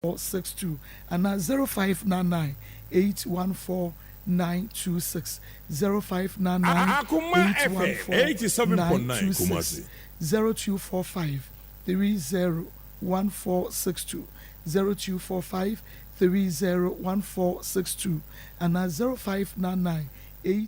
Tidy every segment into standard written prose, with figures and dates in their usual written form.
462 anaa 0599 814 926, 0599 Akoma FM 814 87.9 926, Kumasi. 0245 30 1462, 0245 30 1462 anaa 0599 8.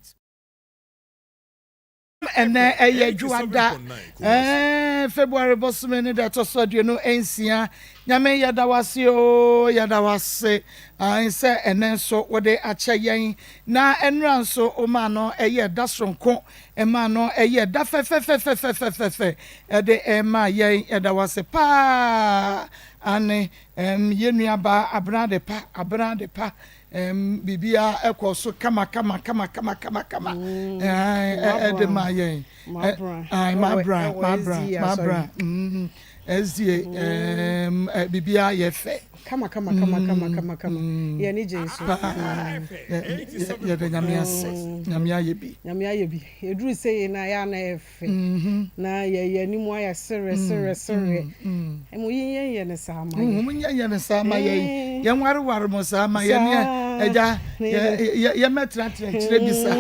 Ɛnɛ ɛyɛ dwoada ɛɛ February bosome ne da ɛtɔ so 26. Nyame, yɛda wase o, yɛda wase ae sɛ ɛnɛ nso wɔde akyɛ yɛn, na ɛnura nso ɔmaa no ɛyɛ ɛda soronko, ɛmaa no ɛyɛ ɛda fɛfɛfɛfɛfɛfɛ ɛde ɛma yɛn. Yɛda wase paa. Ane yɛn nuaba Abena pa, Abena pa, biribiara ɛkɔ so kama kama kama kama kama kama ɛde ma yɛn. Mabra, mabra, mabra SDA, biribiara yɛ fɛ. Kama kama kama kama kama kama, yɛ ni gye nso. Paa, yɛde Nyame ase, Nyame ayɛ bi. Nyame ayɛ bi. Eduru sɛ yɛ na yɛ ana yɛ fɛ na yɛ yɛ anim ayɛ sere sere sere. Ɛmu yi yɛn yɛ ne saa ma yɛ. Mo nyɛ yɛ ne saa ma yɛ, yɛn wareware mo saa ma yɛ ne ɛgya yɛ yɛ mɛtenatena kyerɛ bi saa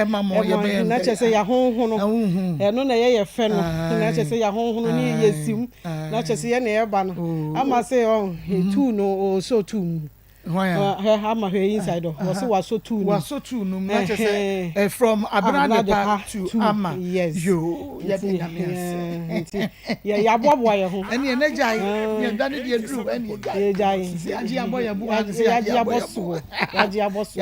ɛma mo yɛ bɛyɛ. Na kyerɛ sɛ yɛahonhono ɛno na ɛyɛ yɛ fɛ no, na kyerɛ sɛ yɛahonhono ne yɛ sim, na kyerɛ sɛ yɛ na yɛba no ama sɛ ɔ etu no ɔsɔ tu mu. Hwɛ ama, hwɛ inside hɔ, wɔsɛ wasɔ tu no. Wasɔ tu no mu, na kyerɛ sɛ from Abenadepa to Ama. Yes. Yoo, yɛde Nyame ase. Nti yɛ yɛaboaboa yɛ ho. Ɛne ɛnɛ gyae yɛda ne deɛ duru ɛne yɛ gyae. Yɛagye abɔ yɛ bo. Yɛagye abɔ soɔ, yɛagye abɔ soɔ.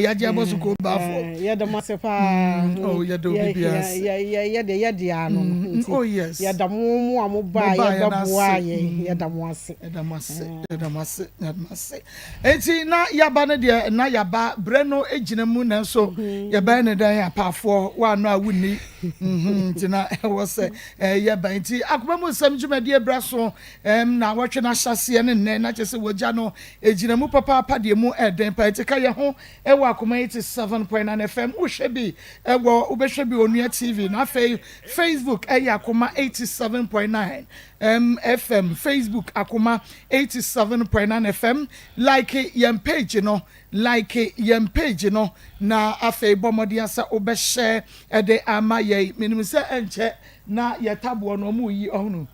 Yɛagye abɔ so kò baafo. Yɛda mo ase paa. Oh, yɛda obi bi ase. Yɛde yɛde ano no nti. Oh yes. Yɛda mo a mo baa yɛbɛboa yɛ, yɛda mo ase. Yɛda mo ase, yɛda mo ase, yɛda mo ase. Eti na yaba no deɛ, na yaba brɛ no gyina mu, nanso yɛbɛyɛ ne dɛn? Apaafoɔ waano a wunni nti na ɛwɔ sɛ yɛba. Nti Akoma mu Nsɛm dwumadie brɛ so na wɔtwe no ahyɛseɛ ne nnɛ, na kyerɛ sɛ wɔgya no gyina mu papaapa deɛ mu ɛden pa. Nti ka yɛ ho ɛwɔ Akoma 87.9 FM. Wohwɛ bi ɛwɔ, wobɛhwɛ bi Onua TV, na afei Facebook ɛyɛ Akoma 87.9 FM, Facebook Akoma 87.9 FM. Like yɛn page no, like yɛn page no, na afei bɔ mmɔden sɛ wobɛhyɛ ɛde ama yɛn. Menim sɛ ɛnkyɛ na yɛtaboɔ no ɔmo yi ɔhono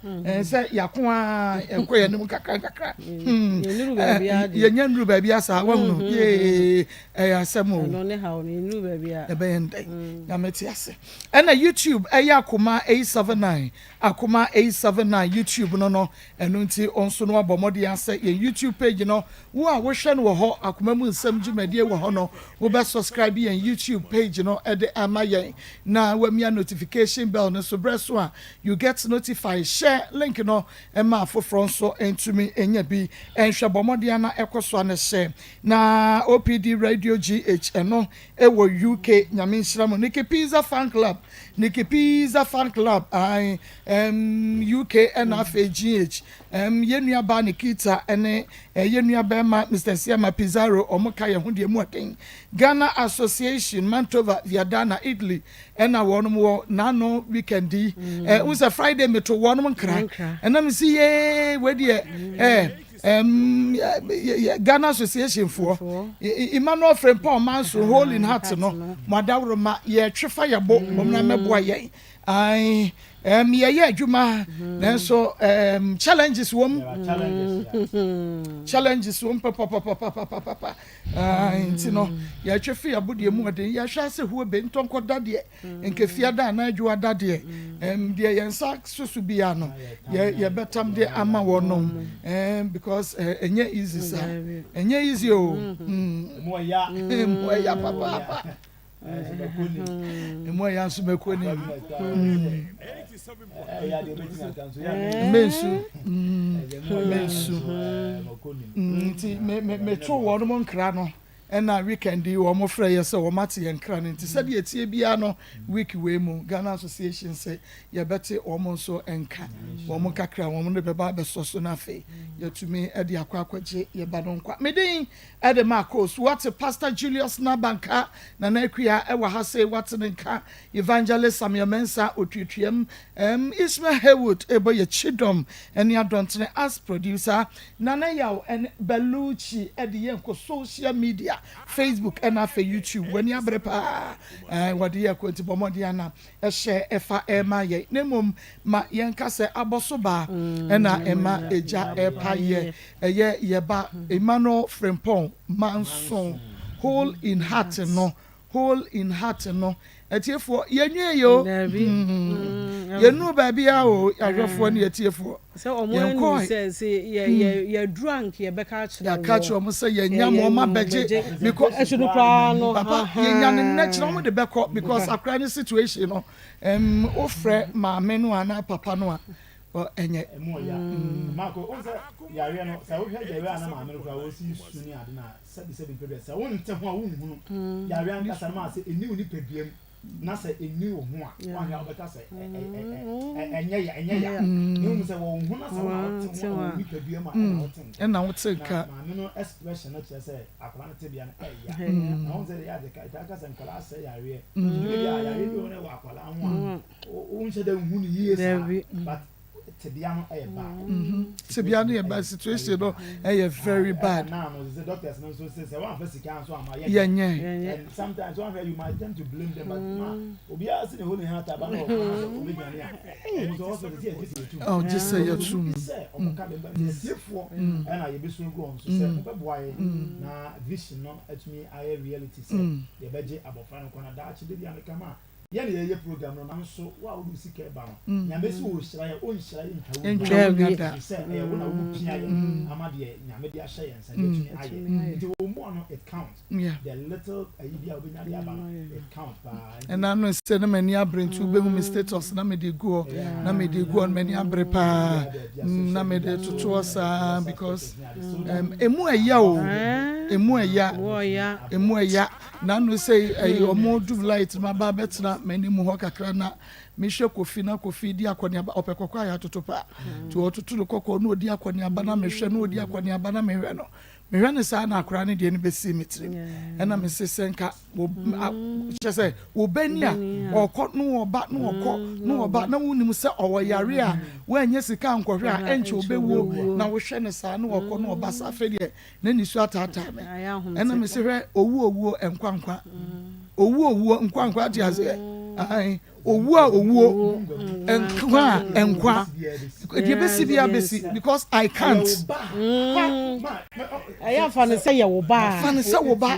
sɛ yɛako a ɛkɔ yɛn anim kakra kakra. Yɛnyɛ nnuru baabi asa wɔhono yee, ɛyɛ asɛm o. Ɛbɛyɛ ndɛn? Nyame te ase. Ɛna YouTube ɛyɛ Akoma 879, Akoma 879 YouTube no. Ɛno nti ɔnso no abɔ mmɔden asɛ yɛn YouTube page no, wo a wohwɛ no wɔ hɔ, Akoma mu Nsɛm dwumadie wɔ hɔ no, wobɛ subscribe yɛn YouTube page no ɛde ama yɛn, na wamia notification bell no so. Berɛ so a you get notified. Share link no ɛma afoforɔ nso ntumi nya bi ɛnhwɛ. Bɔ mmɔden ana ɛkɔ so ano hyɛ na OPD Radio GH ɛno ɛwɔ UK. Nyame nhyira mu. Nikki Pizza Fan Club, Nikki Pizza Fan Club ayi UK ɛna afei GH, yɛn nuabaa Nikita ɛne yɛn nua bɛrima Mr Siama Pizarro, ɔmo ka yɛn ho deɛ mu ɔden. Ghana Association Mantova Viadana, Italy ɛna wɔn wɔ n'ano weekend yi. N sɛ Friday meto wɔn nkra ɛnam si yee wei deɛ Ghana Association foɔ, Emmanuel Frimpong Manso, Hole in Heart no mo adaworo ma yɛtwe fa yɛ bo wɔn na mɛboa yɛn. Ayi yɛyɛ adwuma, nanso challenges wɔm, challenges wɔm papapapapapapa. Nti no yɛtwe fi yɛ bo deɛ mu ɔden. Yɛhwɛ ase huo be ntɔnkɔ da deɛ nkefia da anaa adwoa da deɛ deɛ yɛn nsa soso bia no yɛ yɛbɛtam de ama wɔn no, because ɛnyɛ easy saa, ɛnyɛ easy o. Emu ɛya papaapa, emu ɛya nso mɛkɔ ne mensu mensu. Nti me me meto wɔn mo nkra no. Ɛna weekend yi wɔn frɛ yɛ sɛ wɔn ate yɛn nkra no nti sɛdeɛ ɛteɛ biara no week wei mu Ghana Association sɛ yɛbɛte wɔn nso nka wɔn kakra wɔn de bɛba abɛsɔ so na afei yɛatumi de akɔ akɔgye yɛ ba no nkwa. Me din de Marcos wate Pastor Julius Nabanka Nana Akua ɛwɔ ha sei wate ne nka Evangelist Samuel Mensah otuatuam um, Ismail Haywood ɛbɔ yɛ kyidɔm ɛne adɔntene as producer Nana Yaw ne Bellucci de yɛn kɔ social media, Facebook ɛna afei YouTube. W'ani abere paa ɛɛ wɔde yɛ kɔ nti bɔ mmɔden ana ɛhyɛ ɛfa ɛma yɛn. Na mmom ma yɛnka sɛ abɔso baa ɛna ɛma egya ɛpa yɛ ɛyɛ yɛba Emmanuel Frimpong Manson Hole in Heart no Hole in heart no atiefoɔ yɛnwie yɛ o yɛnuru baabiara o ahwɛfoɔ ne atiefoɔ Sɛ wɔn ani yɛnkɔe sɛ sɛ yɛ yɛ yɛduru a nka yɛbɛka akyerɛ yɛaka akyerɛ wɔ wɔn sɛ yɛnya ma wɔn abɛgye because ɛso no koraa no papa yɛnya no nnɛ kyerɛ wɔn de bɛkɔ because akora ne situation no um, wofrɛ maame no anaa papa no a ɔ ɛnyɛ. Ɛmu ɔya. Marco, wohu sɛ yareɛ no, sɛ wohwɛ yareɛ a na maame no koraa wɔsi su ne ade no a, sɛbi sɛbi mpɛ bɛ, sɛ wonte ho a wonhunu. Yareɛ ankasa no maa sɛ ɛnni wo nipadua mu na sɛ ɛnni wo ho a, woanhwɛ a wobɛka sɛ ɛnyɛ ya, ɛnyɛ ya. Na mmom sɛ wɔ wo ho na sɛ wo na wote ho wɔ wo nipadua mu a, ɛna wote nka. Ɛna wote nka. Na maame no expression no kyerɛ sɛ akwadaa no tebea no ɛya. Na wohu sɛ yɛ ade ka, ɛtaa ka sɛ nkwadaa sɛ yareɛ. Nti bi a yareɛ bi wɔ hɔ na ɛwɔ akwadaa ho a, wonhyɛ da nhu no yie saa but tebea no yɛ bad. Mm-hmm. Tebea no yɛ bad situation no ɛyɛ very bad. Ɛna no sɛ doctors no nso sɛ sɛ wɔnfa sika nso ama yɛ. Yɛnyɛ. And sometimes wɔn ahwɛ you might tend to blame them but ma obiara si ne ho ne ha taba na ɔkɔ na sɛ obi dwane a ɛmu sɛ hospital sɛ yɛgye sɛ yɛtum. Ɔ gye sɛ yɛtum. Sɛ ɔmo ka bɛmba nti atiefoɔ ɛna yɛbɛsu agu wɔn so sɛ mobɛboa yɛn na vision no atumi ayɛ reality sɛ yɛbɛgye abɔfra no kɔ na daakye de bi a meka ma Yɛn na yɛyɛ program no nanso wo a wode wo sika reba no, Nyame se ɔrehyira yɛn, ɔnhyira yɛn ntwa wo Ntwa wo nya da. Ɛfiri sɛ ɛyɛ wo na wopia yɛn ama deɛ Nyame de ahyɛ yɛn nsa no yɛatumi ayɛ. Nti wo mmoa no it count. The little ayi bi a wobɛnya de aba no it count paa. Nti. Ɛna no sɛ na m'ani abere nti wobɛhu me status na mede gu hɔ na mede gu hɔ no m'ani abere paa na mede toto hɔ saa because ɛmu ɛya o ɛmu ɛya ɛmu ɛya. N'ano sɛ ɛyi ɔmo dum light no maba abɛtena m'anim hɔ kakra na mehwɛ Kofi na Kofi di akɔneaba ɔpɛ kɔkɔɔ a yɛatoto paa nti ɔtoto no kɔkɔɔ na ɔdi akɔneaba na mehwɛ na ɔdi akɔneaba na mehwɛ no mehwɛ no saa na akwadaa no deɛ no bɛsii me tirim ɛna mese sɛ nka kyɛ sɛ wo ba ni a ɔkɔ na ɔba na ɔkɔ na ɔba na wonim sɛ ɔwɔ yare a woanyɛ sika ankɔhwɛ a ɛnkyɛ ɔbɛwuo na wohwɛ no saa na ɔkɔ na ɔba saa afei deɛ Na nisu ataataa me. Ɛna me se hwɛ owu owuo nkwa nkwa. Owu owuo nkwa nkwa ate aseɛ. Ae owu a owuo nkwa a nkwa. Deɛ bɛsi bia bɛsi because I can't. Ɛyɛ afa no sɛ yɛ wo ba. Fa no sɛ wo ba.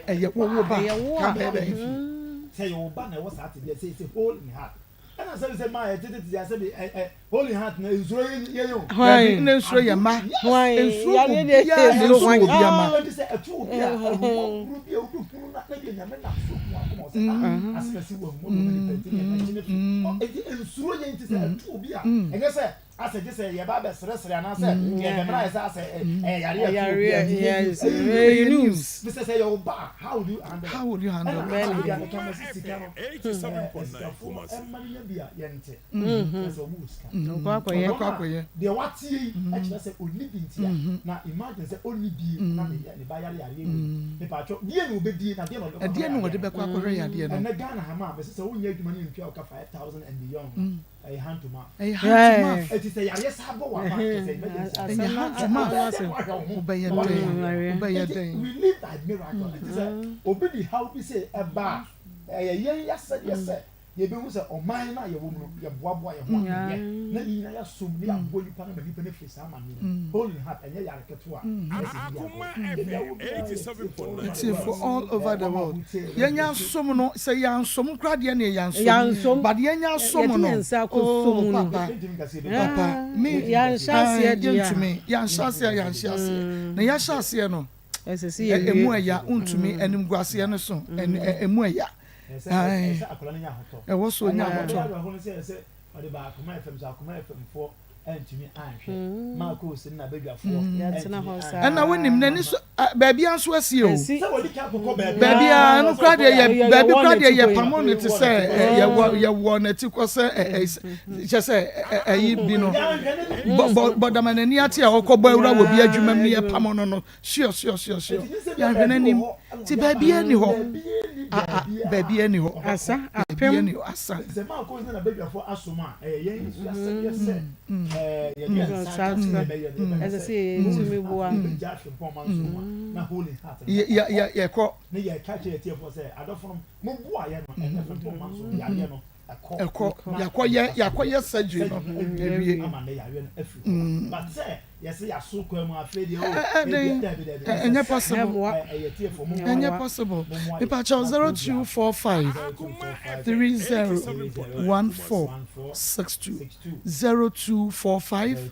Ɛyɛ wo wo ba. Ka bɛyɛ dɛn. Sɛ yɛ wo ba na ɛwɔ saa tebea sɛ it's a hole in heart. Ɛna sɛbi sɛ maa yɛ tete tete asɛbi ɛ ɛ holy heart na nsuro yɛ yɛ yɛ o. Dabi na nsuro yɛ ma. Nsuro wɔ biara na nsuro wɔ biara ma. Ɛdi sɛ ɛtu obi a ahummɔborɔ bi a obi hunu na na deɛ nyame nam so hu akoma ɔsɛ ah asɛm asi wɔ ahummɔborɔ ma nipa nti deɛ ɛgye ne so. Ɛdi nsuro yɛ nti sɛ ɛtu obi a ɛnyɛ sɛ Asɛ gye sɛ yɛba abɛsrɛsrɛ anaasɛ yɛbɛmena ayɛ sɛ asɛ ɛyɛ yareɛ ɛto obi a nti yɛ news. Ɛyɛ news. Mesɛ sɛ ɛyɛ wo ba a how would you handle it? How would you handle it? Ɛna ɛna meka mɛsi sika no asikafoɔ ɛma no nya bi a yɛnte kyerɛ sɛ ɔmo wɔ sika. Ɔkɔ akɔyɛ. Ɔkɔ akɔyɛ. Deɛ wateɛ yi ɛkyerɛ sɛ ɔnni bi nti a na imagine sɛ ɔnni bi na ne ba yare yareɛ wei mepaatwɔ deɛ na ɔbɛdie na deɛ na ɔde bɛkɔ Ɛdeɛ na ɔde bɛkɔ akɔhwɛ yadeɛ no. Ɛnɛ Ghana ha maa mɛsi sɛ wonyɛ adwuma ne ntua wo ka 5000 and beyond Ɛyɛ hand to mouth. Ɛyɛ hand to mouth. Eti sɛ yareɛ saa bɔ w'aba kyɛ sɛ emergency. Ɛyɛ hand to mouth. Wobɛyɛ dɛn? Wobɛyɛ dɛn? We live by miracle. Eti sɛ obi de haw bi sɛ ɛba a, ɛyɛ yɛn asɛdeɛ sɛ yɛbɛhu sɛ ɔman no a yɛwɔ mu no yɛboaboa yɛn ho a ɛyɛ na yɛn nyinaa yɛasom na yɛaboa nipa no ma nipa no afiri saa amaneɛ no mu. Hole in heart ɛnyɛ yare ketewa. Ɛsɛ bi agorɔ. Baabi a wɔ biara yɛ Atiefo all over the world yɛnya som no sɛ yɛansom koraa deɛ neɛ yɛansom Yɛansom. but yɛnya som Yɛde no yɛn nsa akɔsɔ oh mu no. papa papa me Yɛanhyɛ ae aseɛ deɛ a. yɛntumi yɛanhyɛ aseɛ a yɛanhyɛ aseɛ na yɛahyɛ aseɛ no Ɛsɛ sɛ ɛ ɛmu yɛwie. ɛya wontumi animguaseɛ no so ɛn ɛ ɛmu ɛya ae ɛwɔ sɛ ɔnya ahotɔ. Antumi anhwɛ. Marcos ne n'abadwafoɔ Yɛatena antumi hɔ anhwɛ. saa. Ɛna wonim n'ani so baabi ara nso asi o. Asi. Sɛ wɔde ka kɔkɔ baabi Baabi ara ara no koraa deɛ yɛ Yɛ- baabi yɛwɔ koraa deɛ n'ati kɔ yi. yɛpamo no te sɛ ɛ, yɛwɔ yɛwɔ n'ati kɔ sɛ ɛ, ɛ, s- kyɛ sɛ ɛ, ɛ, ɛyi bi no Yɛanhwɛ ne bɔ bɔ bɔdama n'ani ate a ɔkɔbɔ awura wɔ bi adwuma mu ne yɛpamo no no Sure sure sure sure. Yɛanhwɛ n'anim. Ti baabi ani hɔ. Ah ah baabi ani hɔ. Asa Baabi apem. ani hɔ asa. Sɛ maa kɔn na badwafo asom a ɛyɛ yɛn nso asɛdeɛ sɛ yɛde yɛn nsa aka sɛ yɛbɛyɛ no yɛbɛka Ɛsɛ sɛ sɛ yɛtumi boa. yɛbɛgya ahwempɔn ma nso mu a na hole in heart no Yɛ yɛ yɛ yɛkɔ. ne yɛka kyerɛ atiefoɔ sɛ adɔfo no momboa yɛn no ɛnɛ frempɔn ma nso yareɛ no ɛkɔ Ɛkɔ. Yɛakɔyɛ yɛakɔyɛ surgery no awie. Ama nnɛ yareɛ no afiri hɔ but sɛ yɛsɛ yɛaso kwan mu afei deɛ o Ɛdɛn ɛnyɛ possible ɛnyɛ possible mepakyɛw 0245 30 14 62 0245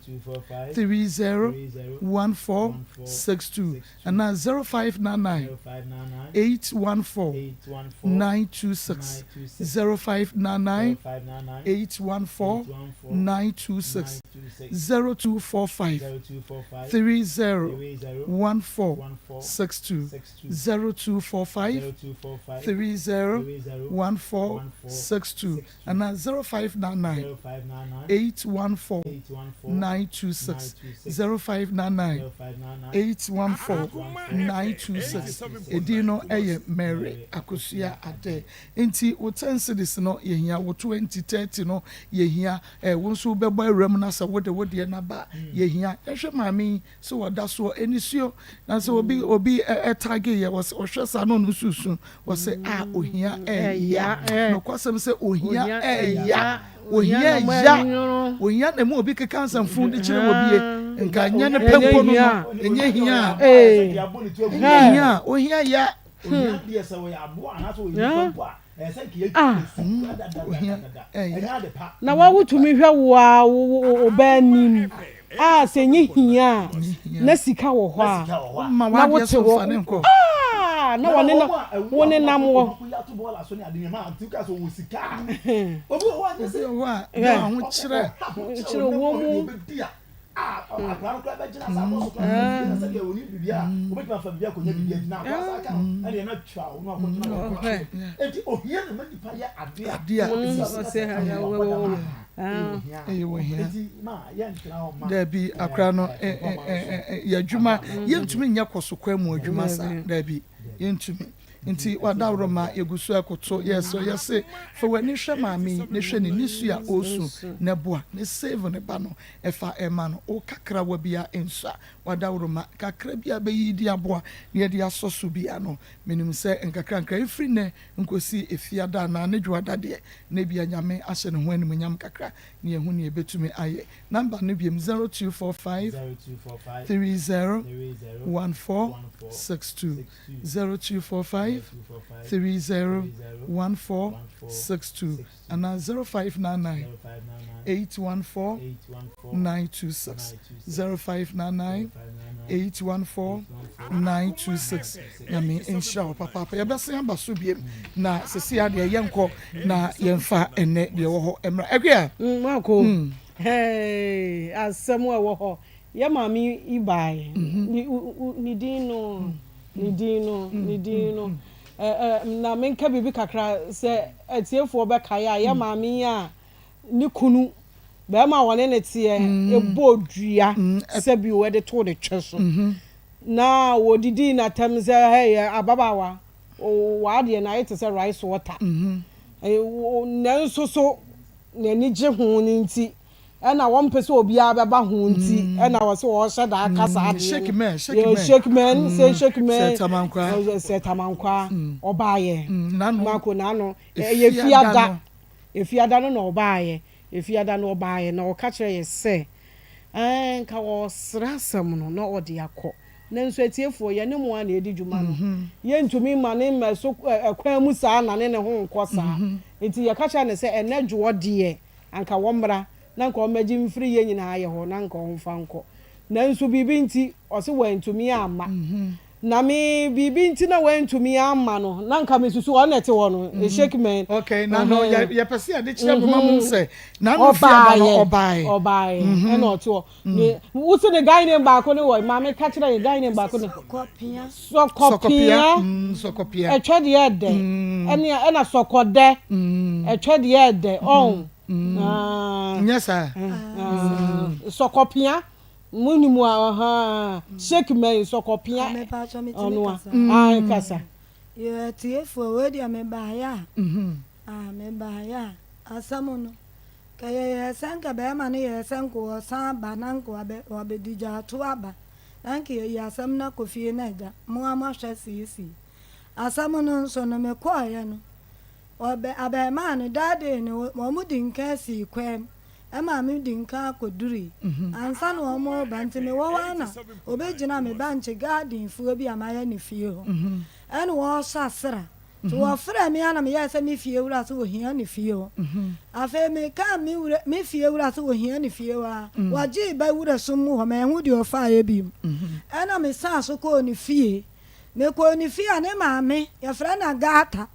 30 14 62 anaa 0599 814 926 0599 814 926 0245 30 14 62 0245 30 14 62 anaa 0599 814 926 0599 814 926 Edin no yɛ Mary Akosua Adeh. Nti wo ten cedis no yɛhia, wo 20, 30 no yɛhia, eh, wo nso wobɛbɔ awura mu na sɛ wode wo deɛ no aba a yɛhia. Yɛhwɛ maame yi sɛ ɔda soɔ, anisuo, na sɛ obi obi ɛtage yɛ, wɔsɛ ɔhwɛ saa na ɔno nso su, wɔsɛ a ohia ɛya. Nokwasɛm sɛ ohia ɛya, ohia ɛya, ohia na ɛmu obi keka nsɛmfo de kyerɛ wɔ bie, nka nyɛ ne pɛ mpo no no, ɛnyɛ hia a, ɛnyɛ hia a, ohia ya. Ohia deɛ sɛ ɔyɛ aboa anaasɛ ɔyɛ nipa mpo a, ɛyɛ sɛ nka yɛtwa ne si dadadadada. Ɛnyɛ ade pa. Na wa wotumi hwɛ wo ara wo wo ba anim a sɛ ɛnyɛ hia a na sika wɔ hɔ a na wote hɔ ah na wɔne na wo ne nam wɔ. Obi wɔ hɔ a ahokyerɛ kyerɛ wɔ mu. A akwadaa no koraa bɛgyina saa bɔ so koraa na na sɛdeɛ ɔnim biribi a ɔbɛtumi afa biribi akɔnya biribi adi na akwadaa saa ka no ɛdeɛ na twa wo na akɔgyina hɔ akɔtwe enti ohia na ma nipa yɛ adeɛ a adeɛ a ɔsɛ ɛyɛ wɔ hia enti ma yɛntena hɔ ma daabi akora no yɛ adwuma yɛntumi nyɛ kɔsokwa mu adwuma saa daabi yɛntumi Nti wadaworo ma yɛgu so ɛkoto yɛsrɛ yɛse fa w'ani hwɛ maame yi ne hwɛ ne nisu a ɔresu na boa ne save ne ba no ɛfa ɛma no wo kakrawa bia nsua wadaworo ma kakra bi a bɛyi de aboa na yɛde asɔ so bia no menim sɛ nkakrankra ɛfiri nnɛ nkɔsi efiada anaa ne dwoada deɛ na ebia Nyame ahyɛ ne ho animuonyam kakra na yɛhu nea yɛbɛtumi ayɛ Number no biom 0245 30 14 62 0245 30 14 62 anaa 0599 814 926 0599 814 926 Nyame nhyira wo papaapa yɛbɛsen aba so biom na sɛsi adeɛ yɛnkɔ na yɛmfa ɛnɛ deɛ ɛwɔ hɔ mmra Akua. Mako hey asɛm a ɛwɔ hɔ yɛ maame yi bae ne din no ne din no ne din no na menka biribi kakra sɛ atiefoɔ bɛkae a yɛ maame yi a ne kunu bɛrima a wɔne ne teɛ ɛbɔɔ dua sɛ bio ɛde too ne twɛ so na wɔdidii n'atɛm sɛ hey ababaawa w'adeɛ no ayɛ te sɛ rice water nanso so n'ani gye ho no nti ɛna wɔmpɛ sɛ obiara bɛba ho nti ɛna wɔsɛ wɔhyɛ da aka saa adeɛ no shake men sɛ shake men sɛ tamankwa ɔbaayɛ mako n'ano ɛyɛ fiada efiada no na ɔbaayɛ efiada no ɔbaayɛ na ɔka kyerɛ yɛ sɛ ɛɛ nka ɔsrɛ asɛm no na ɔde akɔ Nanso atiefoɔ, yɛne mo ara na ɛredi dwuma no. Yɛntumi mma no mmɛso kwan mu saa nnane ne ho nkɔ saa. Enti yɛka kyerɛɛ no sɛ, ɛnnɛ dwoɔ deɛ, anka wɔmmra na anka ɔmmɛgye mfiri yɛn nyinaa yɛ hɔ na anka ɔmfa nkɔ. Nanso biribi nti, ɔse wantumi amma. Na me biribi nti na wantumi amma no, na nka mesusu ɔno na ɛte hɔ no, shake man. Okay, na no yɛ yɛpɛ sɛ yɛde kyerɛ boma mu sɛ na no fi aba no ɔbae. Ɔbae, ɛna ɔte hɔ. Ne wosi ne guy name baako ne wɔ maame ka kyerɛ yɛ guy name baako ne. Sɔkɔpia. Sɔkɔpia. Sɔkɔpia. Ɛtwɛ deɛ ɛdɛ. Ɛne ɛna sɔkɔdɛ. Ɛtwɛ deɛ ɛdɛ ɔn. Nyɛ saa. Sɔkɔpia. Mo nim a ɔhaa shake mɛn sɔkɔpia ɔno a ae kasa. Yoo atiefoɔ wei deɛ me baayɛ a ah me baayɛ a asɛm no kɛ yɛyɛɛ sɛ nka bɛɛma no yɛɛ sɛ nka ɔsan ba na nka wabɛ wabɛdi gya ato aba na nka yɛyi asɛm no akɔ fie na agya mo a moahwɛ seesei asɛm no nso no mekɔɔyɛ no ɔbɛ abɛɛmaa no that day no wɔn di nka sii kwam Ɛmaa me di nkan kɔdurii ansa na wɔreba nti mewɔ hɔ ara na ɔbɛgyinaa me bankye garden fuo bi a mayɛ no fie hɔ ɛna ɔresɔ asra nti wɔfrɛɛ me ara na meyɛɛ sɛ me fie wura sɛ ɔhia ne fie hɔ afei mekaa me wura me fie wura sɛ ɔhia ne fie hɔ a wɔgyee ba wura sum mu hɔ manhu deɛ ɔfaeɛ bio ɛna mesan so kɔɔ ne fie mekɔɔ ne fie a ne maame yɛfrɛ no Agatha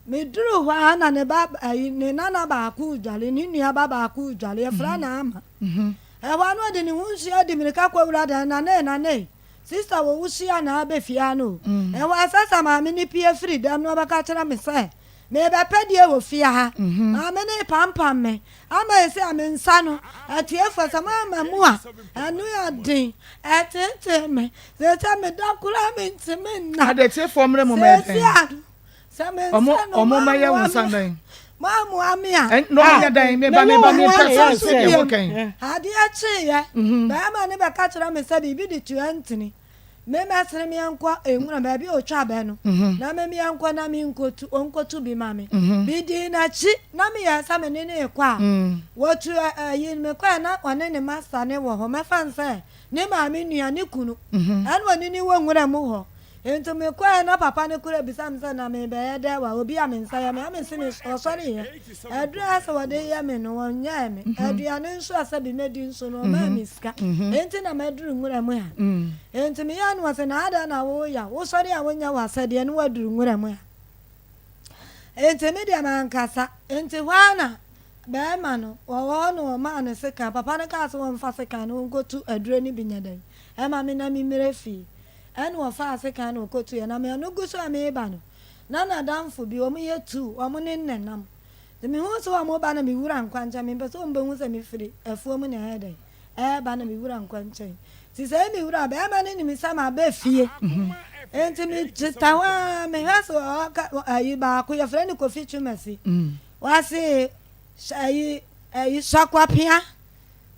Meduruu hɔ ara na ne ba ayi ne nana baako redware, ne nua ba baako redware, yɛfrɛ no Ama. Ɛhɔ ara na ɔde ne ho nsuo adi mmirika kɔwura dan no, Nanee, Nanee, sista wɔ wo hyia na abɛ fie ha no o. Ɛhɔ ara sɛ sɛ maame no pue firi dɛm na ɔbɛka kyerɛ me sɛ merebɛpɛ deɛ wɔ fie ha. Maame no repampam me ama ɛsei a me nsa no, atiefoɔ sɛ moamma mu a, ɛno yɛ den, ɛteetee me. Seesei meda koraa mentumi nna. Adetiefoɔ mmerɛ mo mɛyɛ Seesei dɛn? a no, Sɛ me Ɔmo nsa no ɔmo mɛyɛ wo moammoa nsa me dɛn? moammoa me a. Ɛn na ɔmo nyɛ dɛn? Meba Na meba ɛnyɛ me wɔn mpɛ na sɛ ɛyɛ nte deɛ sɛ. woka yi. Adeɛ kyeeɛ, barima no bɛka kyerɛ me sɛ biribi de tua ntini. Me mɛsene meɛnkɔ nwura baabi a ɔtwa bɛ no, na me meɛnkɔ na menkɔtu, ɔnkɔtu bi ma me. Medii n'akyi na meyɛɛ sɛ me ne no rekɔ a, wɔtu ayi, mekɔɛ na ɔne ne masta no wɔ hɔ, mɛfa no sɛ ne maame nua, ne kunu, ɛna ɔne no wɔ nwura mu hɔ. Enti mekɔeɛ na papa no koraa bisa me sɛ na merebɛyɛ dɛn wɔ ha, obi a me nsa yɛ me a mese me ɔsɔreeɛ. Aduro a ɛsɛ wɔde yɛ me no wɔnyɛɛ me, aduane nso a sɛbi mɛdi nso no wɔmaa me sika, enti na maduru nwura mu ha. Enti meyɛɛ no ɔse na adɛn na woyɛ a wosɔre a wonyɛ w'asɛdeɛ na woaduru nwura mu ha. Enti me deɛ mankasa, enti hɔ ara na barima no wɔwɔ hɔ na wɔmaa no sekan, papa no kaa sɛ wɔmfa sekan no wɔnkɔtu aduro no bi nyɛ dɛn ɛma me na memmrɛ fie. Ɛnna ɔfaa sekan na ɔkɔtuiɛ. Na me ɛno gu so a mereba no, na n'adamfo bi, wɔyɛ tuu, wɔn ne no na ɛnam. Nti mehuu sɛ wɔreba na mewura nkwankyɛn, mempɛ sɛ wɔbɛhu sɛ mefiri afuo mu na ɛyɛ dɛn, ɛreba na mewura nkwankyɛn. Nti sɛ mewura a, barima no nim sɛ maba fie. Nti meteta hɔ ara, mehwɛ sɛ ɔka ayi baako, yɛfrɛ no Kofi Twumasi. Wɔse ayi ayi Sɔkwapea.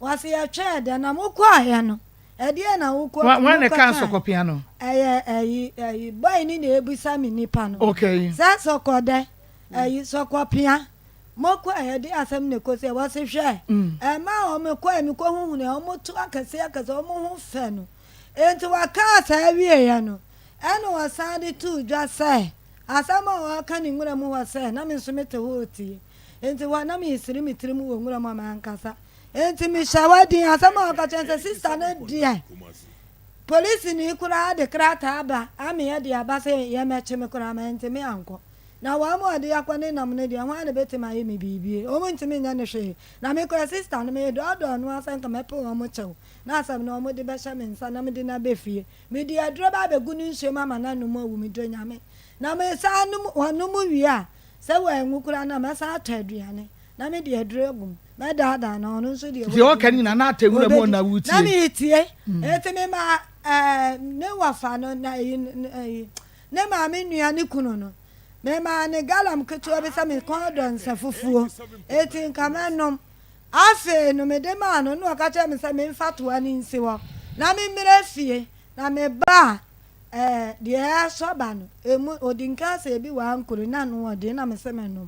Wɔse yɛtwɛɛ dɛn na mokɔeɛ no ɛdeɛn na wokɔ Hwan na ɛkaa mokɔkae? sɔkɔpea no? Ɛyɛ ɛyi ɛyi boy no na ɛbisa me nipa no Okay. sɛ sɔkɔdɛ ɛyi sɔkɔpea mokɔɛ ɛdeɛ asɛm na ɛkɔsiɛ wɔse hwɛ ɛmaa wɔn kɔɛ mekɔ huhunu wɔn to akɛseɛ akɛseɛ wɔn ho fɛ no enti wɔkaa saa wieɛ no ɛna wɔsan de too dwa sɛ asɛm a wɔka ne nwura mu hɔ sɛ na me nso mete hɔ retie Enti hɔ a na meresere me tirim wɔ nwura mu a mankasa. Enti mehyɛ hɔ din. Asɛm a ɔka kyerɛ me sɛ, Sista no deɛ, polisini koraa de krataa aba ameɛ de aba sɛ yɛmmɛkye me koraa, mantumi ankɔ. Na wɔn a wɔde akɔ ne nam no deɛ, hwan na ɛbɛtumi ayɛ me biribi? Wɔntumi nyɛ no hwee. Na me koraa, sista no, medɔɔdɔɔ no ara sɛ anka mɛpɛ wɔn kyɛw, na asɛm no wɔde bɛhyɛ me nsa na mede no aba fie. Mede aduro ba abɛgu ne nsuo mu ama no anom awu, medɔ Nyame. Na mesan nom, wɔnom wie a, Sɛ wanwu koraa no a, mɛsan atɔ aduane na mede aduro agu mu. Mɛdaadaa no, ɔno nso deɛ Deɛ ɔka no nyinaa na atɛ nwura mu na ɔbɛdi. wotie. Na meretie. Enti memaa ɛɛ ne wɔfa no na ɛyi ɛyi ne maame nua ne kunu no, memaa no galam ketewa bi sɛ me kɔn dɔ nsa fufuo, enti nka mɛnom. Afei no mede maa no na ɔka kyerɛɛ me sɛ memfa toa no nsi hɔ na memmrɛ fie na meba a Ɛɛ, deɛ ɛresɔ ba no, emu, ɔdi nka sɛ ebi wɔ ankoro, na ano ɔden, na mese menom.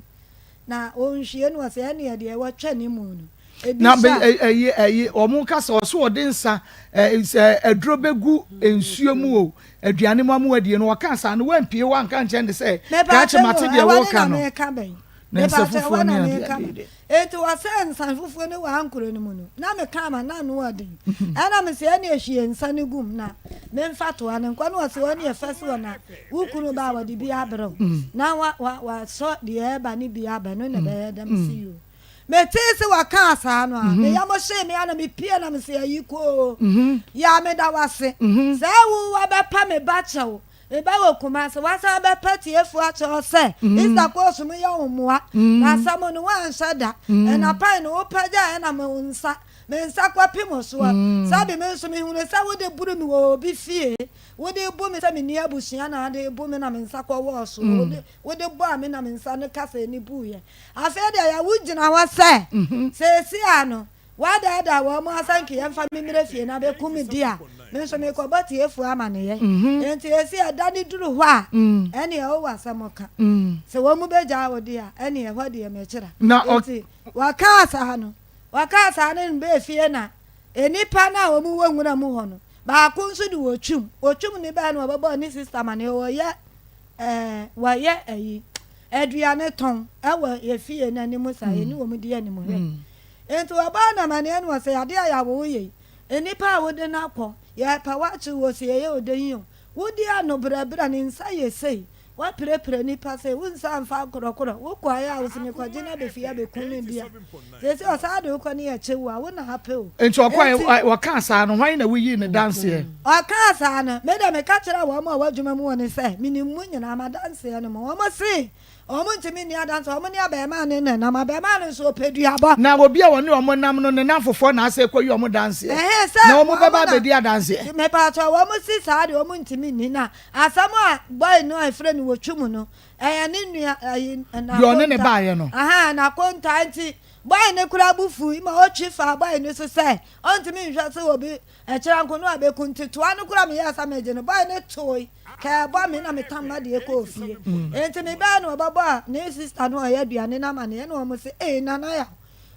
Na ɔnhwie no, ɔse ɛneɛ deɛ wɔtwa ne mu no, ebi Na sɔ a. ɛyi, ɛyi, wɔn ka sɛ ɔso ɔde nsa, ɛ, sɛ aduro bɛgu nsuo mu o, aduane mu ama wadie no, ɔka saa no, wampie hɔ anka nkyɛn de sɛ, Mepa krakye kyɛw mate o, deɛ ɛhɔ ne wɔka na no. meka bɛn. Ne nsa Mepakyɛ fufuo ɛhɔ ne na adeɛ meka adeɛ ba. deɛ. Enti wɔsɛɛ nsa fufuo no wɔ ankorɛ no mu no, na meka ama na ano ɔden. Ɛna mese ɛneɛ hwie nsa no gu mu na memfa toa no nkɔ. Na ɔse ɔneɛ fa si hɔ na wo kunu ba a wɔde bi abrɛ wo na wa wa wasɔ deɛ ɛreba no bi aba ɛno na ɛbɛyɛ dɛ. Mese yoo. Metee se wɔkaa saa no a, me yam hyee me ara na mepie na mese ayikoo, Yaa meda wo ase sɛ wo wabɛpa me ba kyɛw. Meba wɔ Kumasi, woasan abɛpa tiefo akyerɛ wo sɛ Easter kɔɔso mu yɛ wo mmoa, na asɛm no woanhyɛ da, ɛna pan no wopagyae ɛna me nsa me nsa kɔpem wo soɔ. Sɛbe me nso mehunu sɛ wode boro me wɔ obi fie, wode bu me sɛ menni abusua na ade bu me na me nsa kɔwɔɔ soɔ, wode wode bɔɔ me na me nsa no kasɛɛ no buiɛ. Afei deɛ yɛ wogyina hɔ sɛ seesei a no Woadaadaa wɔn asa nka yɛmfa me mmrɛ fie na bɛku me di a, me nso merekɔbɔ tiefoɔ amaneɛ. Enti ɛsi ɛda no duru hɔ a, ɛnneɛ wowɔ asɛm ka. Sɛ wɔn bɛgyaa wo de a, ɛnneɛ ɛhɔ deɛ mɛkyera. Enti wɔkaa saa no, wɔkaa saa no bɛɛ fie na nnipa no a wɔwɔ nwura mu hɔ no, baako nso de wɔtwim. Wɔtwim no bɛɛ no wɔbɛbɔɔ ne sista amaneɛ, wɔyɛ ɛɛ wɔyɛ ayi aduane tɔn wɔ yɛ fie no anim saa, yɛne wɔn di animhwɛ. Enti wɔbɔɔ no amanneɛ no wɔ sɛ, Adeɛ a yɛawo wo yei, nnipa a wode no akɔ, yɛrepɛ wo akye wo, ɔse yɛyɛ wo dɛn yi o, wodi ano brɛbrɛ, ne nsa yɛ sei, woapirapira nnipa sei, wo nsa mfa nkorɔkorɔ, wokɔeɛ a wose mekɔgye no abɛfie abɛku no bi a, seesei ɔsan de wo kɔ ne yɛkye wo a, wo na apɛ o. Enti ɔkɔeɛ, Enti. ɔkaa saa no, hwan na woyii no danseɛ? Ɔkaa saa no, me deɛ meka kyerɛɛ wɔn a wɔwɔ adwuma mu hɔ no sɛ, menim mo nyinaa, m'adanseɛ no mo. Wɔse, Wɔntumi nni adanse, wɔn ne abarimaa no na ɛnam, abarimaa no nso ɔpɛ duabɔ. Na obi a wɔne wɔn nam no, ne nnamfofoɔ na asɛ kɔyi wɔn danseɛ, Ɛhɛn, sɛ na wɔn wɔn bɛba na, abɛdi adanseɛ. Mepaakyɛw, wɔn si saa deɛ wɔn ntumi nni, na asɛm a boy no a efrɛ no wɔ Twum no, ɛyɛ ne nua, ɛyi, Deɛ ɔne ne N'akonta, baeɛ no. ahaa, N'akonta, nti boy no koraa bo fui ma ɔtwi faa boy no so sɛ ɔntumi nhwɛ sɛ obi, ɛkyerɛ nko no abɛku, nti toa no koraa meyɛɛ sɛ megye no, boy no toe. Kɛɛbɔ me na metam m'adeɛ kɔɔ fie. Enti mebɛɛ no ɔbɛbɔɔ ne sista no a ɔyɛ aduane no amaneɛ na wɔn se ee Nana Yaw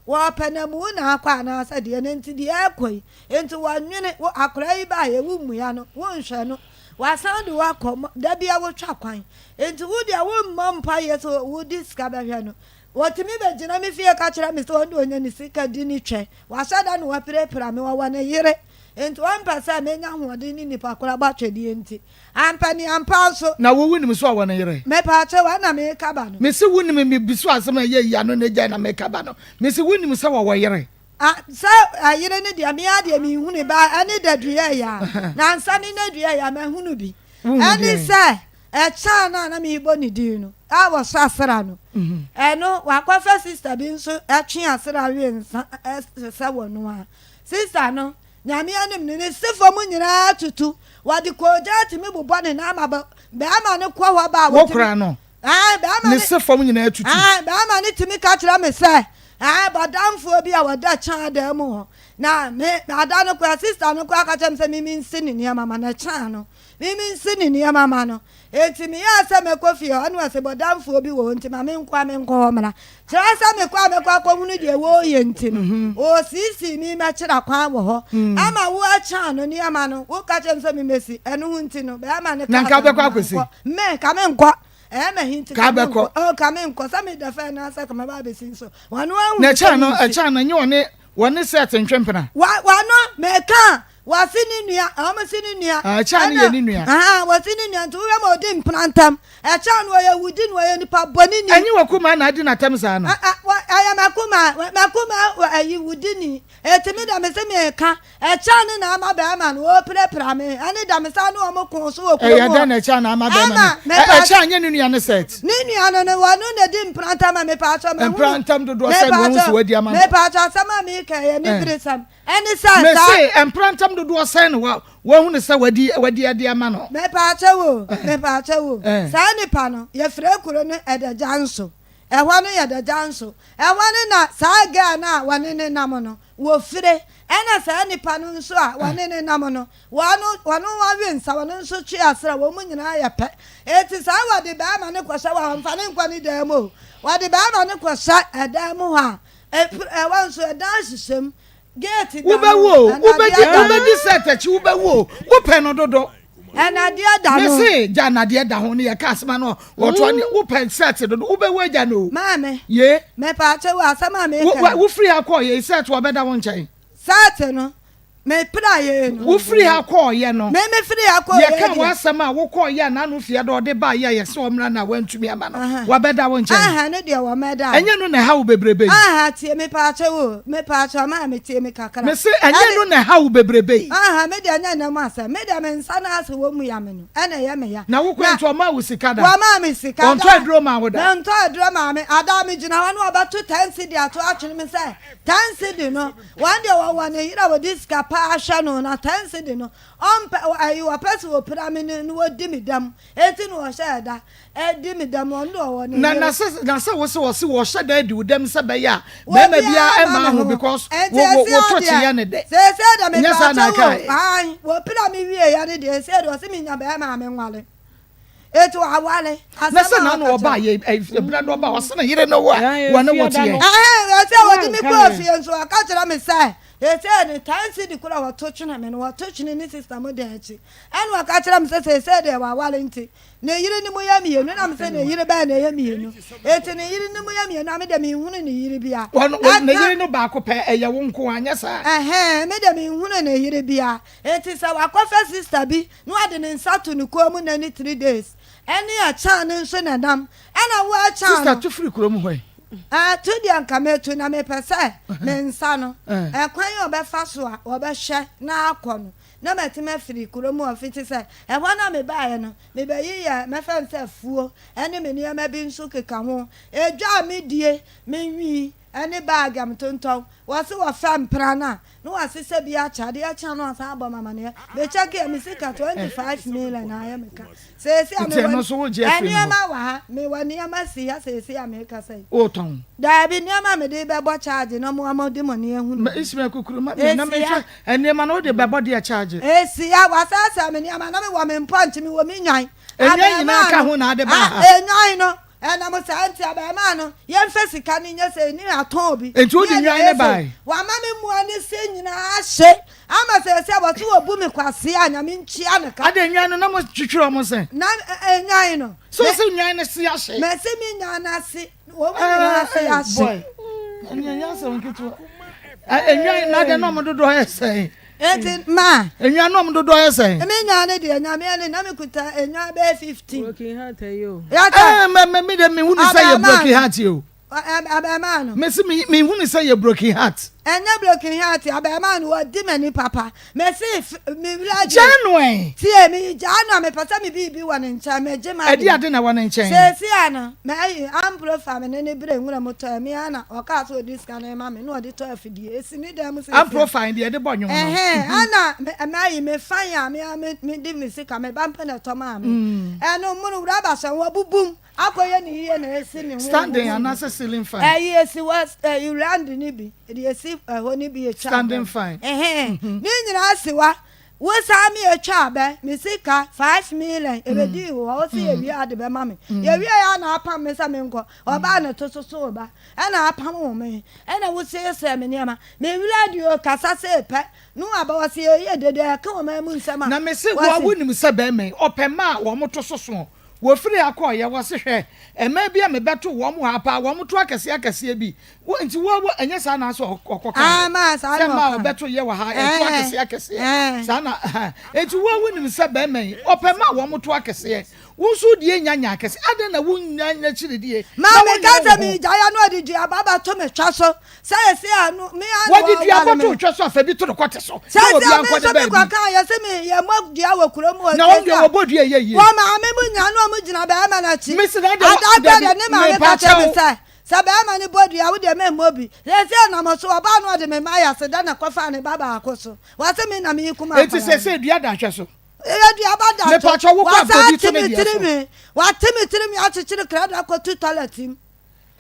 wɔpɛ na mu na akɔ anaasɛ deɛ na nti deɛ ɛrekɔ yi nti wɔnwene wo akwadaa yi baeɛ wo mmua no wo nhwɛ no wasan de wo akɔ da bia wotwa kwan nti wo deɛ wo mmɔ mpaeɛ sɛ wode sika bɛhwɛ no wɔtumi bɛgyina me fie ka kyerɛ me sɛ ɔno deɛ ɔnya ne sika di ne twɛ wahyɛ da na wapirapira me ɔwɔ ne yere Enti ɔmpɛ sɛ menya ahoɔden ne nnipa koro abɔ atwɛdeɛ nti. Ampa ni ampa nso. Na wo wonim sɛ ɔwɔ ne yere? Mepaakyɛw, ɛna meka ba no. Mese wonim, mebisa wo asɛm a ɛyɛ yi ano na gyae na meka ba no. Mese wonim sɛ ɔwɔ yere? Ah, sɛ ɛyere no deɛ, me ara deɛ menhunu ba, ɛne dadua yi a, nansa ne nadua yi a, mahunu bi. Wohunu Ɛne deɛn? sɛ, ɛkyɛn no a na merebɔ ne din no, a wɔsɔ asra no, ɛno, wakɔfa sista bi nso twe asra we nsa sɛ wɔno a. Sista no, Nyame anim no, ne se fam nyinaa tutu. Wɔde koogyan tumi bobɔ ne nan ma bɛrima no kɔ hɔ ba a, Wo wɔtumi. koraa no, Ae, bɛrima ne no. se fam nyinaa tutu. Ae, bɛrima no tumi ka kyerɛ me sɛ, ae, bɔdamfoɔ bi a wɔda kyan dan mu hɔ. Na me, ada no koraa, sista no koraa ka kyerɛ me sɛ me mensi ne nneɛma ma no, ɛkyan no. Me mensi ne nneɛma ma no. Enti meyɛɛ sɛ mɛkɔ fie hɔ, ɛna ɔse bɔdamfoɔ bi wɔ hɔ nti ma menkɔ a menkɔ hɔ mmra. Kyerɛ sɛ mekɔ a mɛkɔ akɔhunu deɛ wɔreyɛ nti no, ɔresisii me mɛkyerɛ kwan wɔ hɔ ama wo akyan no nneɛma no. Woka kyerɛ me sɛ memmɛsi, ɛno ho nti no, bɛrima no Na kaa nka sɛ wobɛkɔ akɔsi? mankɔ. Me, ka menkɔ. Ɛyɛ me he nti Ka ka bɛkɔ. menkɔ. Oh, ka menkɔ. Sɛ meda fɛ anaasɛ ka mɛba abɛsi nso. Wɔno ahunu Na sɛ ɛkyɛn no, mensi. ɛkyɛn no, nye ɔne wɔne Seth ntwe mpena. Wa, wano, meka a, wɔse ne nua, wɔn se ne nua. Ah, ɛkyɛn no yɛ ne nua. Aha, wɔse ne nua, nti wohwɛ ma ɔdi mpena ntam. Ɛkyɛn no ɔyɛ wudi na ɔyɛ nipa bɔne ni. Ɛnye w'akumaa na adi n'atɛm saa no. Ɛ, ɛ, wɔ, ɛyɛ m'akumaa, m'akumaa wɔ ayi wudi ni. Eti me deɛ mese meka, ɛkyɛn no na ama bɛrima no, ɔrepirapira me, ɛne da me saa ne wɔn koo so wɔ kurom Ɛyɛ hɔ. dɛn na ɛkyɛn na ama bɛrima no? Ama, Ɛ, mepa, ɛkyɛn nyɛ ne nua ne Seth. Ne nua no no, wɔno na di mpena ntam a mepaakyɛw, mahunu, Mpena ntam dodoɔ sɛn na wahu sɛ mepaakyɛw, wadi ama no? mepaakyɛw, asɛm a meka yi, ɛyɛ Ɛ. aniberesɛm. Ɛne sɛ saa. Mese, mpena ntam dodoɔ sɛn na wa, wahunu sɛ wadi, wadi adi ama no? Mepaakyɛw o, mepaakyɛw o, Ɛ. saa nipa no, yɛfrɛ kuro no Ɛdagyanso. Ɛhɔ no yɛ Dagyanso. Ɛhɔ no na saa girl no a wɔne no nam no, wɔfire. Ɛna saa nipa no nso a wɔne no nam no, wɔno, wɔno wɔwe nsa, wɔno nso twe asra, wɔn nyinaa yɛ pɛ. Enti saa wɔde barima no kɔhyɛ hɔ a, wɔmfa no nkɔ ne dan mu o. Wɔde barima no kɔhyɛ ɛdan mu hɔ a, ɛhɔ nso ɛdan hyehyɛ mu, gate da Wobɛwu no, o, nnadeɛ wobɛdi, da no. wobɛdi Seth akyi, wobɛwu o, wopɛ no dodo. Ɛnadeɛ da no. Mese gya nadeɛ da ho ne yɛka asɛm ano wɔtoa ne wopɛ sɛte dodo wobɛwu agya no o. Maame. Ye. Mepaakyɛw asɛm a meka. Wofiri ha kɔɔ yɛ sɛte wɔbɛda wo nkyɛn. Sɛte no mepra yɛ no. Wofiri ha kɔɔ yɛ no. Me mefiri ha kɔɔ yɛ deɛ. Yɛka w'asɛm a wokɔɔ yɛ a n'ano fie dɛ ɔde baa yɛ a yɛsɛ ɔmmra no a wantumi ama no wabɛda wo nkyɛn. Aha ne deɛ wɔmɛda. Ɛnyɛ no na ɛha wo bebrebe yi. Aha tie mepaakyɛw o mepaakyɛw maame tie me kakra. Mese ɛnyɛ no na ɛha wo bebrebe yi. Aha me deɛ nyɛ nnɛ mu asɛm me deɛ me nsa no ase wɔ mu ya me no ɛna ɛyɛ me ya. Na wokɔ nti ɔmaa wo sika da. Wɔmaa me sika da. Ɔntɔ aduro maa wo da. Ɔntɔ aduro maa me ada me gyina hɔ na ɔbɛto ten cedi ato atwene me sɛ ten cedi no wɔn deɛ wɔwɔ ne yere a wɔde sika paa hwɛ no na ten cedi no ɔmpɛ ayi wɔpɛ sɛ wɔpira me no na wɔdi me dɛm eti na wɔhyɛ da Adi me dɛm, ɔno deɛ ɔwɔ ne Na yere. na sɛ na sɛ wo se wɔse wɔhyɛ da adi wo dɛm sɛ bɛyɛ a Obiara bɛrima biara mma ɛmma me ho ho. because Enti wo wo ɛsi wo to adeɛ. kyeɛ ne dɛ. Seesei deɛ Nyɛ saa na mepaakyɛw o, ɛkaeɛ. ae, wɔpira me wieeɛ no deɛ, seesei deɛ ɔse menya bɛrima a menwale. Enti wawale. Na Asɛm sɛ a n'ano ɔka ɔbaa kyerɛ yɛ ɛ ebira no ɔbaa ɔse ne yere ne wo a Ɛɛ, wɔne wo efie da teɛ. no. Ɛhɛn, ɛsɛ wɔde me Wanka kɔɔ ne. fie nso, ɔka kyerɛ me sɛ, seesei no, ten cedi koraa a wɔto twene me no, wɔto twene ne sista mu dan akyi. Ɛna ɔka kyerɛ me sɛ seesei deɛ wawale nti, Ne yere no mu yɛ mmienu na mesɛ ne yere bɛn na ɛyɛ mmienu eti ne yere no mu yɛ mmienu a me deɛ menhunu ne yere bia. Wɔn wɔn ne yere no baako pɛ ɛyɛ wo nko ara nyɛ saa. Ɛhɛn me deɛ menhunu ne yere bia eti sɛ wakɔfa sister bi na wade ne nsa to ne kɔn mu nna ne 3 days ɛne ɛkyan no nso na ɛnam ɛna wo ɛkyan no. Sister tu firi kurom hɔ yi. Ɛɛ tu deɛ nka metu na mepɛ sɛ me nsa no ɛkwan a ɔbɛfa so a ɔbɛhwɛ na akɔ no na matumi afiri kuro mu hɔ fiti sɛ ɛhɔ no a mebaeɛ no, mebɛyeyɛɛ mɛfa no sɛ afuo ne me nneɛma bi nso keka ho. Edwa a medie, me nwi ne baage a metontɔn, wɔse wɔfɛ mpra no a, na wɔasesa bi akyɛ, adeɛ kye a na wɔasan abɔ me amaneɛ. Mekyɛkeeɛ, me sika 25 million na ayɛ me ka. Seesei a Nti ɛno mewɔ nso wogye afiri ne hɔ? nneɛma wɔ ha, mewɔ nneɛma si ha seesei a merekasa yi. Wotɔn? Daabi, nneɛma a mede rebɛbɔ charge na wɔde mo ani ahunu. Ma Ismael kukuru ma me na Esi menhwɛ ha. Nneɛma no wode bɛbɔ deɛ charge. Esia, wasɛesɛe me nneɛma, na mewɔ me mpɔnkye, mewɔ me nnwan. Nnwan nyinaa Abarimaa ka no, ho na ade baa ah, ha. nnwan no, ɛnam saa nti, abarimaa no, yɛmfa sika no nyɛ sei, ne atɔn bi, Enti ne wode yɛde nnwan ayɛ no sei. bae? Wama me mmoa no se nyinaa ahye, ama seesei wɔse wɔbu me kwasea a, Nyame ntua no ka. Adɛn, nnwan no, na motwitwiri wɔn se? Na eh, nnwan no, So me, wose nnwan no se ahye? mese me nnwan no ase, wɔn nyinaa ase Eh, ahye. boy, ɛnneɛ ɛnyɛ asɛm ketewa. Nnwan na deɛ na ɔmo dodoɔ yɛ sɛn? Eti ma. Nnwan na ɔmo dodoɔ yɛ sɛn? Me nwan no deɛ nyame ani na me kuta nnwan bɛyɛ 15. Broken heart ayi o. Yata. Ɛɛ mɛ mɛ mi de mi hu ni sɛ yɛ broken heart yi o. Abɛɛmaa no. Mɛ si mi mi hu ni sɛ yɛ broken heart. Ɛnyɛ broken heart abɛɛmaa no wɔ di m'ani papa. Mɛ si mi wura gye. Gyaa no ɛ. Tie mi gyaa no a mepɛ sɛ me biribi wɔ ne nkyɛn mɛ gye ma. Ɛdi ade na ɛwɔ ne nkyɛn. Seesi a no mɛ ayi ampro fa me ne ne bere nwura mu tɔ ɛmi ana ɔkaa sɛ ɔde sika no ma me na ɔde tɔ afidie esi ne dan mu seesi a. Ampro fa deɛ ɛde bɔ nwom no. Ɛhɛn ana mɛ ayi me fan a me a me de me sika me ba mpo na ɛtɔ maa me ɛno mono wura ba sɛ wɔbubum Akɔyɛ ne yie na esi ne ho. Standing anaasɛ ceiling fan? Ɛyi esi hɔ ɛyi round ne bi deɛ esi ɛhɔ ne bi etwa abɛ. Standing fan. Ɛhɛn ne nyinaa si hɔ wosan mi etwa abɛ me sika 5 million ebedi wɔ hɔ wosi yɛ wie ade bɛma me yɛ wie yɛ na apam me sɛ me nkɔ ɔbaa ne to soso ba ɛna apam wɔ me ɛna wosiesie me nneɛma me wura deɛ okasa sɛ pɛ no aba wɔsi yɛ yɛ dede ɛka wɔn mu nsɛm a. Na me se wo a wonim sɛ bɛrima yi ɔpɛ mmaa a wɔn to soso. Wɔfirii ha kɔeɛ, wɔse, Hwɛ, mmaa bi a mebɛto wɔn wɔ ha paa, wɔn to akɛseɛ akɛseɛ bi. Wo, nti wo, wo, ɛnyɛ saa na asɛ ɔkɔkaeɛ? Ah, maa saa Sɛ na mmaa a ɔka. wɔbɛto yɛ wɔ ha, ɛto Ɛɛ, akɛseɛ akɛseɛ. ɛɛ. Saa na, ha. Enti wo a wonim sɛ barima yi, ɔpɛ mmaa a wɔn to akɛseɛ. Wo nso wo deɛ nnya nyɛ akɛseɛ. Adɛn na wonnya n'akyiridie na Maa meka wonyere sɛ wo ho? meregyae a na ɔde duaba bɛto me twa so. Sɛ ese a no me ara na Wɔde dua wɔware bɔto me. otwa so afa bi to no kɔte so. Sɛ Na ese obi a me ankɔ nso ne me baabi. kɔ kaa yɛ se me yɛ mɔ dua wɔ kuro mu hɔ Na wɔn sɛ deɛ ese a wɔbɔ dua yɛ yie. wɔ maame mu nyinaa na wɔn gyina bɛrima no akyi. Mesi na deɛ Ada dabi deɛ ne maame mepa ka kyerɛ me kyɛw. sɛ sɛ bɛrima no bɔ dua wo deɛ memmɔ bi. Sɛ ese a nam so ɔbaa no ɔde me mma ayɛ ase da na kɔfaa ne ba baako so. Wɔse me na merekum Enti akwadaa no. seesei dua da ahwɛ so. Ɛyɛ duaba da Mepa so. kyɛw wokɔ Wɔsan abɔ bi ate to ne me deɛ so. tirinwi. Wɔate me tirinwi akyekyere krado akɔto toilet mu.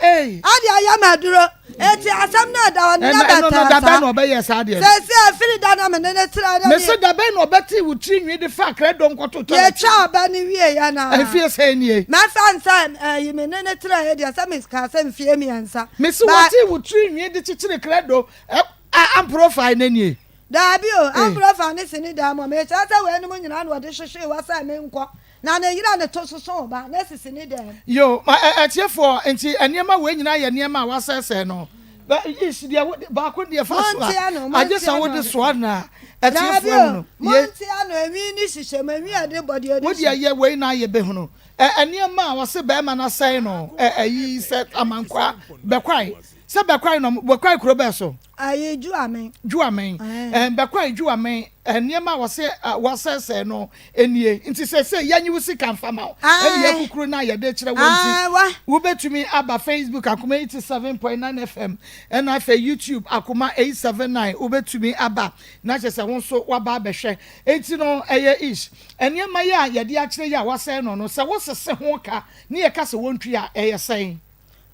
Ei. Ade ayɛ me aduro. Eti asɛm no ɛda hɔ no Ɛna nyɛ ɛno no bɛtɛɛ da bɛn saa. na ɔbɛyɛ saa adeɛ no? Seesei ɛfiri da no a me ne no tenaeɛ no Mese deɛ. da bɛn na ɔbɛtee wo tiri nwi de faa krado nkɔtoo toilet mu? Yɛtwaa aba no wieeɛ no ara. Mfeɛ sɛn nie? Mɛfa no sɛ ɛyi me ne no tenaeɛ deɛ sɛ mekaa sɛ mfeɛ 3. Mese But. wɔtee wo tiri nwi de kyekyere krado ɛ a amprofile no nie? Daabi o, ambrɔfa ne sini dan mu a, mekyerɛ sɛ weinom nyinaa na wɔde hwehwee hɔ sɛ menkɔ, na ne yere a ne to soso ba na si sini dan mu. Yo, ma ɛ atiefoɔ, nti nneɛma wei nyinaa yɛ nneɛma a wɔasɛesɛe no. Bɛ ish deɛ wo baako deɛ fa so a, Monte ano, agye monte sɛ ano. wode soa na Daabi atiefoɔ o, ahunu. Ye. monte ano, enwi ne hyehyɛ mu, enwi a yɛde bɔ deɛ Wo yɛde deɛ hyɛ. yɛ wei na yɛbɛhunu. Ɛ nneɛma a wɔse bɛrima no asɛe no, ɛ ayi sɛ amankwaa, bɛkwae, sɛ bɛkwae no, bɛkwae kuro bɛɛ so? Ayi Juamen. Juamen. Ɛɛ bɛkwae Juamen, nneɛma a wɔse wɔasɛesɛe no nie. Nti seesei yɛnyi wo sika mfa ma wo. Ɛne yɛn kukuru no a yɛde rekyerɛ wo nti, wobɛtumi aba Facebook Akoma 87.9 FM ɛna afei YouTube Akoma 879 wobɛtumi aba na kyerɛ sɛ wo nso woaba abɛhwɛ. Enti no ɛyɛ ish. Nneɛma yi a yɛde akyerɛ yi a wɔasɛe no no, sɛ wosese ho ka ne yɛka sɛ wɔntua a, ɛyɛ sɛn?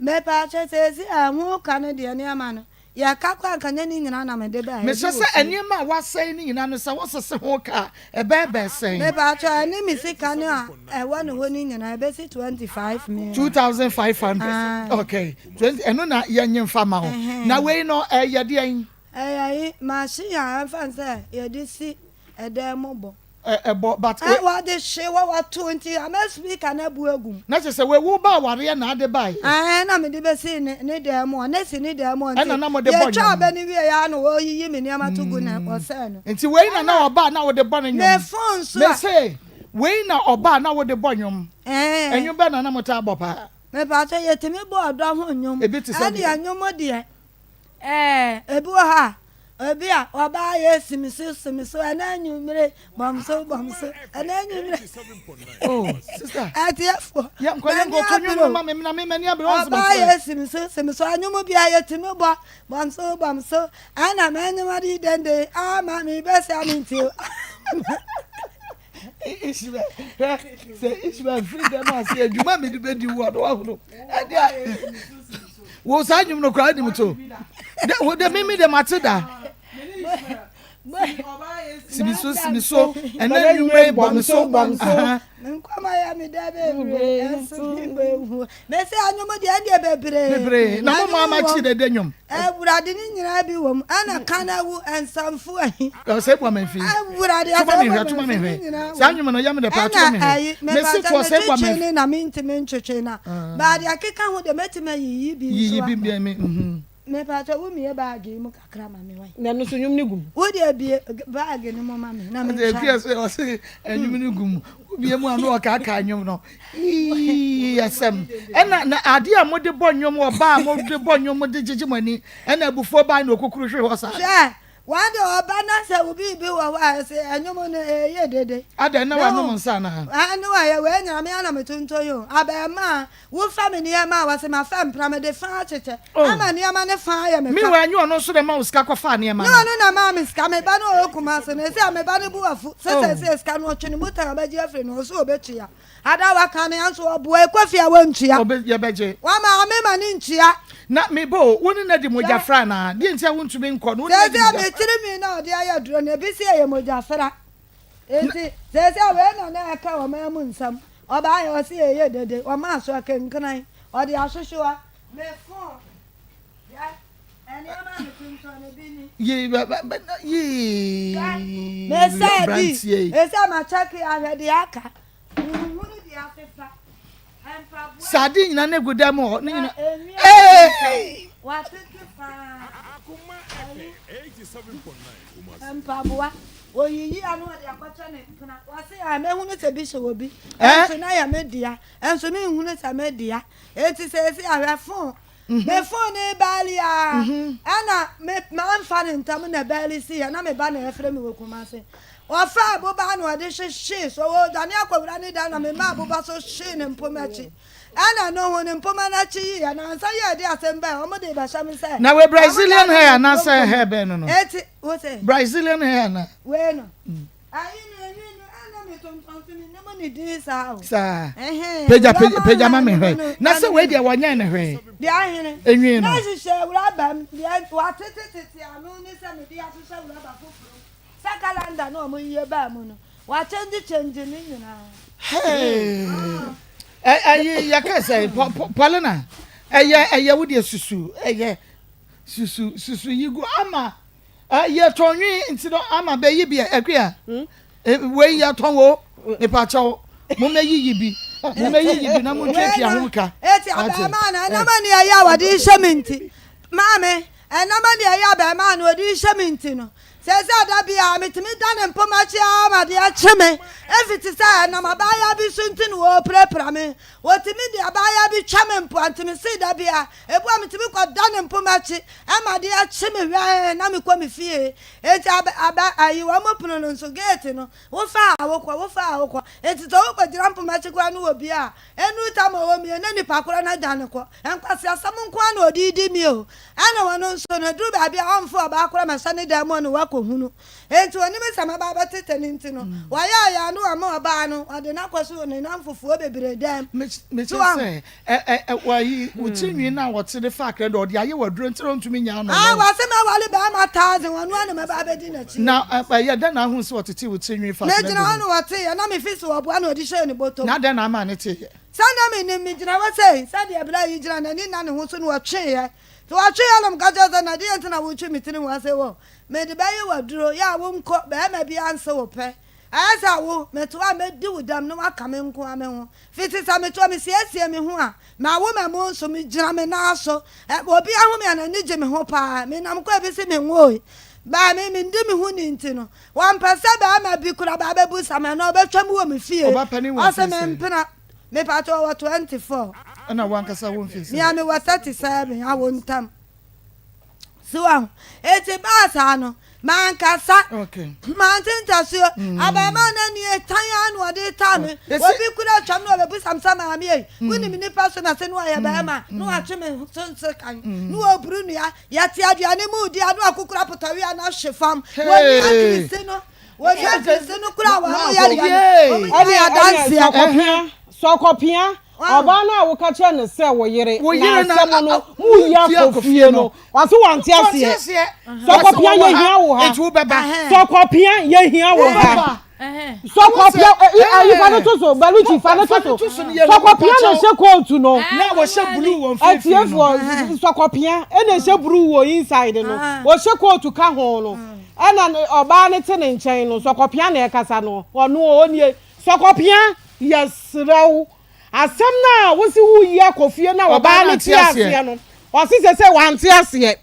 Mepaakyɛ seesei a ho ka no deɛ nneɛma no yɛka kɔ anka nyɛ ne nyinaa na mede baeɛ ebi Mesrɛ wɔ sɛ fie. nneɛma a wɔasɛe no nyinaa no sɛ wosese ho ka a, ɛbɛyɛ bɛɛ sɛn? Mepaakyɛ ɛne me sika no a ɛwɔ ne hɔ no nyinaa ɛbɛsi 25 million. 2500 Ae. Okay, 20 ɛno na yɛnye mfa ma wo. Na Ɛhɛn. wei no ɛyɛ deɛn? Ɛyɛ yi machine a ɛmfa no sɛ yɛde si ɛdan mu bɔ. Ɛbɔ but. Ɛ wɔde hye wɔ wɔto nti ama speaker no abu agu mu. Na kyerɛ sɛ wei wo ba awareɛ na ade baeɛ. Ɛɛ na mede bɛsi ne ne dan mu hɔ na si ne dan mu hɔ nti. Ɛna na mode bɔ nnwom. Yɛtwa abɛ no wie yɛ a na ɔreyiyi me nneɛma to gu na ɔsɛe no. Nti wei na na ɔba a na wode bɔ ne nnwom. Me phone nso a. Mese wei na ɔba a na wode bɔ nnwom. Ɛɛ. Nnwom bɛn na na motaa bɔ paa? Mepakyɛ yɛtumi bɔ ɔdɔ ho nnwom. Ebi te sɛ deɛ. Ɛne nnwom deɛ. Ɛɛ, ebi wɔ hɔ a, ebi a ɔbaa yɛ si me so, si me so, ɛnɛ anwummere, bɔ me so, bɔ me so, ɛnɛ anwummere. Oh, sister. Atiefoɔ. Yɛ nkɔ yɛ nkɔ to nwom ma me na me m'ani abere ɔnso Ɔbaa yɛ si me so, si me so, anwom bi a yɛtumi bɔ, bɔ me so, bɔ me so, ɛna m'anim de dende, ama me bɛsi ame nti o. Ishmael, hwɛ sɛ Ishmael firi dɛm ase adwuma mede bɛdi wo ɔno wahono ɛde a wo saa nnwom no koraa nim to wo de mimi de mate da simi so simi so ɛnɛ nnwuma yi bɔ me so bɔ me so nkɔmɔ yɛ me dɛ bebree ɛso mi bɛ hu mɛsɛ anwom deɛ ɛdeɛ bebree bebree na mo maa ma kyi dede nnwom Awurade ne nyinaa bi wɔ mu ɛna kan awu nsamfo ahi. Ɔsɛ bu amanfi. Awurade asɛ bu amanfi ne nyinaa. Saa nnwom no yɛ me dɛ paa tuma me hwɛ. Mesi to ɔsɛ bu amanfi. Ne na mentumi ntwetwe na. Baade akeka ho de mɛtumi ayiyi bi nso. Yiyi bi bi mi. Mepatwa wo mie baage yi mu kakra ma me wai. Na no so nnwom no gu mu. Wo deɛ bie baage no mu ma me na menhwɛ. Ɛde sɛ ɔse nnwom no gu mu. Wobie mu a na ɔkaakaa nnwom no. Ii asɛm. Ɛna na adeɛ a mode bɔ nnwom wɔ baa a mode bɔ nnwom de gyegye mo ani ɛna abufuo baa na okukuru hwe hɔ saa. Hwɛ, wɔn de ɔba na sɛ wo biribi wɔ hɔ a ɛsɛ ɛnwom no ɛyɛ dede. Adɛn na wanom nsa anaa? Ɛne wɔyɛ wei nyina me ana metontɔn yi o. Abɛɛmaa Wofa me nneɛma a, wɔse mafa mpena, mede fã akyekyɛ, ama nneɛma no fã ayɛ me ka. Meanwhile, ɛnyɛ ɔno nso na ɛma wo sika kɔfaa nneɛma no. Nyɛ ɔno na ɛmaa me sika, me ba no a ɔwɔ Kumasi no, ɛsei a me ba no bo afu sɛ seesei sika no ɔtwe ne mu tan ɔbɛgye afiri ne hɔ, ɔse ɔbɛtua. Ada waka no nanso ɔboa, ɛkɔ fie a wantua. Ɔbɛ, yɛbɛgye. Wama me ma no ntua. Na me ba o, wo ne no adi mogyafra anaa? Deɛ nti a wontumi nkɔ no, wo ne no adi Seesei a mogyafra. me tirinwi no a ɔde ayɛ aduro no, ebi se ɛyɛ mogyafra. Enti seesei wei na na ɛka ɔman mu nsɛm. Ɔbaeɛ ɔse ɛyɛ dede, ɔmaa so akenkenan, ɔde asohyewa. Me phone, hwɛ, nneɛma a metontɔn no bi ni. Yii bɛ bɛ bɛ yii. Hwɛ, mesɛɛ bi, Aberanteɛ yi. ɛsɛ makyɛke ahwɛ deɛ aka. Menhunu deɛ afefa. Mpaboa. Sɛ ade nyina no gu dɛm hɔ ne nyina. Enwi Hey! Watete paa. Mpaboa. Oyiyi ano ɔde akɔkyɛ ne mpena. Wɔse a mɛhunu sɛ bi hyɛ obi. Ɛnso na yɛ me dea. Ɛnso menhunu sɛ me dea. Enti seesei ahwɛ fon. Me fon ne baali a ɛna me mamfa ne ntam na baali si yɛ na me ba na ɛfrɛ me wɔ Kumase. Ɔfa aboba na ɔde hyehyee so. Ɔdwane akɔwura ne dan na me ma aboba so hyee ne mpoma akyi. Ɛna no ho ne mpoma no akyi yi yɛ na ansa yɛ ɛde asɛm bɛn wɔn de bɛhyɛ me sɛ. Na wei Brazilian hair anaasɛ hair bɛn no no? Eti wo se. Brazilian hair ana? Wei no. Ayi no enwi no ɛna mi tontɔn so mi nim ne din saa o. Saa. Pagya pagya pagya ma me hwɛ. Na sɛ wei deɛ wɔnyɛ ne hwee. Deɛ ahene. Enwi no. Na hyehyɛ wuraba mu deɛ watete tete ano ne sɛ mede ahyehyɛ wuraba foforɔ mu. Sɛ calendar na wɔn yie baa mu no wa change change ne nyinaa. Hey. Ɛyi yɛ kɛ sɛ Paulina ɛyɛ ɛyɛ wo deɛ susu ɛyɛ susu susu yi gu ama. Yɛtɔn nwi nti no ama bɛyi bi akua wei yɛtɔn o mepakyɛw momɛyiyi bi momɛyiyi bi na montuatua ho ka. Eti abɛɛmaa no ɛnam ani ɛyɛ a wɔde hyɛ me nti maame ɛnam ani ɛyɛ abɛɛmaa no wɔde hyɛ me nti no sɛsɛ da bi a metumi da ne mpoma akyi ara ma deɛ kye me efiti sɛ ɛnam abaayewa bi so nti na wɔpirapira me wɔtumi de abaayewa bi twa me mpoa nti mesi da bi a Ebu a mitumi kɔda ne mpomma akyi ma ade akye me wɛn na mekɔ me fie. Enti abɛ, abɛ, ayi, wɔn pono no nso, gate no, wofa a wokɔ, wofa a wokɔ. Enti sɛ wokɔgyina mpomma akyi koraa no wɔ bie a, ɛnnuru tam a ɔwɔ mie na nipa korɔ no adwane kɔ. Nkwaseasɛm nko ara na ɔde redi me o. Ɛna ɔno nso no, ɛduru baabi a ɔmfa ɔbaa koraa mmɛhyɛ ne dan mu ɔne wo akɔhunu. Enti ɔnim sɛ maba abɛtete no nti no, wayɛ ayɛ a na wama ɔbaa no, ɔde no akɔso wɔ ne nnamfofoɔ bebree dan mu. Mekyerɛ sɛ, ɛ ɛ ɛ wɔayi wo tiri nwi no a wɔte de fa akra de ɔde ayɛ w'aduro nti na ɔntumi nyaa no Ah, no. wɔse mɛwale bɛrima thousand, ɔno ara na mɛba abɛdi n'akyi. Na ɛ ɛyɛ dɛn na ahunu sɛ ɔtetee wo tiri nwi fa akra Megyina de hɔ ho? na ɔteeɛ, na mefi sɛ ɔboa na ɔde hyɛɛ ne bɔtɔ mu. Na dɛn na ama ne teeɛ? Sɛ na mennim, megyina hɔ sei, sɛdeɛ berɛ a yi gyina, n'ani nna ne ho so na ɔtweeɛ. Nti ɔtweeɛ na meka kyerɛɛ sɛ, na deɛn nti na wotwe me tiri nwi? Ɔse, wo, mede bɛyɛ w'aduro, yɛ a wonkɔ, bɛrima biara nse wo pɛ. Ayɛ sɛ wo, meto a mɛdi wo dɛm na woaka me nko ara me ho. Fiti sɛ meto a mesiesie me ho a, m'awoma mu nso megyina me nan so. Obiara hu me a n'ani gye me ho paa. Menam kɔ ebi se menwoe. Baa me mendi me ho ni nti no, wɔmpɛ sɛ barima bi koraa ba abɛbusa me anaa ɔbɛtwam wɔ me fie. Ɔba panin wɔ Ɔse mfe sɛn? mempena. Mepakyɛ ɔwɔ 24. Ɛna wo ankasa wo mfe sɛn? Me a mewɔ 37, awo ntam. So wahu? Enti baa saa no, mankasa. Okay. Mante ntasuo. Abarimaa no ani tan ara na ɔde taa me. Obi kura atwam na ɔbɛbisa me sɛ, maame ei, wonim nnipa so na se na ɔyɛ barima na watwe me so nsekan na ɔburu nnua. Yɛte aduane mu redi a na wakokura apotɔwea no ahwe fam. Wɔnua kirisi no. Wɔnua kirisi no koraa a wɔn yɛ aduane. Wɔn nyinaa yɛ adanseɛ. Sɔkɔpia, Ɔbaa no a woka kyerɛ no sɛ wo yere na asɛm no moreyi akɔ fie no, ɔse wante aseɛ. Sɔkɔpia yɛhia wo ha. Sɔkɔpia yɛhia wo ha. Sɔkɔpia ayi fa no to so, Baluchi fa no to so. Sɔkɔpia na ɛhyɛ kootu no. Na wɔhyɛ blue wɔ mfimfini no. Atiefoɔ sɔkɔpia ɛna ɛhyɛ blue wɔ inside no. Wɔhyɛ kootu ka ho no. Ɛna ɔbaa no te ne nkyɛn no, sɔkɔpia na ɛkasa no. Ɔno ɔnie. Sɔkɔpia yɛsrɛ wo. Asɛm no a wose woreyi akɔ fie na ɔbaa no te aseɛ no, ɔse sɛsɛ wante aseɛ.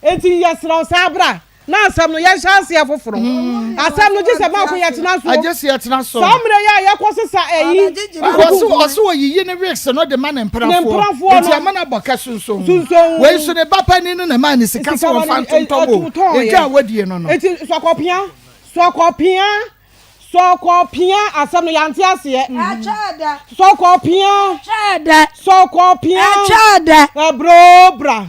Enti yɛsrɛ wo san bra na asɛm no yɛnhyɛ aseɛ foforɔ. Asɛm no gye sɛ maako yɛtena so. Agye sɛ yɛtena so. Saa mmerɛ yi a yɛkɔ sesa ayi. Ɔse ɔse ɔyiyi ne wigs no de ma ne mpenafoɔ. Ne mpenafoɔ no. Enti ama no abɔ ka sunson. Sunson. Wei nso ne ba panin no na ɛmaa ne sika sɛ ɔmfa ntontɔn o. Edwa a wadie no no. Enti sɔkɔpea, sɔkɔpea. Sɔkɔ pia asɛm no yɛante aseɛ. Ɛkyɛɛ dɛ. Sɔkɔ pia. Ɛkyɛɛ dɛ. Sɔkɔ pia. Ɛkyɛɛ dɛ. Ɛbro bra.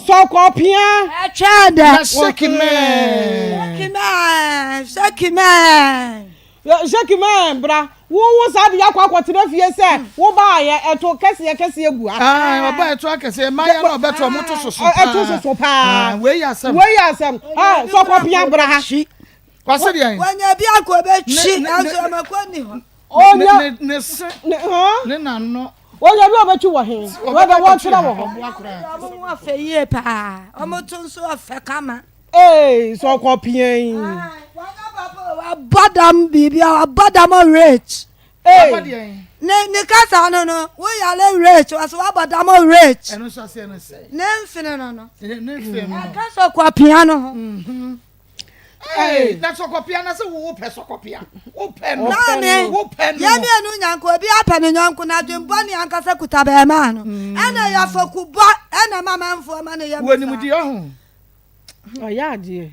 Sɔkɔ pia. Ɛkyɛɛ dɛ. Na shake man. Shake man. Shake man. Shake man bra. Wo wo saa de akɔ akɔtena fie sɛ wo baayɛ ɛto kɛseɛ kɛseɛ gu ha. Ah, ɔba ɛto akɛseɛ mmaayɛ na ɔbɛto ɔmo to soso paa. Ɛto soso paa. Wei yɛ asɛm. Wei yɛ asɛm. Ah, sɔkɔ pia bra ha. Kwasi deɛ. Wanya bi akɔ bɛtwi nanso ɔmako nni hɔ. Onya ne se ne n'ano. Onya bi a ɔbɛtwi wɔ he? Wɔbɛ wɔtwerɛ wɔ hɔ. Ɔmo ho ɔfɛ yie paa. Ɔmo to nso ɔfɛ kama. Ee sɛ ɔkɔ pia yi. Wanya papa wabɔ dam biribi a wabɔ dam rich. Ee. Ne ne kasa no no wo yale rich wɔsɛ wabɔ dam rich. Ɛno nso aseɛ no sɛ. Ne mfene no no. Ne mfene no no. Ɛka sɛ ɔkɔ pia no ho. Hey, na sɔkɔpia na sɛ wo pɛ sɔkɔpia wo pɛ no maame wo pɛ no yɛn mmienu nyanko obi apɛ ne nyɔnko na adwembɔ ne ankasa kuta bɛrima no mm. ɛna yɛ afɔkubɔ ɛna ma manfoɔ ma no yɛ wɔ nimdeɛ ho ɔyɛ adeɛ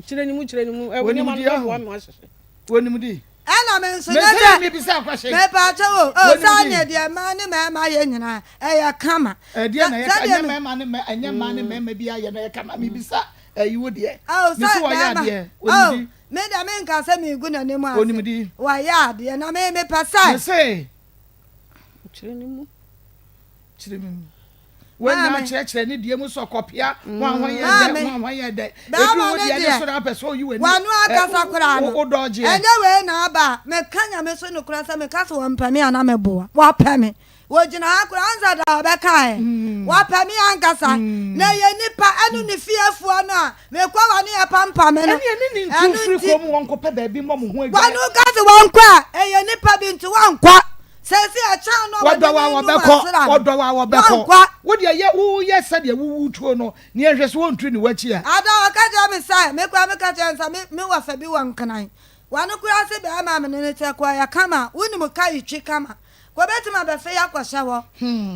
kyerɛ ne mu kyerɛ ne mu wɔ nimdeɛ ho wɔ nimdeɛ ɛna me nso ne sɛ mepaakyɛ wo o saa neɛ deɛ mmaa ne mmarima yɛ nyinaa ɛyɛ kama ɛdeɛ na yɛ ɛnyɛ mmarima ne ɛnyɛ mmaa ne mmarima bi ayɛ na yɛ kama mebisa Ɛyi wo deɛ. Oh, Me sɛ so wɔyɛ bɛrima. adeɛ. Oh, Onimdi. me deɛ me nka sɛ megu n'anim ase. Onimdi. Wɔyɛ adeɛ na me mepɛ sɛ. Me se. Kyerɛ ne mu. Kyerɛ me mu. Wɔn nyinaa kyerɛkyerɛ ne deɛ mu sɛ ɔkɔpea. Wɔn ahɔn yɛ dɛ. Wɔn ahɔn yɛ dɛ. Bɛrima Ebi wo ne deɛ ne deɛ. so na apɛ sɛ oyi w'ani. Wɔn akasa koraa no. Wo dɔgyeɛ. Ɛnyɛ wei na aba a. Meka nyame so nokorɛ sɛ meka sɛ wɔmpɛ me a na meboa. Wɔpɛ me. Wɔgyina ha koraa ansa da wɔbɛkae. Wɔpɛ me ankasa. Na ɛyɛ nnipa ɛne ne fiefoɔ no a mekɔ hɔ ne yɛpampam me no. Ɛne ɛne ne ntu Ɛno mfiri nti, kurom wɔnkɔpɛ baabi mmɔ mo ho adwae. wɔn ka sɛ wɔnkɔ a, ɛyɛ nnipa bi nti wɔnkɔ. Seesei ɛkyɛn no a Wɔdɔ wɔde wo a me num wɔbɛkɔ, asra no, wɔdɔ wo a wɔbɛkɔ. wɔnkɔ. Wo deɛ yɛ woyɛ sɛdeɛ wowu tuo no, ne yɛnhwɛ sɛ wɔnturi ne w'akyi a. Ada ɔka kyerɛ me sɛ, me koraa meka kyerɛ no sɛ me me wɔfa bi wɔ Nkran. Wɔno koraa se bɛɛma a me ne no te kɔ yɛ kama, wonim ka yi twi kama. Kɔ bɛtumi abɛfe yi akɔhyɛ hɔ.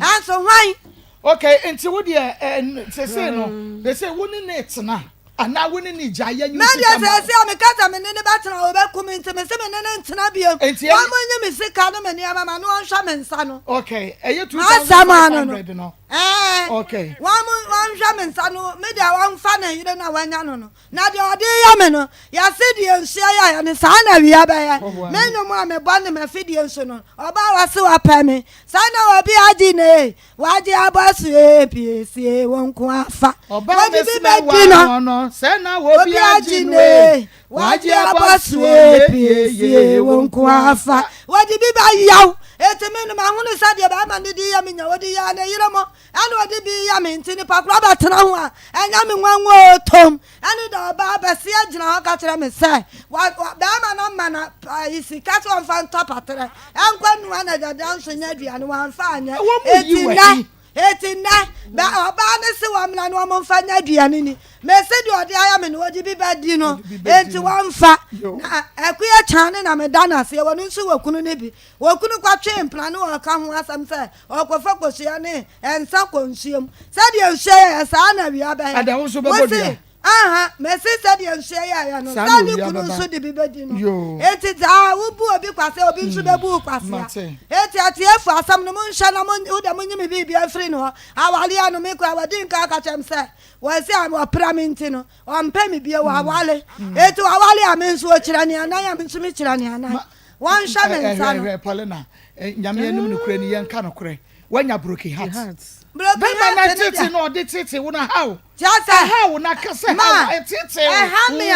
Nanso hwan? Okay, nti wo deɛ eh, sesei no, sesei wo ne ne tena anaa wo ne ne gya yɛ nyi Me sika deɛ ma wo? seesei a meka sɛ me ne no bɛtena a ɔbɛku me nti mese me ne no ntena bio. Nti Wɔn ɛne. nyi me sika ne me nneɛma ma no ɔnhwɛ me nsa no. Okay, ɛyɛ M'asɛm ano no. 2500 no. Ɛɛ, Okay. wɔn wɔnhwɛ me nsa no, me deɛ wɔmfa ne yere no a wanya no no. Na deɛ ɔde reyɛ me no, yɛse deɛ nsuo yɛeɛ no, saa na awia bɛyɛ. Me nnwom a mebɔ ne m'afidie nso no, ɔbaa a ɔse wapɛ me, saa na obi agye no ei, wagye abɔ so ei, piesie wo nko afa. Ɔbaa Wɔde bi mesi bɛdi mɛwaa no, no no, sɛ na obi obi agye agye no no ei, ei, wagye wagye abɔ abɔ so so ei, ei, piesie wo nko afa. Wɔde bi bɛyaw, enti me no mahunu sɛ deɛ bɛrima no de yɛ me nya, ɔde yɛɛ ne yere mo, Ɛna ɔde bi yɛ me nti nipa korɔ bɛtena ho a ɛnyɛ me nwanwa oo tom ɛne da ɔbaa bɛsia gyina hɔ ka kyerɛ me sɛ wa wa bɛrima no ama no ayi sika sɛ ɔmfa ntɔ paterɛ ɛnkɔ nua na dada nso nyɛ aduane wamfa anyɛ Wɔn mu yi eti wɔ nnɛ he? eti nnɛ bɛ ɔbaa no se wɔmmra na wɔn mfa nyɛ aduane ni mese deɛ ɔde ayɛ me no ɔde bi bɛdi no Ɔde bi bɛdi enti no. wɔmfa Yo. na akuya kyane na meda no aseɛ wɔno nso wɔ kunu no bi Okunu kɔtwee mpena ne ɔreka ho asɛm sɛ ɔrekɔfa kosua ne nsa kɔ nsuo mu. Sɛdeɛ nsuo yɛeɛ, saa na awia bɛyɛ. Ada wo nso bɛbɔ Wose, dua? Aha, mese sɛdeɛ nsuo yɛeɛ no, Saa saa na ne owia kunu bɛba. nso de bi bɛdi no. Yoo. Enti saa wobu obi kwasea, obi nso bɛbu wo kwasea. Mate. Enti atiefoɔ, asɛm no monhwɛ na mo, wo deɛ monyi me biribiara mfiri ne hɔ. Awareɛ no, me koraa wadi nka aka kyerɛ me sɛ, wɔse a wɔpra me nti no, ɔmpɛ me bio, waware. Enti waware a, me nso ɔkyira ne anan a, me nso mekyira ne anan. Wɔnhwɛ me nsa no. Hwɛ Paulina, Nyame anim nokorɛ ni, yɛnka nokorɛ, woanya broken heart. Broken Bɛma heart na ne tete deɛ. na ɔde tete wo na how? Kyerɛ sɛ. Ɛha wo na ka sɛ Ma, how ɛtete wo. ɛha me a.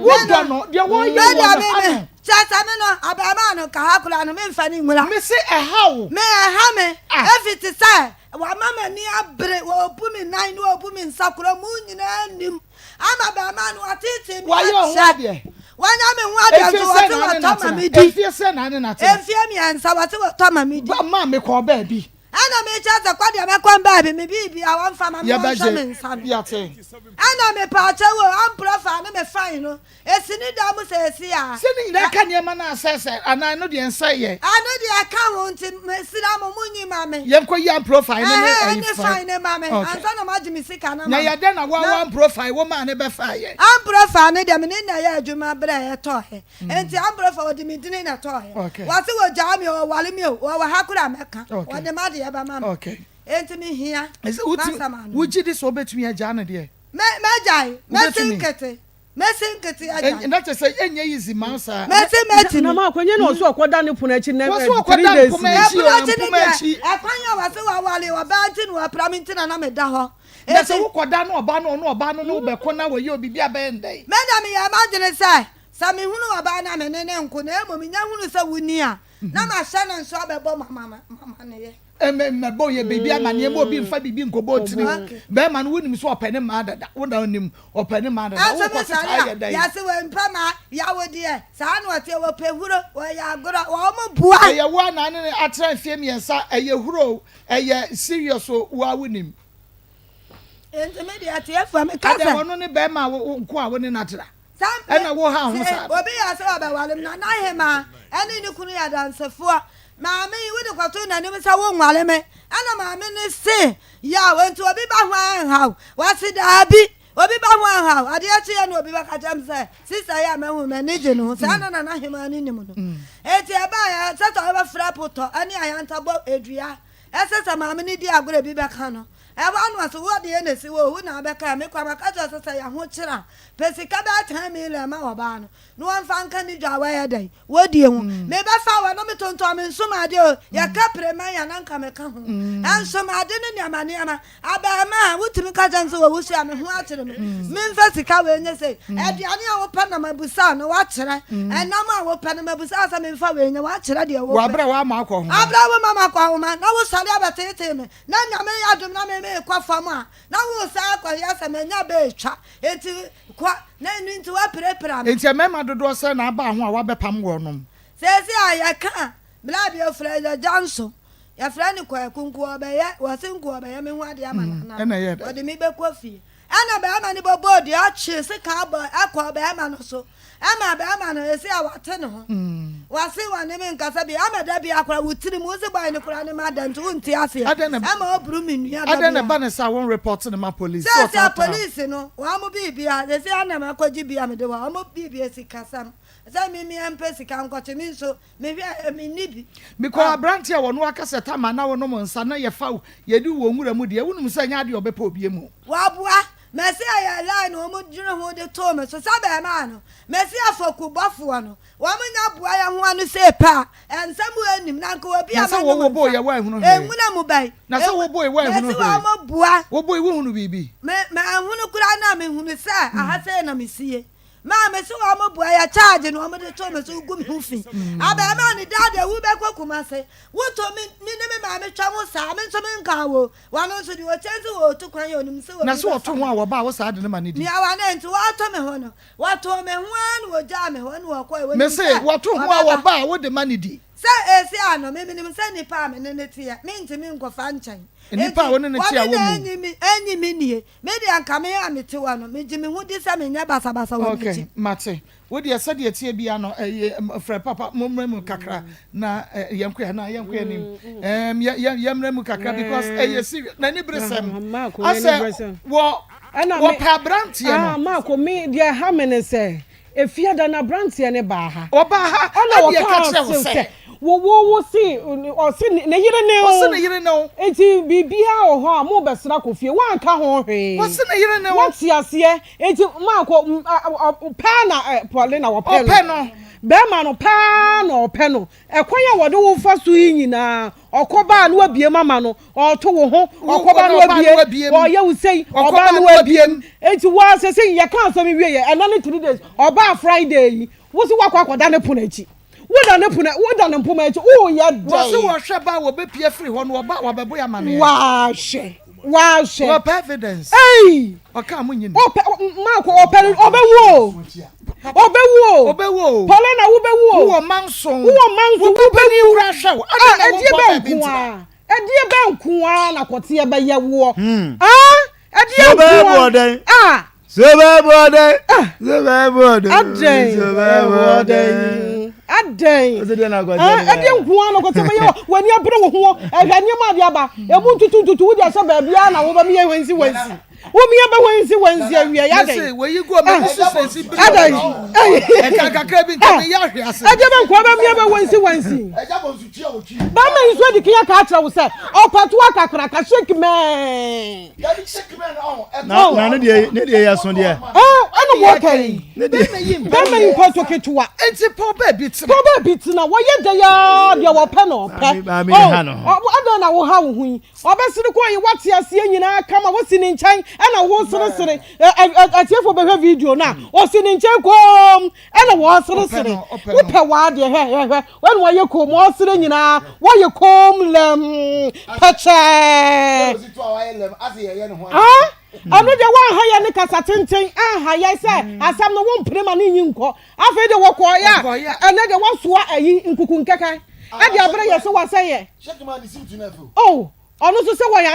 Wodɔ no, deɛ wɔyɛ Me wɔ deɛ no me ha me, no. kyerɛ sɛ me no, abarimaa no nka ha koraa no, memfa no nwura. Me se ɛha wo. Me, ɛha me, Ah. efi te sɛ, wama m'ani abere, wɔbu me nan ne wɔbu me nsa koraa, mu nyinaa nim. Ama bɛrima no wateetee me Wayɛ wo ho akyɛ. adeɛ. Wanya me ho adeɛ Mfie nso sɛn wɔte na ne wɔtɔ na ma tena? me di. Mfie sɛn na ne na tena? Mfie mmiɛnsa wɔte wɔtɔ ma me di. Ba maa me kɔɔ baabi. Ɛna mekyɛ sɛ kɔ deɛ mɛkɔ baabi me biribi a wɔmfa ma me wɔnhwɛ me Yɛbɛgye. nsa no. Yɛate. Ɛna mepaakyɛ wo amprɔ faa ne me fine no Esi ne dan mu seesei a. Sɛ ne nyinaa ka nneɛma no a asɛesɛe anaa ɛno deɛ ɛnsɛe yɛ. Ɛno deɛ ɛka ho nti mesrɛ mo monyi ma me. Yɛnkɔ yi amprofile no ne Ɛhɛn ɛyi ɛne fine. fine no ma me Okay. ansa na moagye me sika no ama Na me. yɛ dɛn na wo a Na w'amprofile wo maa no bɛfaa yɛ? Amprofile no deɛ me ne no na ɛyɛ adwuma berɛ a yɛtɔɔɛ nti amprofile wɔde me dini na ɛtɔɔɛ. Okay. Wɔse wɔgyaa me o wɔware me o wɔwɔ ha koraa mɛka Okay. wɔde m'adeɛ bɛma me. Okay. Enti mehia Ɛsɛ wotumi m'asɛm ano. wogye di sɛ wobɛtumi agyaa no deɛ? Mɛ mɛgyae mɛsi Wobɛtumi? nkete. Mɛsi nkete agya. Na kyerɛ sɛ ɛnyɛ easy ma wo saa. Mɛsi mɛtumi. Na ma akɔnyɛ na ɔso ɔkɔda ne pono akyi nɛ Wɔso ɔkɔda 3 days mpoma ni. akyi Ɛpono o, akyi ne mpoma deɛ akyi. ɛkwan a wɔse wɔware ɔbaa nti na wɔapra me nti na na meda hɔ. Na Enti. sɛ wokɔda na ɔbaa no ɔne ɔbaa no ne wo bɛko na wɔyɛ obibi a bɛyɛ ndɛn? Me deɛ meyɛɛ m'adwene sɛ, sɛ mehunu ɔbaa no a me ne no nko na mmom menya hunu sɛ wonni a, na mahyɛ no nso abɛbɔ mo amaneɛ. Mmɛbɔ yɛ biribi amaneɛ ma obi mfa biribi nkɔbɔ tirim. Bɛrima no wonim sɛ ɔpɛ ne mmaa dada, wo na wonim ɔpɛ ne mmaa dada, Ɛnso wokɔ me sesa sɔre a, ayɛ dɛn? yɛse wɔmpɛ mmaa, yawo deɛ, saa na ɔteɛ, wɔpɛ huro, wɔyɛ agorɔ, wɔn boa. Ɛyɛ wo a na ne no atra mfeɛ mmiɛnsa, ɛyɛ huro o, ɛyɛ serious o, wo ara wonim. Enti me deɛ atiefoɔ meka sɛ. Adɛn ɔno ne bɛrima a wo nko a wo ne no atra? Sɛ Ɛna wo ha ho sɛ saa no. obi yɛ sɛ ɔbɛware me, Nana Ahemaa ne ne kunu yɛ adansefoɔ. Maame yi, wode kɔtoo n'anim sɛ wonware me. Ɛna maame no se, Yaw, enti obi ba ho anhaw? Wɔse, Daabi, obi ba ho anhaw. Adeɛ kyeeɛ na obi bɛka kyerɛ me sɛ, Sista yi a mahu no, m'ani gye ne ho. Saa na Nana Ahemaa no nim no. Enti ɛbaeɛ, ɛsɛ sɛ ɔbɛfrɛ potɔ ne ayanta bɔ dua. Ɛsɛ sɛ maame no di agorɔ a ebi bɛka no. Ɛhɔ ara na ɔse, Wo deɛ na esi hɔ o, wo na wobɛka a, me koraa maka kyerɛ wo sɛ sɛ yɛn ho kyere a, pɛ sika bɛyɛ 10 million ma ɔbaa no na wɔmfa nka ne dwa a wayɛ dɛn, wadie ho. Mebɛfa wo a na metontɔn me nsomadeɛ o, yɛka preman a na nka meka ho. Nsomadeɛ ne nneɛma nneɛma. Abarimaa, wotumi ka kyerɛ me sɛ wɔwusu a, me ho akyere me. Memfa sika wei nyɛ sei. Aduane a wopɛ na mabisa no, woakyerɛ. Ɛnam a wopɛ no, mabisa sɛ memfa wei nyɛ, woakyerɛ deɛ wopɛ. Wɔ aberɛ a woama akɔ nhoma. Aberɛ a woma makɔ nhoma, na wosɔre abɛteetee me, na Nyame yɛ adom na me merekɔ fam a, na woresan akɔyɛ sɛ manya bɛretwa. Enti kɔ, na ɛno nti woapirapira me. Enti mmarima dodoɔ sɛn na aba ho a woabɛpam wɔnom? Seesei a yɛka a, Bra bio frɛ Agya nso. Yɛfrɛ no Kwaku nko ɔbɛyɛ, wɔse nko ɔbɛyɛ me ho adeɛ ama no anaa ɔde me bɛkɔ fie. Ɛna barima no bɔbɔɔ dua twee sekan bɔ ɛkɔɔ barima no so ɛma barima no ɛsei a wate ne ho. Wɔse wɔne me nkasa bio ama da biara koraa wo tirim wo se boy no koraa ne ma da nti wonte aseɛ ɛma ɔboro me nua da Adɛn na biara. ɛba ne saa wɔn report no ma police sɛ Seesei a ɔtaataa wo? police no wɔn mo biribia seesei a na makɔgye bi a mede wɔ wɔn biribia sikasɛm sɛ me meɛmpɛ sika nkɔkye me nso Mehwɛ a, menni bi. Mekɔɔ aberante a ɔno aka sɛ Tamar na wonom nsa na yɛfa wo yɛdi wo wɔ nwura mu deɛ, wonim sɛ ɛnyɛ adeɛ a ɔbɛpɛ obie mu. Waboa Mesia yɛ line na wɔn dwene ho de too me so sɛ abarimaa no, Mesia fekubɔfoɔ no, wɔn nya boa yɛ ho ano sei pɛ a, nsɛm wei nnim, na anka obi a Na sɛ mɛnom wo woboe nsa, yɛ woanhunu hwee. nwura mu bɛn, Na sɛ woboe woanhunu Mesi hwee. wɔn boa. Woboe wohunu biribi. Me, manhunu koraa na mehunu sɛ aha sei na mesie. Maa me se wɔn boa yɛ charge na wɔn de to me so gu me ho fi. Abɛɛmaa ne daa deɛ wo bɛkɔ Kumase. Wo to me me ne me maame twa ho saa me nso me nka wo. Wɔn nso deɛ ɔkyɛn sɛ wɔtu kwan yɛ onim sɛ Na obi sɛ bɛfa wɔto ho no. a wɔba a wo saa de no ma no di. Nea wɔn nti wɔto me ho no wɔtoo me ho ara na wɔgyaa me hɔ na wɔkɔɛ wɔnim Me se sɛ wɔto ho a wɔbɛba. wɔba a wo de ma no di. Sɛ esi ano me menim sɛ nipa a me ne no teɛ me ntumi nkɔfa nkyɛn. Nipa a Enti wo ne no te a wɔne na wɔmmu. enyi me enyi me nie. Me deɛ anka me a mete hɔ no, megye me ho di sɛ menyɛ basabasa wɔ Ok, n'akyi. mate. Wo deɛ sɛdeɛ ɛteɛ biara no, ɛyɛ, frɛ papa, mommrɛ mu kakra na yɛnkɔ yɛn, na yɛnkɔ yɛn anim. Ɛɛm, yɛ, yɛ, yɛmmrɛ mu kakra because ɛyɛ serious, n'aniberesɛm. Marko, Asɛ n'aniberesɛm. wɔ, Ɛna me, wɔpɛ aberanteɛ ah, no. Marko, me deɛ ɛha me ne sɛ, Efiada no aberanteɛ no baa ha. Ɔbaa ha, Ɛna ɛna ɛka ɔkaa kyerɛɛ wo se sɛ. sɛ, wo wo wo se, ɔse ne yere ne wo. Ɔse ne yere ne wo. Enti biribiara wɔ hɔ a mobɛsra kɔ fie, woanka ho hwee. Ɔse ne yere ne wo. Woate aseɛ? Enti Marko, pɛ na Paulina ɔpɛ no. Ɔpɛ no. Bɛrima no paa na ɔpɛ no. Ɛkwan a wɔde wo fa so yi nyinaa, ɔkɔba a na wabue ama no, ɔto wo ho, ɔkɔba na wabue, ɔyɛ wo sei, ɔba na wabue. Enti wo ara sese yɛka asɛm yi wie yɛ, ɛnɛ ne 3 days, ɔbaa Friday yi, wo se woakɔ akɔda ne pono akyi. Woda ne pono, woda ne mpoma akyi, woyɛ dɛn? Wɔse wɔhwɛ ba a wɔbɛpie afiri hɔ no, ɔba a wɔabɛbɔ yɛ amaneɛ. Wahwɛ, wahwɛ. Wɔpɛ evidence. Ei! Ɔka a monyi no. Ɔpɛ, Marko, ɔpɛ no, ɔbɛwu o. Ɔbɛwu o. Ɔbɛwu o. Paulina, wobɛwu o. Wowɔ mma nson. Wowɔ mma nson, Wo wobɛwu. panin kura hwɛ wo. Adɛn na Ah, ɛdeɛ wonkɔ bɛn baabi nko ntena? ara? Ɛdeɛ bɛn nko ara na kɔteɛ bɛyɛ woɔ? Ah, ɛdeɛ So nko bɛyɛ ara? boɔdɛn. Ah. So bɛyɛ boɔdɛn. Ah. So bɛyɛ boɔdɛn. Adɛn? So bɛyɛ boɔdɛn. Adɛn? Ɔsɛ deɛ na kɔteɛ Ah, no bɛyɛ. ɛdeɛ nko ara na kɔteɛ bɛyɛ wɔ? W'ani abere wo ho. Ɛhwɛ nneɛma a de aba. Emu ntutu ntutu, wode ahyɛ baabiara na wobɛmeyɛ hwansi hwansi. Womia bɛ wansi wansi awia ya dɛn. Mese wɔyi gu ɔmɛ ne sisi si biri. Adɛn. Ɛka kakra bi nka me yɛ ahwe ase. Ɛdeɛ bɛ nkoa bɛ mia bɛ wansi wansi. Bɛma yi nso adi kan aka akyerɛ wo sɛ ɔpɛtoa kakraka shake mɛn. Na ne deɛ ne deɛ yɛ so deɛ. Ɛna wɔka yi. Bɛma yi mpɛto ketewa. Enti pɔ baabi tena. Pɔ baabi tena wɔyɛ dɛ yaa deɛ wɔpɛ na ɔpɛ. Ɔdɛn na woha wo ho yi. Ɔbɛsere kɔ yi wate aseɛ nyinaa kama wosi ne nkyɛn ɛna woseresere atiefoɔ bɛhwɛ video no a ɔsi ne nkyɛn koom ɛna wɔseresere wopɛ w'adeɛ hwɛ hwɛ hwɛ ɛna wɔyɛ koom ɔsere nyinaa wɔyɛ koom lɛm pɛkyɛɛ ɛno deɛ woanha yɛ ne kasa tenten anha yɛ sɛ asɛm no wompene ma ne nyi nkɔ afei deɛ wɔkɔɔyɛ a ɛnɛ deɛ woasoa ayi nkuku nkɛkɛ ɛde abrɛ yɛ sɛ wasɛ yɛ Oh, ɔno nso sɛ wɔyɛ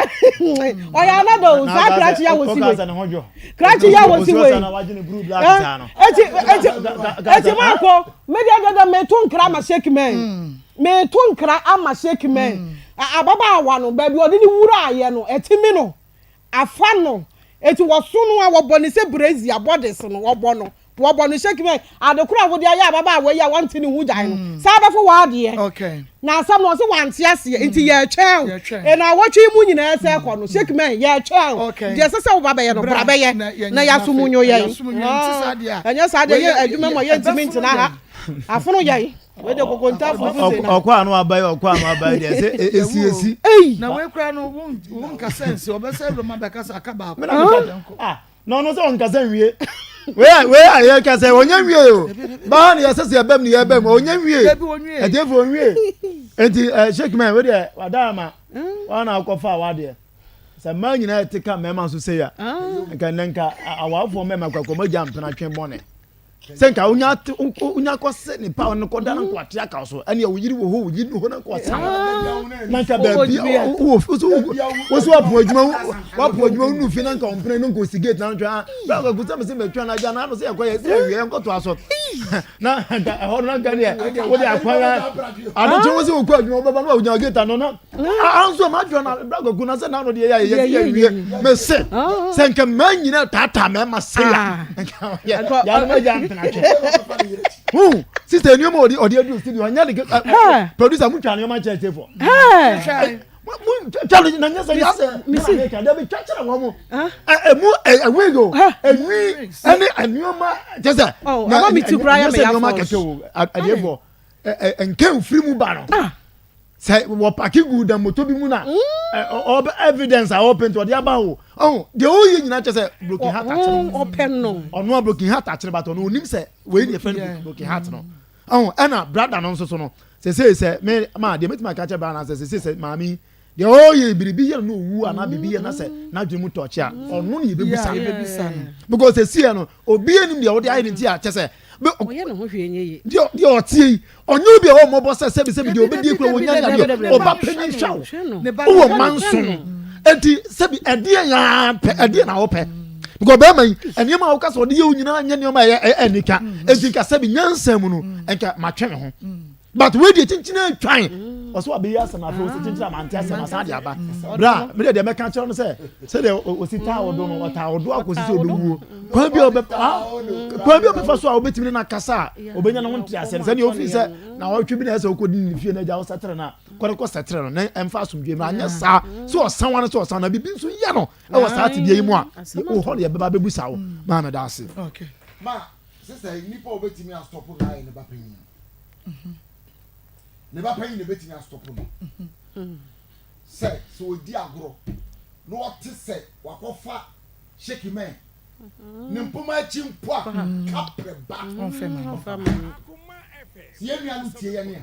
ɔyɛ anada o saa krakye yɛ wɔsi wei krakye yɛ wɔsi wei eti eti eti maako me deɛ dada meto nkra ama shake man meto nkra ama shake man ababaawa no baabi ɔde ne wura ayɛ no ɛti mi no afa no eti wɔso no a wɔbɔ ne sɛ brezi abɔdes no wɔbɔ no. Wɔbɔ no shake me ade koro a wode ayɛ ababaawa yi a wante ne ho gyae no mm. saa bɛfo w'adeɛ. Okay. Na asɛm no ɔse wante aseɛ nti mm. yɛtwɛn o. Ɛna awɔtwe yi mu nyinaa sɛ kɔ no mm. shake me yɛtwɛn o. Deɛ ɛsɛ sɛ woba bɛyɛ no bra bɛyɛ na yɛaso mu nyo yɛn. Ɛnyɛ saa deɛ yɛ adwuma mu a yɛntumi ntena ha. Afono yɛn. Wei de kokonta fufu se na. Ɔkɔ ano abayi ɔkɔ ano abayi deɛ sɛ esi esi. Na wei kura no wo nkasa nsi ɔbɛsɛ roma bɛkasa aka baako. Ah na ɔno sɛ ɔnkasa nwie. Wei a wei a yɛ kasa ɔnyɛ nwie o. Baa ne yɛsɛ sɛ yɛbɛm ne yɛbɛm ɔnyɛ nwie. Ɛtiefo onwie. Eti ɛ shake man wei deɛ wada ama wɔn na akɔfa awadeɛ. Sɛ mmaa nyinaa ɛte ka mmarima nso sɛ ya. Nka nnɛ nka awafoɔ mmarima kɔ akɔmɔ gya mpena twe bɔne. sɛ nka wonya wonya kɔ se ne pa no kɔda na nka wate aka so ɛne wo yiri wɔ hɔ wo yiri hɔ na nka ɔsa na nka baabi wɔ wo so wapo adwuma wapo adwuma wo nu fi na nka ɔmpene no nka osi gate na ntwa ah bra kwaku sɛ mese mɛtwa na agya na ano sɛ yɛkɔ yɛ sɛ yɛwie yɛnkɔtoa so na nka ɛhɔ no na nka deɛ wode akwan ade kye wo sɛ wokɔ adwuma wobɛba no wawogyina gate ano na anso ma adwuma na bra kwaku na sɛ n'ano deɛ yɛ yɛ yɛ wie mɛ se sɛ nka mmaa nyina taataa mɛma se ya nka yɛ anoma gya mpena twɛ hu sista nneɛma ɔde ɔde aduru studio ɔnyɛ de producer mu twa nneɛma kyerɛ kyerɛ fɔ mu twa no na nyɛ sɛ yɛ asɛ mesi ka dabi twa kyerɛ wɔn mo ɛmu ɛwig o ɛnwi ɛne nneɛma kyɛ sɛ na nyɛ sɛ nneɛma kɛkɛ o ɛdeɛ fɔ nkɛn firi mu ba no sɛ wɔpaki gu da moto bi mu na ɔbɛ evidence a ɔpɛ nti ɔde aba o ɔho deɛ ɔyɛ nyinaa kyɛ sɛ broken heart akyerɛ ɔpɛ no ɔno a broken heart akyerɛ but ɔno onim sɛ wei ne yɛfrɛ no broken heart no ɔho ɛna brada no nso so no sɛsɛ sɛ me ma deɛ mɛtumi aka kyerɛ brada no sɛ sɛsɛ sɛ maame deɛ ɔyɛ biribi yɛ no owu anaa biribi yɛ na sɛ n'adwene mu tɔkye a ɔno ne yɛbɛbusa because ɛsiɛ no obi anim deɛ ɔde ayɛ ne nti a kyɛ sɛ ɔyɛ ne ho hwee nyɛ yie. Deɛ deɛ ɔteɛ yi, ɔnyɛ obi a ɔwɔ mmɔbɔ sɛ sɛbi sɛbi deɛ ɔbɛdie kura wɔnya ne adeɛ. Ɔba panyin hwɛ wo, wowɔ mma nson. Enti sɛbi ɛdeɛ yaa pɛ, ɛdeɛ na wopɛ. Because bɛrima yi, nneɛma a woka sɛ ɔde yɛ wo nyinaa nyɛ nneɛma a ɛyɛ ɛnika. Enti nka sɛbi nyansa mu no, nka matwe me ho. But wei deɛ kyinkyin atwan. Ɔsɛ wabɛyi asɛm afei ɔsɛ kyinkyin a mante asɛm asan de aba. Bra, me deɛ deɛ mɛka kyerɛ no sɛ sɛdeɛ ɔsi taa ɔdo no, ɔtaa ɔdo akɔsi sɛ ɔbɛwuo. Kwan bi a ɔbɛ kwan bi a ɔbɛfa so a ɔbɛtumi ne no akasa a ɔbɛnya ne ho nteaseɛ no sɛdeɛ ɔfiri sɛ na ɔtwe bi na ɛsɛ ɔkɔdi ne fie no agya ɔsɛtere no a kɔde kɔ sɛtere no na ɛmfa asomdwe mu anyɛ saa sɛ ɔsan wa no sɛ ɔsan na biribi nso yɛ no ɛwɔ saa tebea yi mu a wɔ hɔ no yɛbɛba bɛbusa wo maa meda ase. Ma sista yi nipa a ɔbɛtumi astɔpo no ayɛ ne ba panyin ne ba panyin na ɛbɛtumi astɔpo no sɛ sɛ ɔdi agorɔ na ɔte sɛ wakɔfa shaky man ne mpoma akyi mpo a kaprɛ ba sɛ yɛn nua no tie yɛn a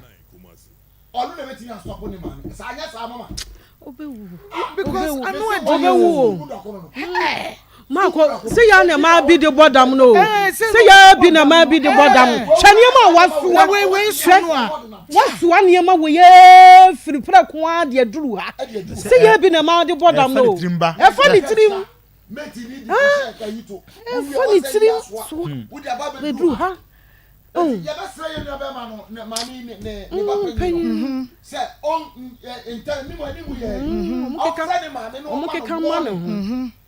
ɔno na ebetumi asɔpo ne maame sɛ anyɛ saa mama. Obewu. Because ano ɛdi Obewu o. Maakɔ sɛ yɛ na maa bi de bɔ dam no o. Sɛ yɛ bi na maa bi de bɔ dam. Hwɛ nneɛma a wasoa. Hwɛ wasoa nneɛma wɔ yɛ firi prɛko ara de aduru ha. Sɛ yɛ bi na maa de bɔ dam no o. Ɛfa ne tirim. Ɛfa ne tirim soa bɛduru ha. Panyin. Wɔn keka ma ne ho.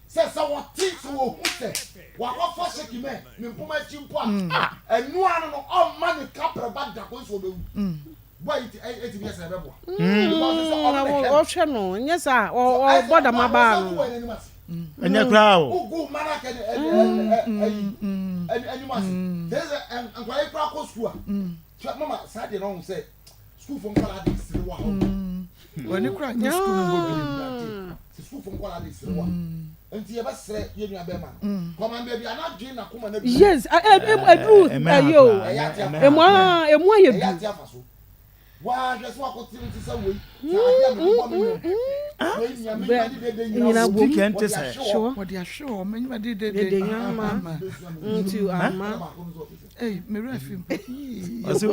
Sɛ sɛ wɔte sɛ wɔhu sɛ wakɔfa hyɛkimɛ ne mpoma akyi mpo a ɛno ano no ɔmma ne kaprɛ ba da kɔsi sɛ ɔbɛwu. Ɔhwɛ no nyɛ saa ɔbɔ dam abaa no. Ɛnyɛ koraa o. W'ani koraa nyɛ sukuu mu hɔ bio. Yes, ɛduru ɛyɛ o. Emu a emu ayɛ du. Nyina bom. Sure. Wɔde ahwɛ hɔ, m'enyima de dede Dede ama. Nti ama. Ei, me werɛ afi mpo. Ɔsi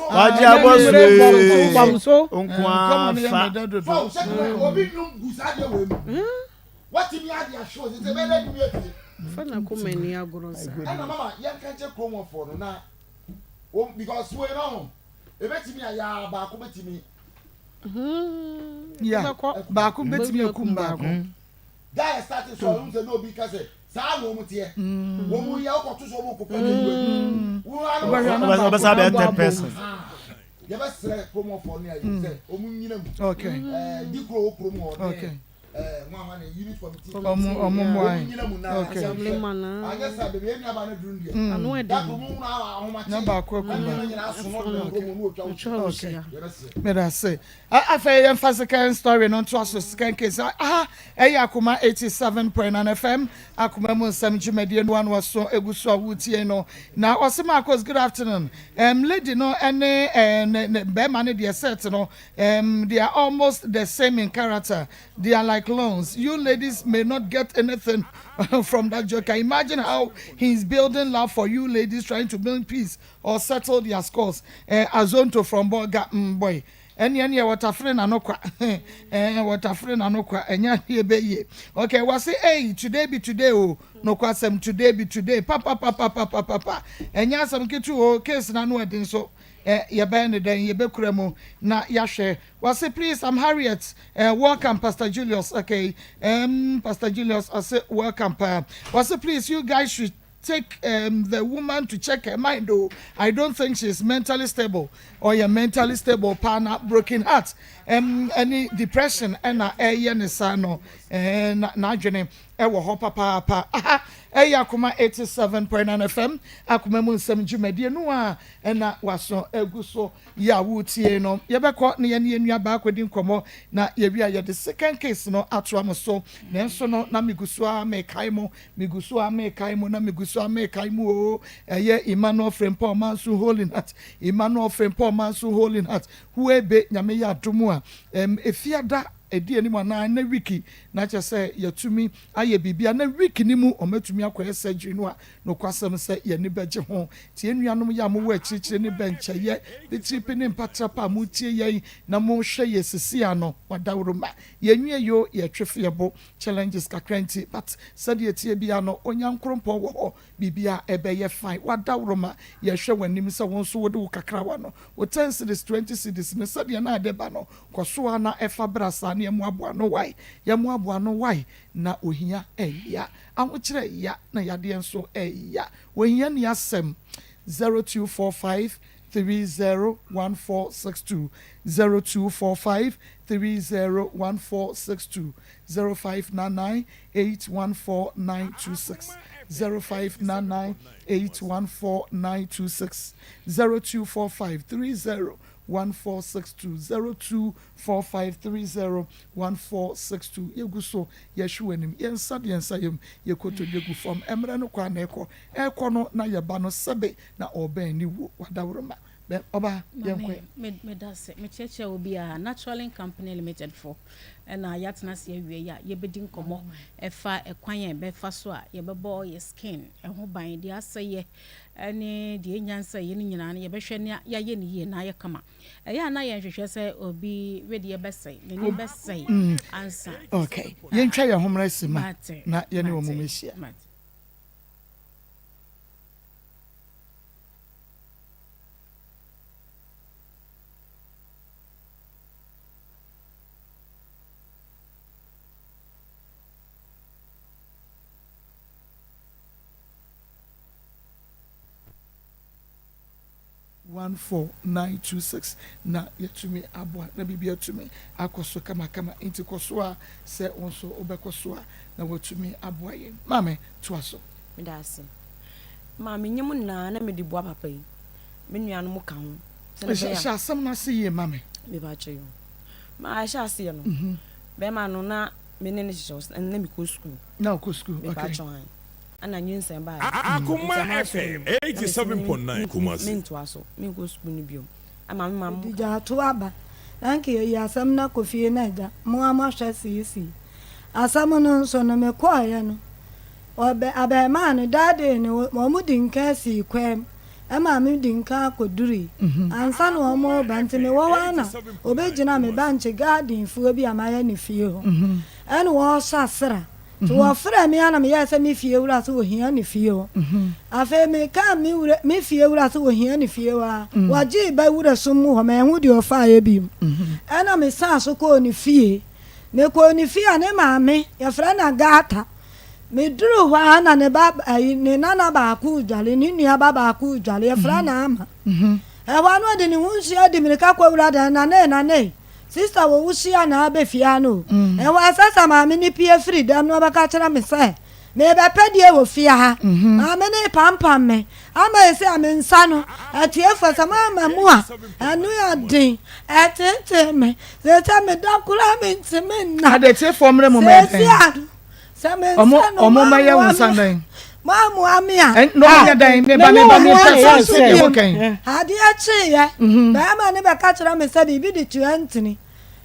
wagye abɔ so Bam so. nko ara fa. Fa na koma ni agorɔ saa. Ɛna mama yɛnka nkyɛ kurom wɔfoɔ no na wɔn because wei no ho ebetumi ayɛ a baako betumi. Ya, baako betumi akum baako. Guy starting so ɔno sɛ na obi ka sɛ. Saa na wɔn teɛ. Wɔn yɛ wokɔto so wɔn kɔpɛ ne wura. Wo ara na Wɔbɛsa wɔbɛsa abɛyɛ third person. Yɛbɛsrɛ kurom hɔfoɔ ne ayi sɛ wɔn nyina mu. Okay. Ɛɛ di kuro wɔ kurom hɔ ne Okay. ɛɛ wɔn ama ne unit committee. Ɔmo ɔmo mmoa Wɔn yɛn. nyina mu na Okay. asɛm Assembly man, hwɛ. Anyɛ saa baabi yɛn nuabaa no duru no deɛ. Ano ɛden. Da koro mu hunu ahomakye. Na baako akum Ɛne baako. ne nyinaa so no ɔde kurom hɔ no otwa wo Otwa wo Okay. hyia. Yɛbɛsrɛ. Meda ase. Afei yɛmfa second story no ntoa so, second case. Aha ɛyɛ Akoma 87.9 FM, Akoma mu nsɛm dwumadie no ano ɔso egu so a wotie no. Na ɔse Marcos, good afternoon. Lady no ɛne eh, ne, ne bɛrima no deɛ set no, they are almost the same in character. They are like clones. You ladies may not get anything from that joker. Imagine how he is building love for you ladies trying to build peace or settle their scores. Azonto from Bolga, boy. Ɛneɛ neɛ wɔtafere n'ano kwa ɛɛ wɔtafere n'ano kwa ɛnyɛ adeɛ bɛyie. Okay, wɔse ei today be today o nokwasɛm today be today papapapapapapa ɛnyɛ asɛm ketewa o case n'ano ɛden so ɛ yɛbɛyɛ ne dɛn yɛbɛkura mu na yɛahwɛ. Wɔse please I'm Harriet welcome Pastor Julius. Okay, Pastor Julius ɔse welcome paa. Wɔse please you guys should take the woman to check her mind o I don't think she is mentally stable. Ɔyɛ mentally stable paa na broken heart ɛne depression ɛna ɛyɛ ne saa no ɛɛ na n'adwene ɛwɔ hɔ papaapa. Aha ɛyɛ Akoma 87.9 FM Akoma mu nsɛm dwumadie no a ɛna waso egu so yɛ a wotie no. Yɛbɛkɔ na yɛne yɛn nua baako di nkɔmmɔ na yɛwie a yɛde second case no atoa mo so. Nanso no na megu so a mekae mo, megu so a mekae mo, na megu so a mekae mo o. Ɛyɛ Emmanuel Frimpong Manso Holy Heart, Emmanuel Frimpong Manso Holy Heart Huebe. Nyame yɛ adom a efiada ɛdi anim anaa na wiki na kyerɛ sɛ yɛtumi ayɛ biribi a na week ni mu ɔmatumi akɔyɛ surgery no a nokwasɛm sɛ yɛni bɛgye ho. Tie nuanom yɛ a mowɔ akyirikyiri ne bɛnkyɛyɛ bitiripi ne mpatrapa a motie yɛn na mohwɛ yɛ sisi ano wadaworo ma yɛnwie yo yɛtwe fiɛbo challenges kakra nti, but sɛdeɛ tie bia no Onyankorompɔn wɔ hɔ, biribia ɛbɛyɛ fine. Wadaworo ma yɛhwɛ w'anim sɛ wo nso wode wo kakrawa no, wo 10 cedis, 20 cedis no sɛdeɛ na ade ba no kɔ so a na ɛfa bra saa ne yɛmmoaboa no wae, yɛmmoaboa no wae na ohia ɛya, ahokyerɛ ɛya, na yadeɛ nso ɛya. Ohia ni asɛm. 0245 301462, 0245 301462, 0599 814926, 0599 814926, 0245 301462, 0245 301462. Yɛgu so yɛhwɛ w'anim, yɛnsa deɛ nsa yam yɛkɔtɔ gu fam mmerɛ no kɔ a na ɛkɔ ɛkɔ no na yɛba no sɛbe na ɔbɛn ne wuo. Wadaworoma bɛn ɔba yɛnkɔ. Meda se mekyerɛkyerɛ wo biara Natural Company Limited fo ɛna yɛatena ase awie yi a yɛbɛdi nkɔmmɔ ɛfa ɛkwan a ɛbɛfa so a yɛbɛbɔ yɛ skin ɛho ban, deɛ asɛyɛ ɛne deɛ ɛnya nsɛyɛ no nyinaa no yɛbɛhwɛ ne yɛayɛ ne yie na ayɛ kama. Ɛyɛ a na yɛnhwehwɛ sɛ obi wedeɛ bɛsɛe n'ani bɛsɛe ansa. Okay, yɛntwa yɛn ho mmerɛ si ma Mate, na yɛne wɔn mu mate, ahyia. Mate. 14926 na yɛtumi aboa na biribi atumi akɔ so kamakama. Nti kɔ so a sɛ wo nso wobɛkɔ so a na watumi aboa yɛn. Maame, toa so. Meda ase. Maa menyim nyinaa na mede boa papa yi. Me nuanom ka ho. Sɛne hyɛ ɛbɛyɛ hyɛ asɛm no ase yie ma me. A meba kyerɛ yi o. Maa ɛhyɛ aseɛ no, bɛrima no na me ne no hyehyɛ hɔ na mekɔ sukuu. Na wokɔ sukuu, Mepa okay. kyɛw an. Ɛna nyinsɛn baeɛ. Akoma Nti ama sukuu FM no, na mesi 87.9 Kumasi. mentoa so. Menkɔ sukuu no biom. Ama me maame Mede gya ato aba na anka yɛyi asɛm no akɔ fie na agya mo a moahwɛ seesei. Asɛm no nso no mekɔeɛ no ɔbɛ abɛɛmaa no that day no wɔn di nka sii kwam ɛma me di nka akɔdurui ansa na wɔn reba. Nti mewɔ hɔ ara na ɔbɛgyina me bankye garden fuo bi a mayɛ ne fie hɔ ɛna wɔresɔ asra. Nti wɔfrɛ me a na meyɛɛ sɛ me fie wura sɛ wɔhia ne fie hɔ. Afei mekaa me wura me fie wura sɛ wɔhia ne fie hɔ a wɔgyee ba wura sum mu hɔ manhu deɛ ɔfaeɛ bio. Ɛna mesan so kɔɔ ne fie. Mekɔɔ ne fie a ne maame yɛfrɛ no Agata. Meduruu hɔ ara na ne ba ayi ne nana baako redware, ne nua ba baako redware, yɛfrɛ no Ama. Ɛhɔ ara na ɔde ne ho nsuo adi mmirika kɔwura dan no, Nanee, Nanee, sista wɔ wo hyia na abɛ fie ha no o. Ɛhɔ ara sɛ sɛ maame no pue firi dɛm na ɔbɛka kyerɛ me sɛ merebɛpɛ deɛ wɔ fie ha. Maame no repampam me ama ɛsei a me nsa no atiefo sɛ moamma mu a ɛno yɛ den, ɛtetee me. Seesei meda koraa mentumi nna. Ade atiefoɔ mmerɛ mu mɛyɛ dɛn? Seesei a no Sɛ me nsa no Ɔmo mɛyɛ wo nsa dɛn? Moammoa me a. Na ɔmo yɛ dɛn? Me ba me ba me pɛ sɛ nso deɛ mo kɛn. Adeɛ kyeeɛ, barima no bɛka kyerɛ me sɛ biribi de tua ntini.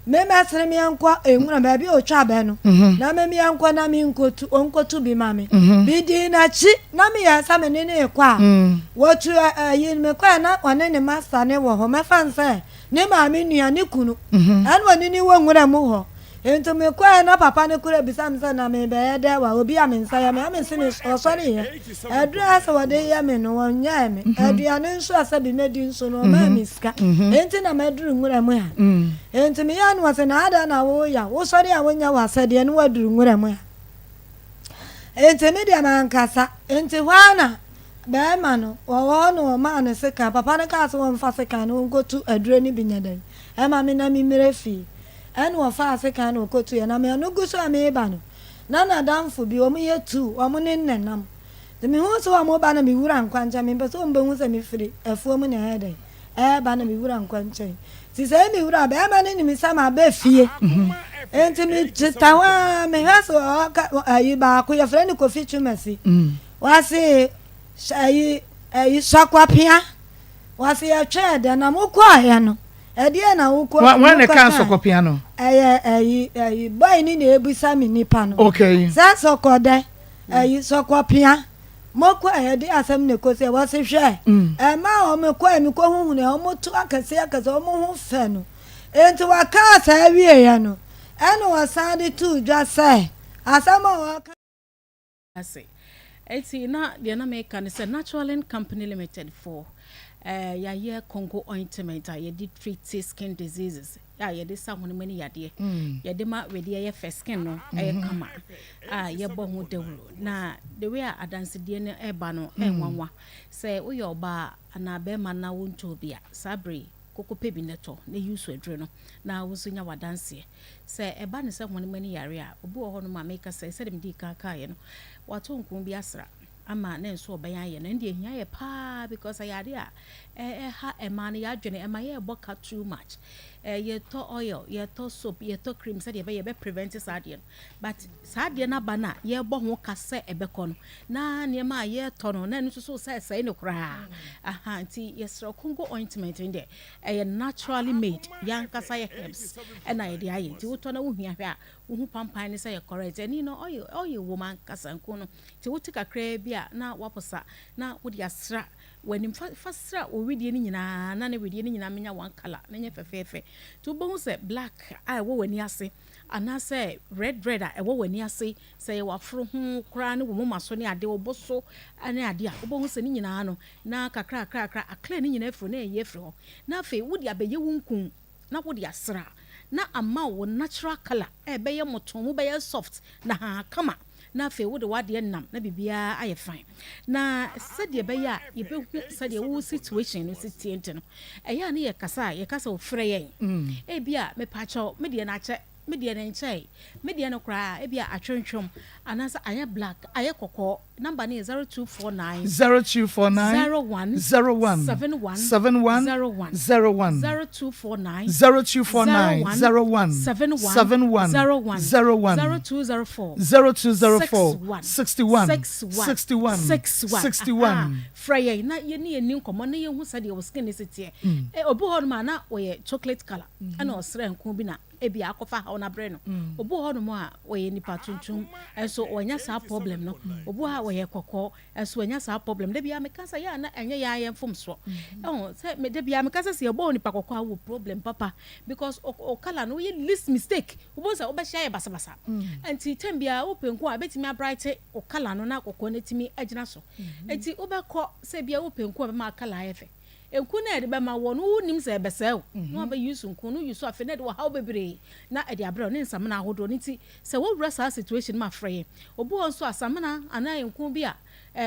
Me mɛsene meɛnkɔ nwura baabi a ɔtwa bɛ no, na me meɛnkɔ na menkɔtu, ɔnkɔtu bi ma me. Medii n'akyi na meyɛɛ sɛ me ne no rekɔ a, wɔtu ayi, mekɔɛ na ɔne ne masta no wɔ hɔ, mɛfa no sɛ ne maame nua, ne kunu, ɛna ɔne no wɔ nwura mu hɔ. Enti mekɔe na papa no koraa bisa me sɛ na merebɛyɛ dɛn wɔ ha, obi a me nsa yɛ me a mese me ɔsɔreeɛ. Aduru a sɛ wɔde yɛ me no wɔnyɛɛ me, aduane nso a sɛ bi mɛdi nso no wɔmaa me sika, enti na maduru nwura mu ha. Enti meyɛɛ no ɔse na adɛn na woyɛ a wosɔre a wonyɛ w'asɛdeɛ na woaduru nwura mu ha. Enti me deɛ mankasa, enti hɔ ara na barima no wɔwɔ hɔ na wɔmaa no sekan, papa no kaa sɛ wɔmfa sekan no wɔnkɔtu aduro no bi nyɛ dɛn ɛma me na memmrɛ fie. Ɛnna ɔfaa sekan na ɔkɔtuiɛ. Na m'ano gu so a mereba no, na n'adamfo bi, wɔyɛ tuu, wɔn ne no nam. Nti mehuu sɛ wɔreba na mewura nkwankyɛn, mempɛ sɛ wɔbɛhu sɛ mefiri afuom na ɛyɛ dɛn, ɛreba na mewura nkwankyɛn. Nti sɛ mewura a, barima no nim sɛ maba fie. Nti meteta hɔ ara, mehwɛ sɛ ɔka ayi baako, yɛfrɛ no Kofi Twumasi. Wɔse ayi ayi Sɔkwapea. Wɔse yɛtwɛɛ dɛ na mokɔeɛ no. Ɛdeɛn na wokɔ Hwan na ɛkaa sɔkɔpea no? Ɛyɛ ɛyi ɛyi boy ni na ebisa me nipa no. Okay. Sɛ sɔkɔdɛ ɛyi sɔkɔpea mokɔ ɛde asɛm na ekosi ɛ wɔsi hwɛ ɛma wɔn kɔ ɛmi kɔ huhunu ɛ wɔn to akɛse akɛse wɔn ho fɛ no enti wɔkaa saa wieɛ no ɛna wɔsan de too dwa sɛ asɛm a wɔka. Ase. Enti na deɛ na meka ne sɛ Naturalin Company Limited foɔ eh, yɛayɛ Congo ointment a yɛde treat skin diseases a yɛde sa honam ani yadeɛ. Mm. Yɛde ma wedeɛ yɛ fɛ skin no ɛyɛ mm-hmm. kama a yɛbɔ ho dawuro. Na the way a adansedie no ɛba no mm. ɛnwanwa. Sɛ woyɛ ɔbaa anaa bɛrima na wontɔɔ bi a saa bere yi koko pɛ bi na tɔ na use aduro no na wo nso nya w'adanseɛ. Sɛ ɛba no sɛ honam ani yare a, obi wɔ hɔnom a meka sɛ, sɛdeɛ medii kan kaeɛ no, wato nko bi asra ama ne nso ɔbɛn ayɛ no. Ɛno deɛ ɛhia yɛ paa because ɛyɛ adeɛ a ɛha mmaa no yɛadwene, ɛma yɛrebɔ ka too much. Yɛtɔ oil, yɛtɔ soap, yɛtɔ cream sɛdeɛ ɛbɛyɛ yɛbɛ prevent saa adeɛ no. But saa adeɛ no aba no a yɛrebɔ ho ka sɛ ɛbɛkɔ no, na nneɛma a yɛretɔ no na ɛno nso so sɛ ɛsɛe no koraa. Aha, nti yɛsrɛ Congo ointment no deɛ Ɛyɛ naturally made, yɛn ankasa yɛ herbs ɛna yɛde ayɛ nti wotɔ na wohia hwɛ a wohu pampan no sɛ yɛ correct. Ɛni no oil oil wɔ mu ankasa nku no nti wote kakraa bi a na waposa na wode asra w'anim fa fa sra wo wedeɛ no nyinaa na ne wedeɛ no nyinaa menya one colour na nyɛ fɛfɛɛfɛ nti wobɛhu sɛ black a ɛwɔ w'ani ase anaasɛ red red a ɛwɔ w'ani ase sɛ yɛ w'aforo ho koraa ne wo moma so ne ade wo bo so ne ade a wobɛhu sɛ ne nyinaa no na kakrakrakra aclear ne nyinaa afiri hɔ na ayi afiri hɔ na afei wode abɛyɛ wo nku na wode asra na ama wo natural colour a ɛbɛyɛ motoo mu bɛyɛ soft na haa kama na afei wode w'adeɛ nam na biribiara ayɛ fine na sɛdeɛ ɛbɛyɛ a yɛbɛhu sɛdeɛ wo situation no si tie nti no ɛyɛ a ne yɛkasa a yɛka sɛ wofrɛ yɛn ebi a mepaakyɛw me deɛ no akyɛ Me deɛ no nkyɛe. Me deɛ no koraa ebia atwentwam anaasɛ ayɛ black, ayɛ kɔkɔɔ. Number no yɛ 0249. 0249. 01. 01. 71. 71. 01. 01. 0249. 0249. 01. 01. 71. 71. 01. 01. 0204. 0204. 61. 61. 61. 61. 61. 61. Aha. Frɛ yɛn na yɛne yɛn nni nkɔmmɔ na yɛnhu sɛdeɛ wo skin no si teɛ. Eh, obi wɔ hɔnom a na ɔyɛ chocolate colour ɛna ɔsrɛ nko bi na ebia akɔfa haw no abrɛ no. Obi wɔ hɔnom a ɔyɛ nipa tuntum nso wanya saa problem no. Obi wɔ hɔ a ɔyɛ kɔkɔɔ nso wanya saa problem. Da biara meka sɛ yɛ a na ɛnyɛ yɛn ara yɛn mfomsoɔ. Ɛho sɛ me da biara meka sɛ sɛ yɛbɔ onipa kɔkɔɔ a wowɔ problem papa because o colour no woyɛ least mistake wobɛhu sɛ wobɛhyɛ ayɛ basabasa. Nti time biara wopɛ nku a ɛbɛtumi abrighte wo colour no na kɔkɔɔ no atumi agyina so. Nti wobɛkɔ sɛ ebia wopɛ nku a ɛbɛma colour ayɛ fɛ. Nku no a yɛde bɛma woɔ no, wonnim sɛ ɛbɛsɛe wo, na wabɛ use nku no, wo use a afei na ɛde ɔhaw bebree na ɛde abrɛ wo, ne nsamena ahodoɔ no nti, sɛ wowura saa situation no mu a frɛ yɛn. Obi wɔ hɔ nso a samena anaa nku bi a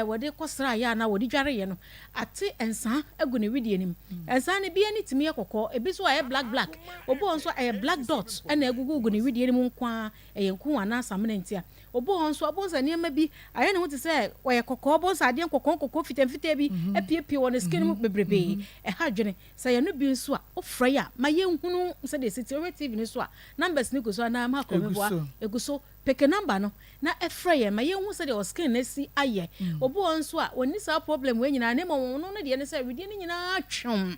wɔde kɔ sraeɛ anaa wɔde dwareeɛ no, ate nsaa agu ne wedeɛ no mu. Nsaa no, ebi ani tumi yɛ kɔkɔɔ, ebi nso ayɛ black black. Obi wɔ hɔ nso a ɛyɛ black dot na agugugu ne wedeɛ no mu nko ara, ɛyɛ nku anaa samena ntia. Obi wɔ hɔ nso a, wobɛhu sɛ nneɛma bi ayɛ ne ho te sɛ ɔyɛ kɔkɔɔ, wobɛhu sɛ adeɛ nkɔkɔɔ nkɔkɔɔ fitaa mfitaa bi apiepie wɔ ne skin mu bebrebee. Ɛha adwene. Sɛ ɛyɛ no bi nso a, wofrɛ yɛn a, ma yɛnhunu sɛdeɛ ɛsi teɛ. Wohwɛ TV no so a, numbers no gu so anaa? Mark Ɔmeboa, ɛgu so. Peke number no na frɛ yɛn ma yɛnhu sɛdeɛ wo skin no asi ayɛ. Obi wɔ hɔ nso a, ɔnni saa problem wei nyinaa na mmom ɔno ne deɛ ne sɛ wedeɛ no nyinaa twem.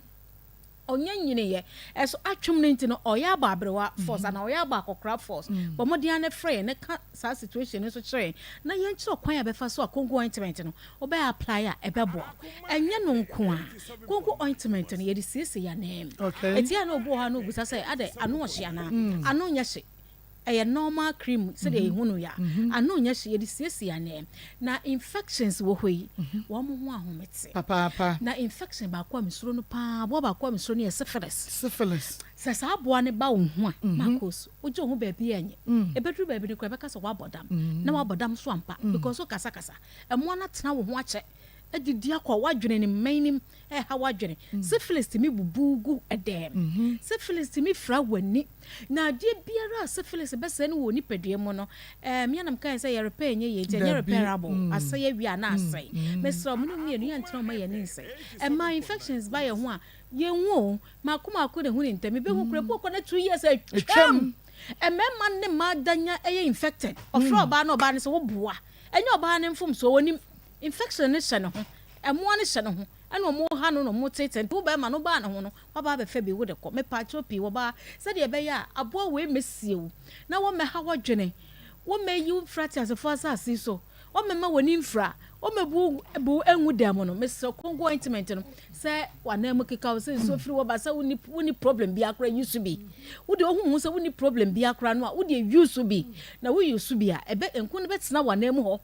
Ɔnyɛ nyiniiɛ. Ɛso atwem no nti no, ɔyɛ abɔ aberewa force anaa ɔyɛ abɔ akɔkora force. Bɔ mmɔden ara na frɛ yɛn na ka saa situation no nso kyerɛ yɛn na yɛnkyerɛ ɔkwan a ɛbɛfa so a Kongo ointment no wobɛ apply a ɛbɛboa wo. Ɛnyɛ no nko ara, Kongo ointment no yɛde siesie yɛn ananmu. Ɛti a na obi wɔ hɔ a na ɔbisa sɛ adɛn ano ɔhye anaa? Ano nyɛ hye. Ɛyɛ normal cream sɛdeɛ yɛhu no yi a, ano nyɛ hye, yɛde siesie anaa. Na infections wɔ hɔ yi, wɔn ho ahomete. Papaapa. Na infection baako a mesuro no paa, aboa baako a mesuro no yɛ syphilis. Syphilis. Sɛ saa aboa no ba wo ho a, Marcos, wogye wo ho baabi a ɛnyɛ. Ɛbɛduru baabi no koraa, ɛbɛka sɛ woabɔ dam. Na woabɔ dam nso ampa, because wokasakasa. Mmoa no atena wo ho akyɛ, adidi akɔ w'adwene no mu, mmɛn no mu. ɛha w'adwene. Syphilis tumi bubu wo gu dɛm. Syphilis tumi fira w'ani. Na adeɛ biara a syphilis bɛsɛe no wɔ nipadua mu no, ɛɛ me anam kae sɛ yɛ repair nyɛ yie nti ɛnyɛ repairable. Asɛe awie a na asɛe. Mesrɛ wo, me ne wo mmienu yɛntena mma yɛn ani nsɛe. Ɛma infections ba yɛn ho a, yɛnhu o. Mako mako na ɛhu ne ntɛm. Yɛbɛhu koraa, ebi wɔ hɔ koraa na 2 years atwam. Mmarima ne mmaa da nya ɛyɛ infected. Ɔfrɛ ɔbaa na ɔbaa no sɛ woboa. Ɛnyɛ ɔbaa no mfomsoɔ, ɔnim. Infection no hyɛ ne ho, mmoa no hyɛ ne ho, ɛna ɔmo ha no na ɔmo teetee nti wo bɛɛma no wobaa ne ho no waba abɛfa bi wode kɔ. Mepaakyɛw pii wɔbaa sɛdeɛ ɛbɛyɛ a aboa wei mmɛsie wo na wɔmmɛha w'adwene, wɔmmɛyi wo mfiri ateasefoɔ asase yi so, wɔmmɛma w'ani mfira, wɔmmɛbu wo bu wo ngu dan mu no, mesrɛ Congo ointment no sɛ w'anan mu keka wo sɛ nsuo firi hɔ ba sɛ wonni wonni problem biara koraa use bi. Wo deɛ wohu ho sɛ wonni problem biara koraa no a wo deɛ use bi na wo use bi a ɛbɛ nku no bɛtena w'anan mu hɔ.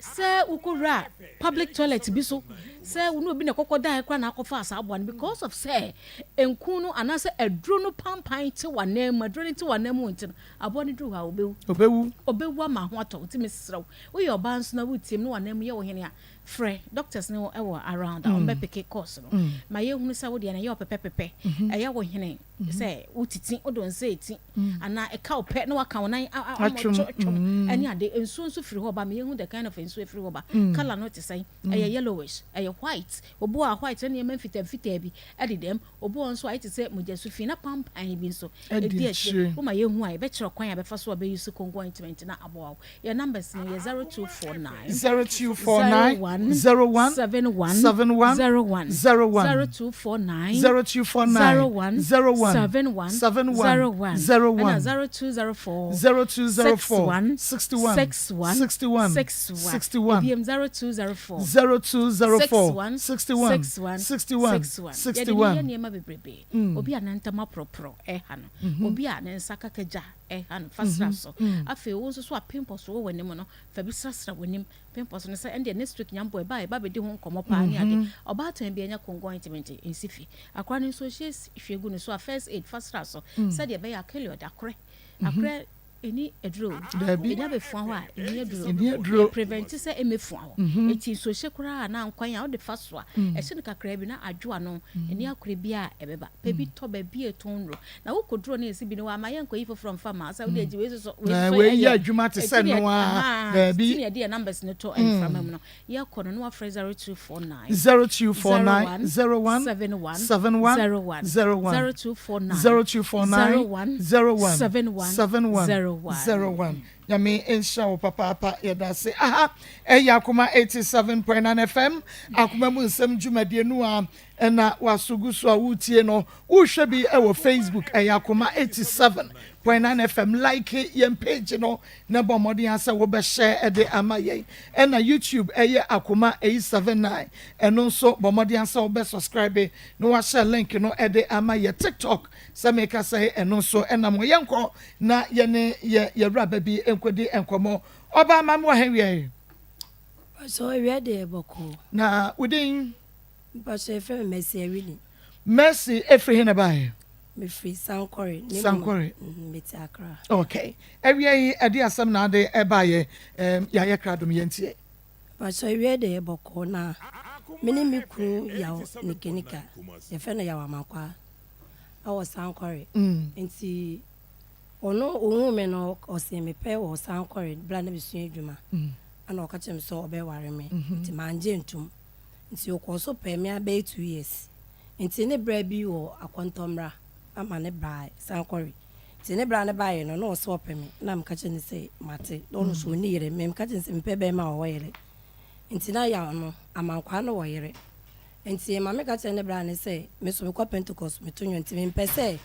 Sɛ wokɔwura public toilet bi so sɛ wo ne obi na ɛkɔkɔ daeɛ koraa na akɔfa saa aboa no because of sɛ nku no anaasɛ aduro no pampan te w'anan mu, aduro no te w'anan mu nti no, aboa no duru hɔ a ɔbɛwu. Ɔbɛwu. Ɔbɛwu ama ho atɔ wo. Nti mesrɛ wo, woyɛ ɔbaa nso na woretie mu na w'anan mu yɛ wo hene a, frɛ doctors no wɔ around a wɔbɛpeke course no ma yɛhunu sɛ wo deɛ no ɛyɛ wo pɛpɛpɛpɛ, ɛyɛ wo hene sɛ wotiti, wode wo nsa reti. anaa ɛka wo pɛ na waka wo nan atwom ɛne ade. Nsuo nso firi hɔ ba, ma yɛhu the kind of nsuo ɛfiri hɔ ba. Colour no te sɛn? Ɛyɛ yellowish, ɛyɛ white? Obi wɔ a white na nneɛma mfitaa mfitaa bi ɛdedam. Obi wɔ nso a ayɛ te sɛ mogya su fi na pampan bi nso ɛdi akyire. Woma yɛhu a yɛbɛkyerɛ kwan a bɛfa so a bɛyi so Congo ointment na aboa wo. Yɛn numbers no yɛ 0249 0249 01 01 71 71 01 01 0249 0249 01 01 71 71 01 01 ɛna 0204 0204 61 61 61 61 61 61 ebiem 0204 0204 61 61 61 61 61. Yɛde ne 61 yɛ nneɛma bebrebe. Obi a ne ntam aporɔporɔ ɛha no, obi a ne nsa kakagya ɛha no, fa sra so. Afei wo nso so a pimples wɔ w'anim no, fa bi srasra w'anim. Pimples no sɛ ɛndeɛ next week nyamboa ɛba a yɛba bɛdi ho nkɔmmɔ paa ne ade. Ɔbaatan bi anya kongo ointment nsi fi. Akora no nso hyɛ hwie gu ne so a first aid fa sra so sɛdeɛ ɛbɛyɛ a keloid akorɛ akorɛ ɛni aduro o. Daabi. Ɛnya bɛfua hɔ a ɛni aduro. Ɛni aduro. Yɛ prevent sɛ ɛmɛfua hɔ. Enti nsuohyɛ koraa anaa nkwan a wode fa so a ɛhyɛ no kakraa bi na adwo ano. Ɛni akorɛ biara a ɛbɛba. Pɛ bi tɔ baabi a ɛtɔn nnuro. Na wokɔ duro no yɛsi bi no wama yɛnkɔ yi foforɔ mfa ma sɛ wode agye wei soso wei Na soso wei yɛ ɛyɛ adwuma te sɛ ɛti ne no ara. ahaa Daabi. ti ne yɛde yɛ numbers no to mframa mu no yɛkɔ no na wafrɛ 0249 0249 01 01 71 71 01 01 0249 0249 01 01 71 71 01. 01. Nyame nhyira wo papaapa. Yɛda ase. Aha ɛyɛ Akoma 87.9 FM Akoma mu nsɛm dwumadie no a ɛna waso gu so a wotie no. Wohwɛ bi ɛwɔ Facebook, ɛyɛ Akoma 87.9 FM. Like yɛn page no na bɔ mmɔden asɛ wobɛhyɛ ɛde ama yɛn. Ɛna YouTube ɛyɛ Akoma 879, ɛno nso bɔ mmɔden asɛ wobɛ subscribe na wahyɛ link no ɛde ama yɛ. TikTok sɛ meka sɛ ɛno nso ɛnam hɔ. Yɛnkɔ na yɛne yɛ yɛwuraba bi nkɔdi nkɔmmɔ. Ɔbaa ma me wɔ ha wiɛ? Sɛ ɔwia deɛ bɔkɔɔ. Na wodin? Mpakyɛ yɛfrɛ me Mercy Awini. Mercy efiri he na ɛbaeɛ? Mefiri Sankore. Na mmom Sankore. mete Accra. Okay. Awia yi ɛde asɛm na ade ɛbaeɛ? Ɛɛm yɛayɛ krado me yɛntie. Mpakyɛ awia yi deɛ yɛ bɔkɔɔ na me ne me kunu Yaw Nikenika, yɛfrɛ no Yaw Amankwaa ɛwɔ Sankore. Nti ɔno ohuu me no ɔsee me pɛ wɔ Sankore berɛ a na mesua adwuma. Ɛna ɔka kyerɛɛ me sɛ ɔbɛware me nti mangye ntom. Nti ɔkɔɔ so pɛɛ me ara bɛyɛ 2 years. Nti ne bra bi wɔ akɔntɔmmra ama ne baa san kɔre. Nti ne bra no baeɛ no na ɔse ɔpɛ me na meka kyerɛ no sɛ mate na ɔno nso ɔnni yere. Me meka kyerɛ no sɛ mepɛ bɛrima a ɔwɔ yere. Nti na yaw no amankwaa no wɔ yere. Nti maame ka kyerɛ ne bra no sɛ me nso mekɔ Pentecost meto nnwom nti mempɛ sɛ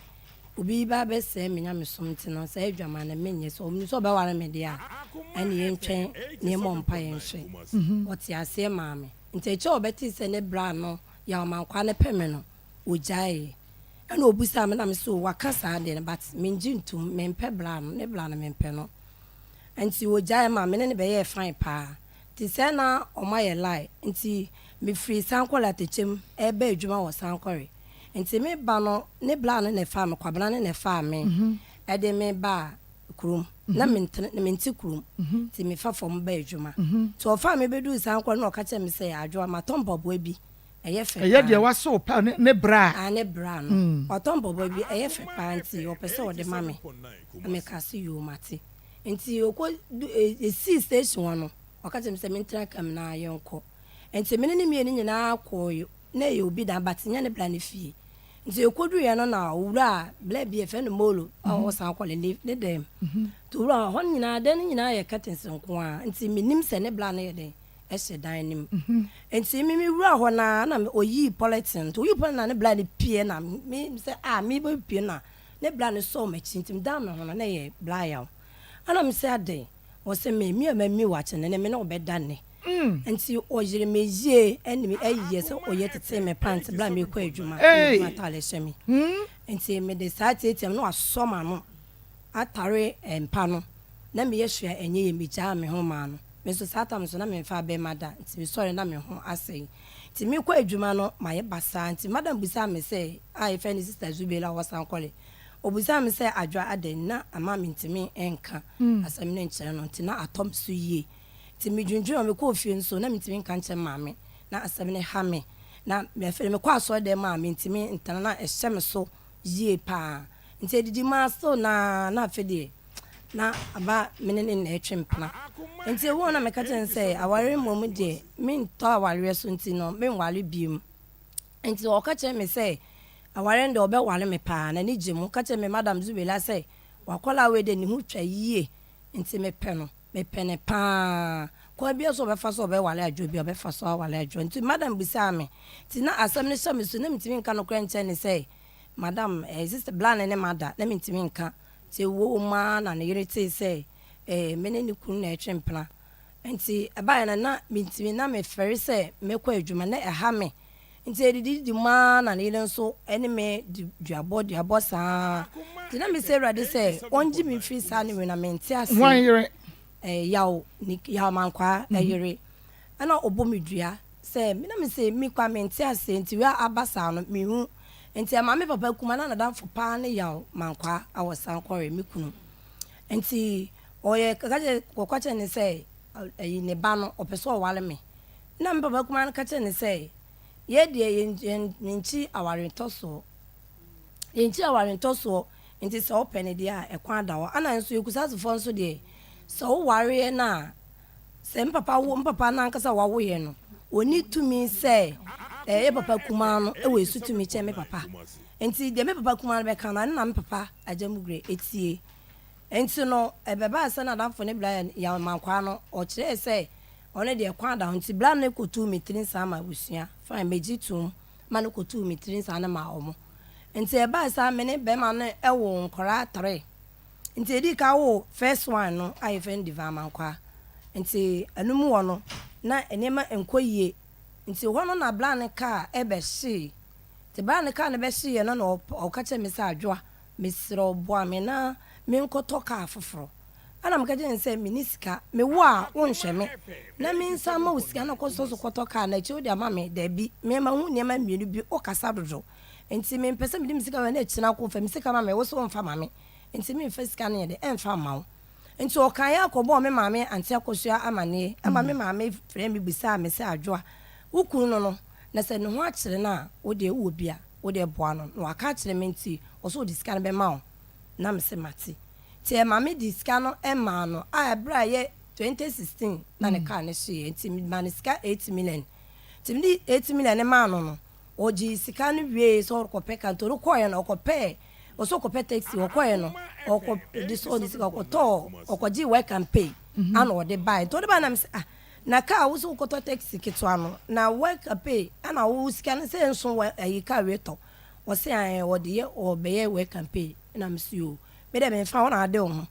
obi ba bɛsɛe me nyamesom nti no saa adwaman no menyɛ. Sɛ ɔnim sɛ ɔbɛware me deɛ a ɛne yɛntwɛn na yɛmmɔ mpaeɛ nhwɛ. Ɔte aseɛ maa me. Nti akyire a ɔbɛtee sɛ ne bra no Yaw Amankwaa no pɛ me no, ɔgyaeɛ. Ɛna ɔbisaa me na me se oh waka saa deɛ no but mengye ntom, mempɛ bra no, ne bra no mempɛ no. Nti ɔgyaeɛ maa me ne no bɛyɛɛ fine paa. Nti sɛɛ na wɔayɛ lie nti mefiri Sankore Atɛkyɛm reba adwuma wɔ Sankore. Nti meba no ne bra no na ɛfaa me, Kwabena no na ɛfaa me de me baa kurom. Na mentena, mente kurom nti mefa fam ba adwuma. Nti ɔfaa me bɛduu Sankore no na ɔka kyerɛɛ me sɛ Adwoa matɔ mpaboa bi ɛyɛ fɛ Ɛyɛ deɛ paa. wasew pa ne bra. Ah ne bra no. Watɔ mpaboa bi ɛyɛ fɛ paa nti ɔpɛ sɛ ɔde ma me. Na mekaa sɛ yoo mate. Nti ɔkɔ du yɛsii station hɔ no, ɔka kyerɛɛ me sɛ mentena car mu na yɛnkɔ. Nti me ne no mmienu nyinaa kɔɔ, na ɛyɛ obi dan but nyɛ ne bra no fie. Nti yɛkɔduruiɛ no na owura bla bi yɛfrɛ no Molo a ɔsan kɔ ne ne dan mu. Nti owura hɔ no nyinaa dan no nyinaa yɛ curtains nko ara nti mennim sɛ ne bra no yɛ dɛn hyɛ dan no mu. Nti me mewura hɔ no ara na ɔyii polythene nti ɔyii polythene na ne bra no pue na me sɛ ah mebɛpue na ne bra no sɔɔ m'akyi nti medan me ho no na ɛyɛ bra yaw. Ɛna me sɛ adɛn? Ɔse me me a mami wo akyɛ no ɛnɛ me ne wo bɛda nnɛ. Nti ɔyere me yie ɛne me ɛyɛ sɛ ɔyɛ tetee me pant berɛ a mekɔ adwuma na adwuma ataade hyɛ me. Nti mede saa tiatia mu na wasɔ m'ano atare mpa no na meyɛ hwee a ɛnyɛ yie megyaa me ho maa no. Me nso saa tam nso na memfaa bɛrima da nti mesɔre na me ho asɛe. Nti mekɔ adwuma no mayɛ basaa nti madam bisaa me sɛ a yɛfrɛ no sister Zubela a ɔwɔ Sankore Obisaa me sɛ, Adwoa, adɛn na ama mintumi nka asɛm no nkyerɛ no? Nti na atɔ me so yie. Nti midwendwen ho, mekɔɔ fie nso, na mintumi nka nkyerɛ Maame. Na asɛm no ha me. Na afei mekɔ asɔredan mu a, mintumi ntena, na ɛhyɛ me so yie paa. Nti adidi mu ara still na na afei deɛ na aba me ne no na ɛretwe mpena. Nti ɛwɔ hɔ na meka kyerɛ no sɛ, aware mmom deɛ, mentɔ awareɛ so nti no, menware bio. Enti ɔka kyerɛɛ me sɛ aware no deɛ ɔbɛware me paa, n'ani gye mu. Ɔka kyerɛɛ me Madam Zubela sɛ w'akwadaa wei deɛ ne ho twa yie nti mepɛ no, mepɛ no paa. Kwan biara so a ɔbɛfa so a ɔbɛware Adwoa biara ɔbɛfa so aware Adwoa. Nti Madam bisaa me, nti na asɛm no hyɛ me so, na mentumi nka nokorɛ nkyerɛ no sɛ Madam, eh, sister Bla ne ne mada, na mentumi nka. Nti ɛwɔ mu ara na ne yere tee sɛ eh, me ne ne kunu na ɛretwe mpena. Nti ɛbaeɛ no na mentumi, na mefɛre sɛ mɛkɔ adwuma, na ɛha me. Nti ɛdididi mu ara na ne yere nso ne me di duabɔ duabɔ saa ara. Nti na mesrɛ Awurade sɛ ɔngye me mfiri saa nneɛma yi mu na mente aseɛ. Hwan yere? Ɛɛ Yaw, ne Yaw Mankwaa yere. Ɛna ɔbɔ me dua sɛ, me na mese me koraa mente aseɛ nti wei a aba saa no menhu. Nti ɛma me papa kumaa na n'adamfo paa ne Yaw Mankwaa a ɔsan kɔre me kunu. Nti Ɔyɛ ka kyerɛ kɔka kyerɛ no sɛ ɛyi ne ba no ɔpɛ sɛ ɔware me. Ɛna me papa kumaa no ka kyerɛ no sɛ yɛ deɛ yɛn yɛn yɛnkyi aware ntɔsoɔ. Yɛnkyi aware ntɔsoɔ nti sɛ ɔpɛ no deɛ a ɛkwan da hɔ. Ɛna nso Ekusasefoɔ nso deɛ sɛ wowareɛ no a sɛ me papa wo me papa no ankasa wawo yɛ no ɔnni tumi sɛ ɛyɛ papa kumaa no wɔ esu tumi kyɛn me papa. Nti deɛ me papa kumaa no bɛka no ɛno na me papa Agyamugre etie. Enti no, ɛbɛbaa sɛ n'adamfo ne Brian yaw mankwaa no, ɔkyerɛɛ sɛ ɔno deɛ kwan da hɔ nti bra no kɔtuu me tiri nsa ma abusua, fine, megye toom ma no kɔtuu me tiri nsa no maa wɔn. Nti ɛbaa saa me ne bɛrima no woo nkwadaa three. Nti yɛdii kan woo first one no a yɛfrɛ no Divine Mankwaa. Nti ɛno mu hɔ no, na nneɛma nkɔ yie. Nti hɔ no na bra no kaa bɛhyee. Nti bra no kaa no bɛhyeeɛ no na ɔka kyerɛɛ me sɛ Adwoa, Mesrɛ wo boa me na menkɔtɔ kaa foforɔ. Ɛna meka kyerɛɛ no sɛ, Menni sika. Mewo a, wonhwɛ me. Na mensan mma wo sika na kɔsɔ so kɔtɔ kaa na akyire wode ama me? Dabi. Me, mahu nneɛma mmienu bi, wokasa dodo. Enti mempɛ sɛ mede me sika ma na akyire no akɔfa me sika ma me, wo se womfa ma me. Enti memfa sika no nyɛ dɛn? Ɛmfa mma wo. Enti ɔkaeɛ ara kɔbɔɔ me maame Ante Akosua amanneɛ ma me maame frɛɛ me bisaa me sɛ, Adwoa, wo kunu no no, na sɛ ne ho akyere no a, wo deɛ wowɔ bi a, wo deɛ boa no. Na waka akyerɛ me nti, ɔse ɔde sika no bɛma wo. Na mese mate. Nti ɛma me de sika no maa no a ɛberɛ a ɛyɛ 2016 na ne car no hyeeɛ nti me maa no sika 8 million. Nti me de 8 million no maa no no, ɔgyee sika no wiee sɛ ɔrekɔpɛ car nti ɔrekɔeɛ no ɔkɔpɛɛ, ɔsɛ ɔkɔpɛ taxi, ɔkɔeɛ no ɔkɔ de sɛ ɔde sika ɔkɔtɔɔ, ɔkɔgyee work and pay ana ɔde baeɛ. Nti ɔde baeɛ na me sɛ ah na car wo sɛ wokɔtɔ taxi ketewa no na work and pay ana wo sika no sɛ nso wɔ ayi car wei tɔ. Ɔse ae ɔde yɛ ɔɔbɛyɛ work and pay na me se yoo me dɛ menfa wo na ade wo ho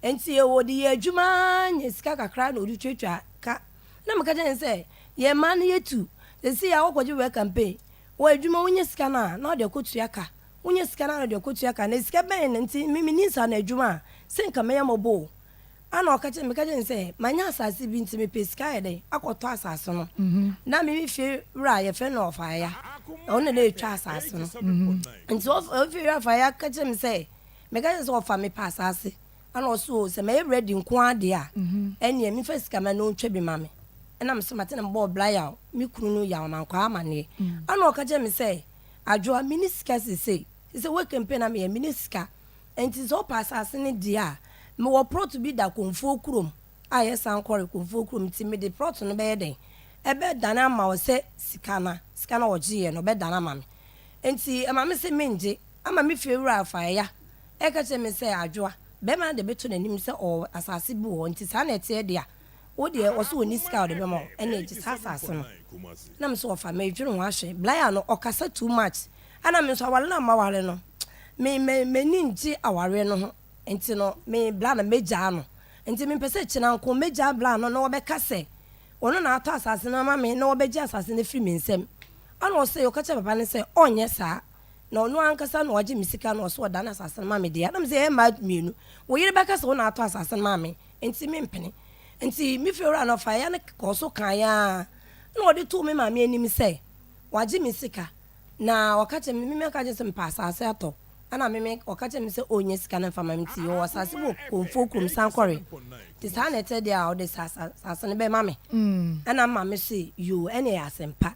nti ɔde yɛ adwuma aa nya sika kakra na ɔde tuatua ka na meka kyerɛ no sɛ yɛ mmaa no yɛtu sɛsei a wɔkɔgye work and pay wɔ adwuma wonya sika no a na ɔde akɔtua ka wonya sika no a na ɔde akɔtua ka na sika bɛn na nti me menni nsa no adwuma a sɛ nka mɛyɛ mmɔbɔ o Ɛnna ɔka kyerɛɛ meka kyerɛɛ no sɛ, Manya asase bi nti mepɛ sika ayɛ dɛn akɔtɔ asase no. Na me me fie wura a yɛfrɛ no Ɔfaaya, ɔno na na ɛtwa asase no. Nti ɔfie wura Ɔfaaya ka kyerɛɛ me sɛ, meka kyerɛɛ no sɛ ɔfa mepɛ asase. Ɛnna ɔse o, sɛ mɛyɛ ready nko ara deɛ a, ɛnneɛ memfa sika ma na ɔntwa bi ma me. Ɛnna me nso mate na mebɔɔ bra yaw, me kunu no yaw Amankwaa amanneɛ. Ɛnna ɔka kyerɛɛ me sɛ, Adwoa, menni sika seesei. Seesei work campaign na meyɛ, menni sika. Enti sɛ wopɛ asase no deɛ a, mewɔ prɔto bi da Komfoɔ kurom a ɛyɛ Sankore, Komfoɔ kurom, nti mede prɔto no bɛyɛ dɛn? Ɛbɛdane ama wo sɛ sika no a, sika no a ɔgyeeɛ no, ɔbɛdane ama me. Enti ɛma me se mengye, ama me fie wura Afaaya reka kyerɛ me sɛ, Adwoa, barima no de bɛto n'anim sɛ ɔwɔ asase bi wɔ hɔ, nti saa na ɛteɛ deɛ a, wo deɛ ɔse ɔnni sika a ɔde bɛma wo, ɛnneɛ gye saa asase no. Na me nso ɔfa, medwene ho ahwɛ. Blair no, ɔkasa too much, ɛna me nso aware no a maware no, me me m'ani ngye awareɛ no ho nti no me bla no mɛgyaa no nti mempɛ sɛ kyena nko mɛgyaa bla no na wɔbɛka sɛ ɔno na atɔ asase no ama me na wɔbɛgye asase no afiri me nsam ɛna ɔsɛ ɔka kyerɛ papa no sɛ ɔnyɛ saa na ɔno ankasa na ɔgye me sika na ɔsɛ ɔdane asase no ma me deɛ na me sɛ ɛyɛ mmaa mmienu wo yere bɛka sɛ wo na atɔ asase no ma me nti mempene nti me fie wura no ɔfa ya no kɔɔ so kan ya na ɔde too me maame anim sɛ wagye me sika Na ɔka kyerɛ me, me meka kyerɛ sɛ mepɛ asase atɔ. Ɛna me me ɔka kyerɛ me sɛ ɔnya sika no mfa ma me nti ɔwɔ asase wɔ Komfoɔ kurom Sankɔre. Nti saa na ɛtɛ deɛ a ɔde saa asase no bɛma me. Ɛna me maame se yoo ɛne ɛyɛ asɛmpa.